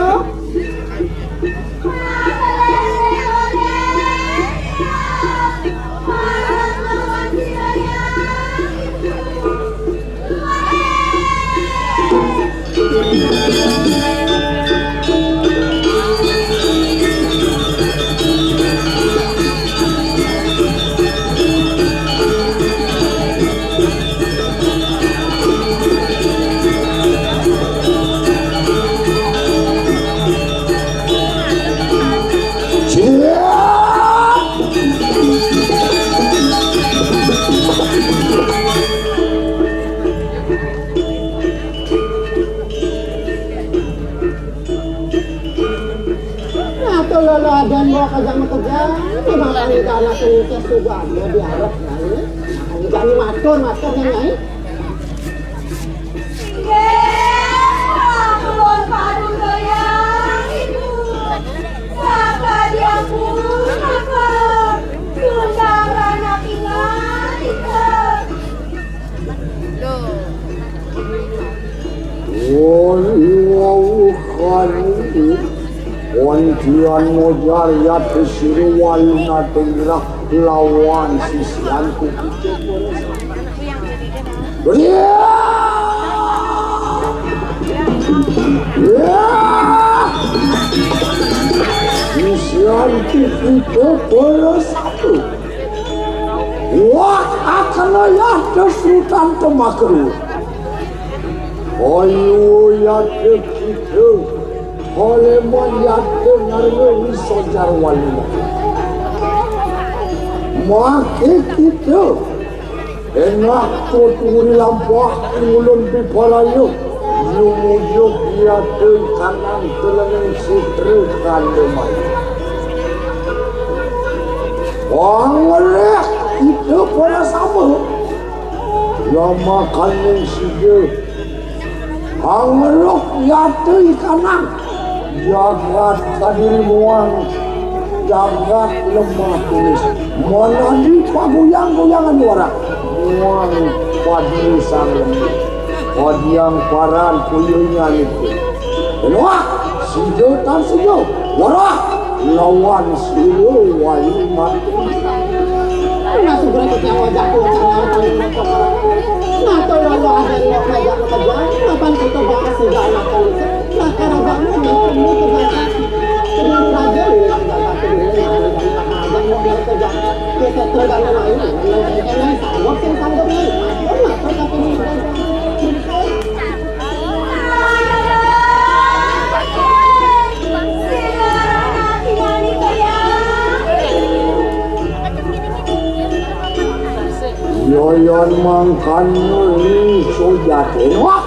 Nah, tuh lo, lo ada yang bawa kajang-kajang, memang kami tak anak lincir sudah ada di Arab, nah, ini. Nah, ini kami matur, matur, Nyai. Nggih, ampun, Pak Dudoyang, Ibu. Maka diampun, maka tunggang anak ingat, Ibu. Woi, wau, kali. Ontian mojar ya, Sri Waluna Tenggerak lawan sisianku. Iya. Iya. Sisianku itu bersatu. Wah, akana ya, Sultan Temakeru. Ayo, ya, kita. Oleh melihat dengar wis sojar wali. Mangke kita enak tuturi lampah ulun pipalayu. Yumujuk ya, teng kanan telengen sutri kandeman. Pangreh kita para sama. Lama kaning sida. Angeluk yati kanang. Jagat kadiri muang. Jagat lemah tulis. Manadi paguyang-guyangan warak. Muang padiri sang lemah. Padiang paran kuyunya niku. Wah, sida tan sida. Warak. Lawan sira wali mati. Nah, segera kita wajah kuat, nah, tolong, tolong. Nah, tolong, tolong, ada yang mau ngajak kerja. Kapan kita bahas juga anak polisi? Nah, karena bangun, nah, ini tugasnya. Dengan raja, ini yang nggak satu dulu, nah, ini kan anak raja mau ngajak kerja. Kita tuh kan lain, nah, yang lain, sanggup, sih, sanggup, nih. Nah, tolong, tolong, tolong. Yoyon mangkan nuli sojaten. Wah,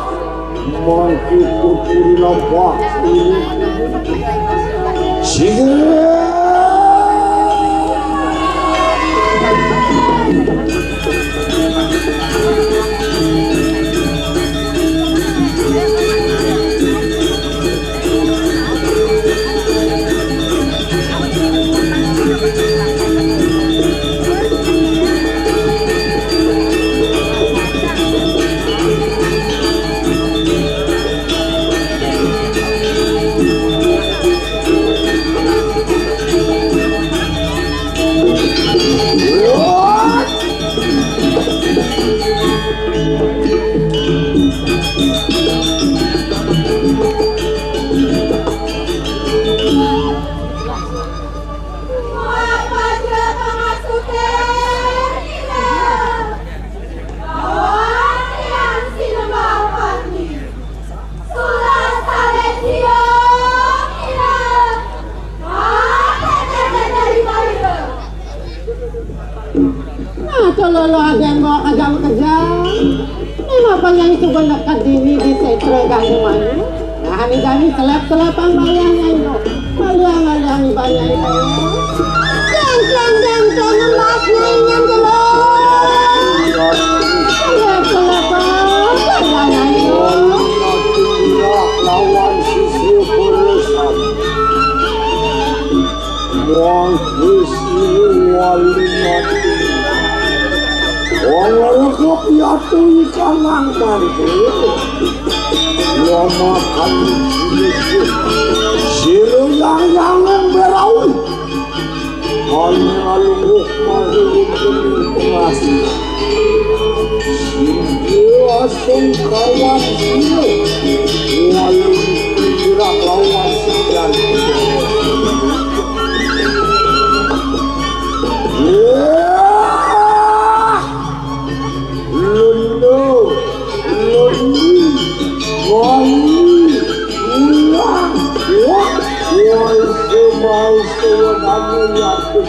mangki putri nampak ini. Sige. Nah, cololo aden bawa kejang-kejang. Ini apa yang itu lekat dini di setra gani mani? Nah, ini gani selep-selepan bayangnya itu. Maliang-maliang ibanya itu. Deng, deng, deng, deng, emasnya inyan dulu. Selep-selepan bayangnya itu. Lawan sisi urusan. Wong wis wali mati. Wong lelekop yatu ikan nang mangke. Ya makan sira yang-yangan berawi. Kami ngalungguh mari wonten ing pengasih. Sing asung kawan sira. Wali pikiran lawan sidan. Wah! Lendo, lendi, wali, ulah, wah, wah, semau sewenane yakin.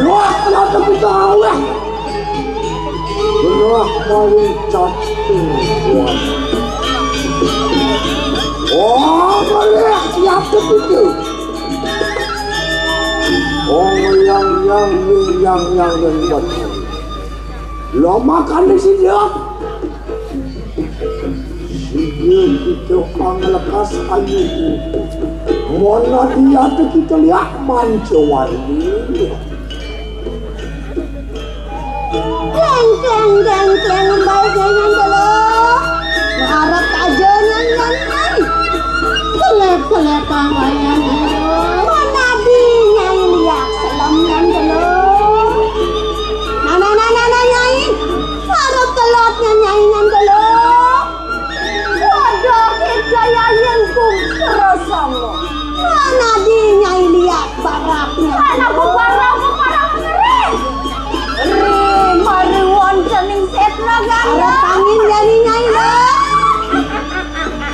Wah, kenapa kita aweh? Belah maling cacing. Oh, boleh, siap begitu. Oh, yang, yang, yang, yang, yang, yang. Lo makan di sini, ya? Sini kita kang lekas ayu. Mana dia tuh kita lihat mancuan. Kleng, kleng, kleng, kleng, mbak jangan dulu. Mengharap aja nyanyian ai. Kelep-kelepan wayang dulu. Mana di nyai liak selem nyan dulu. Nana, nana, nana, nyai. Harap telotnya nyai nyan dulu. Waduh, kita yayin kum serosongo. Mana di nyai liak baraknya? Mana ku barang ku barang ngeri. Ri mari wonten ing setna ganda. Arep angin jani nyai lo.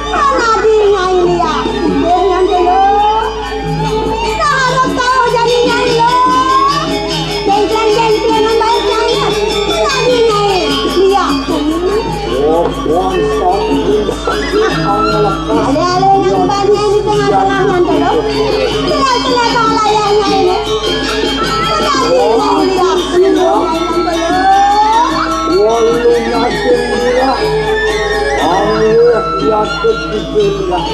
Mana di nyai liak? Dengan dulu. Nah, harap tahu jani nyai lo. Jengklen-jengklenan baik nyai. Mana di nyai liak? Ale-ale nang banyak di tengah-tengah nang dulu. Jelas-jelas bang layarnya ini. Kenapa ini lihat? Walu nyakin gila. Angin yakin dipindah.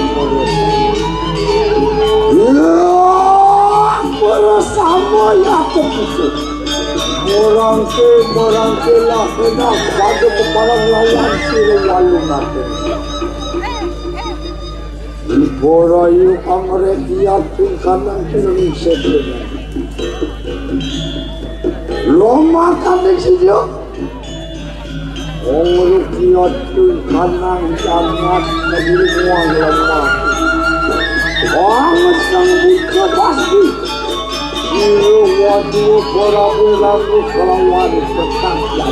Bersama yakin itu. Merangke, merangke lah kena pada kepala lawan sira walu nate. Ibu rayu kang rekiat ing kanan kiri sebelah. Lo makan di sini. Wong rukiya tungkanang jamat negeri muang lemah. Wong sing buka pasti. Iru wadu ora berlaku kelawan petang jam.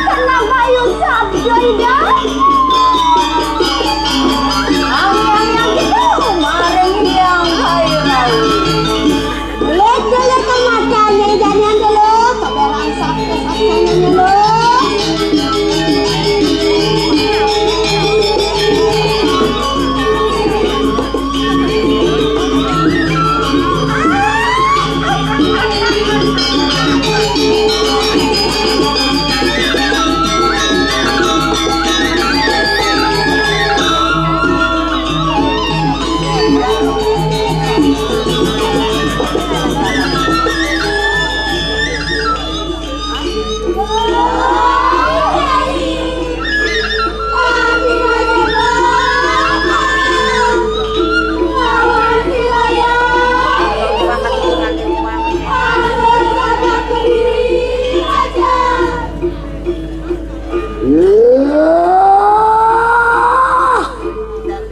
Kena bayu sabda ida. Ang-yang-yang gitu, maring yang kairau. Lek dulu ke mata, nyeri janian dulu, keberan sabda sabdanya dulu.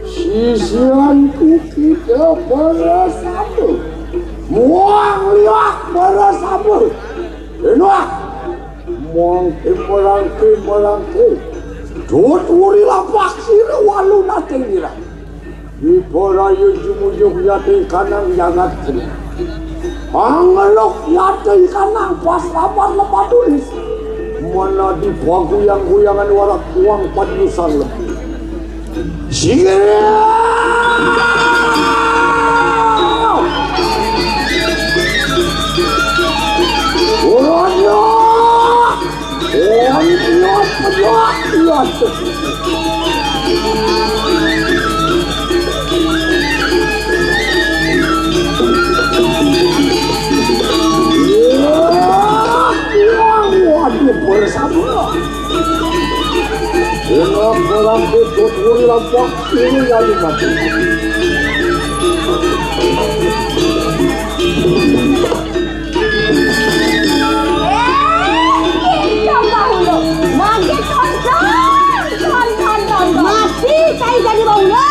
Sisianku kita para sama. Muang liwak para sama. Enak. Mangke, mangke, mangke. Tuturi lapak sira walu nating ngira. Di paraya jumujug yati kanang jagat kena. Pangeluk yati kanang pas lapat lepat tulis. Mana di paguyang-guyangan warak uang padusan lebih. Singgih! Urutnya! Urutnya! Iya, iya, waduh, bersama. Dengan perang putut uri lampah ini yang dikasih. Eh, iya, Pak Ulo. Mangke tonton, tonton, tonton. Mati saya jadi Pak Ulo.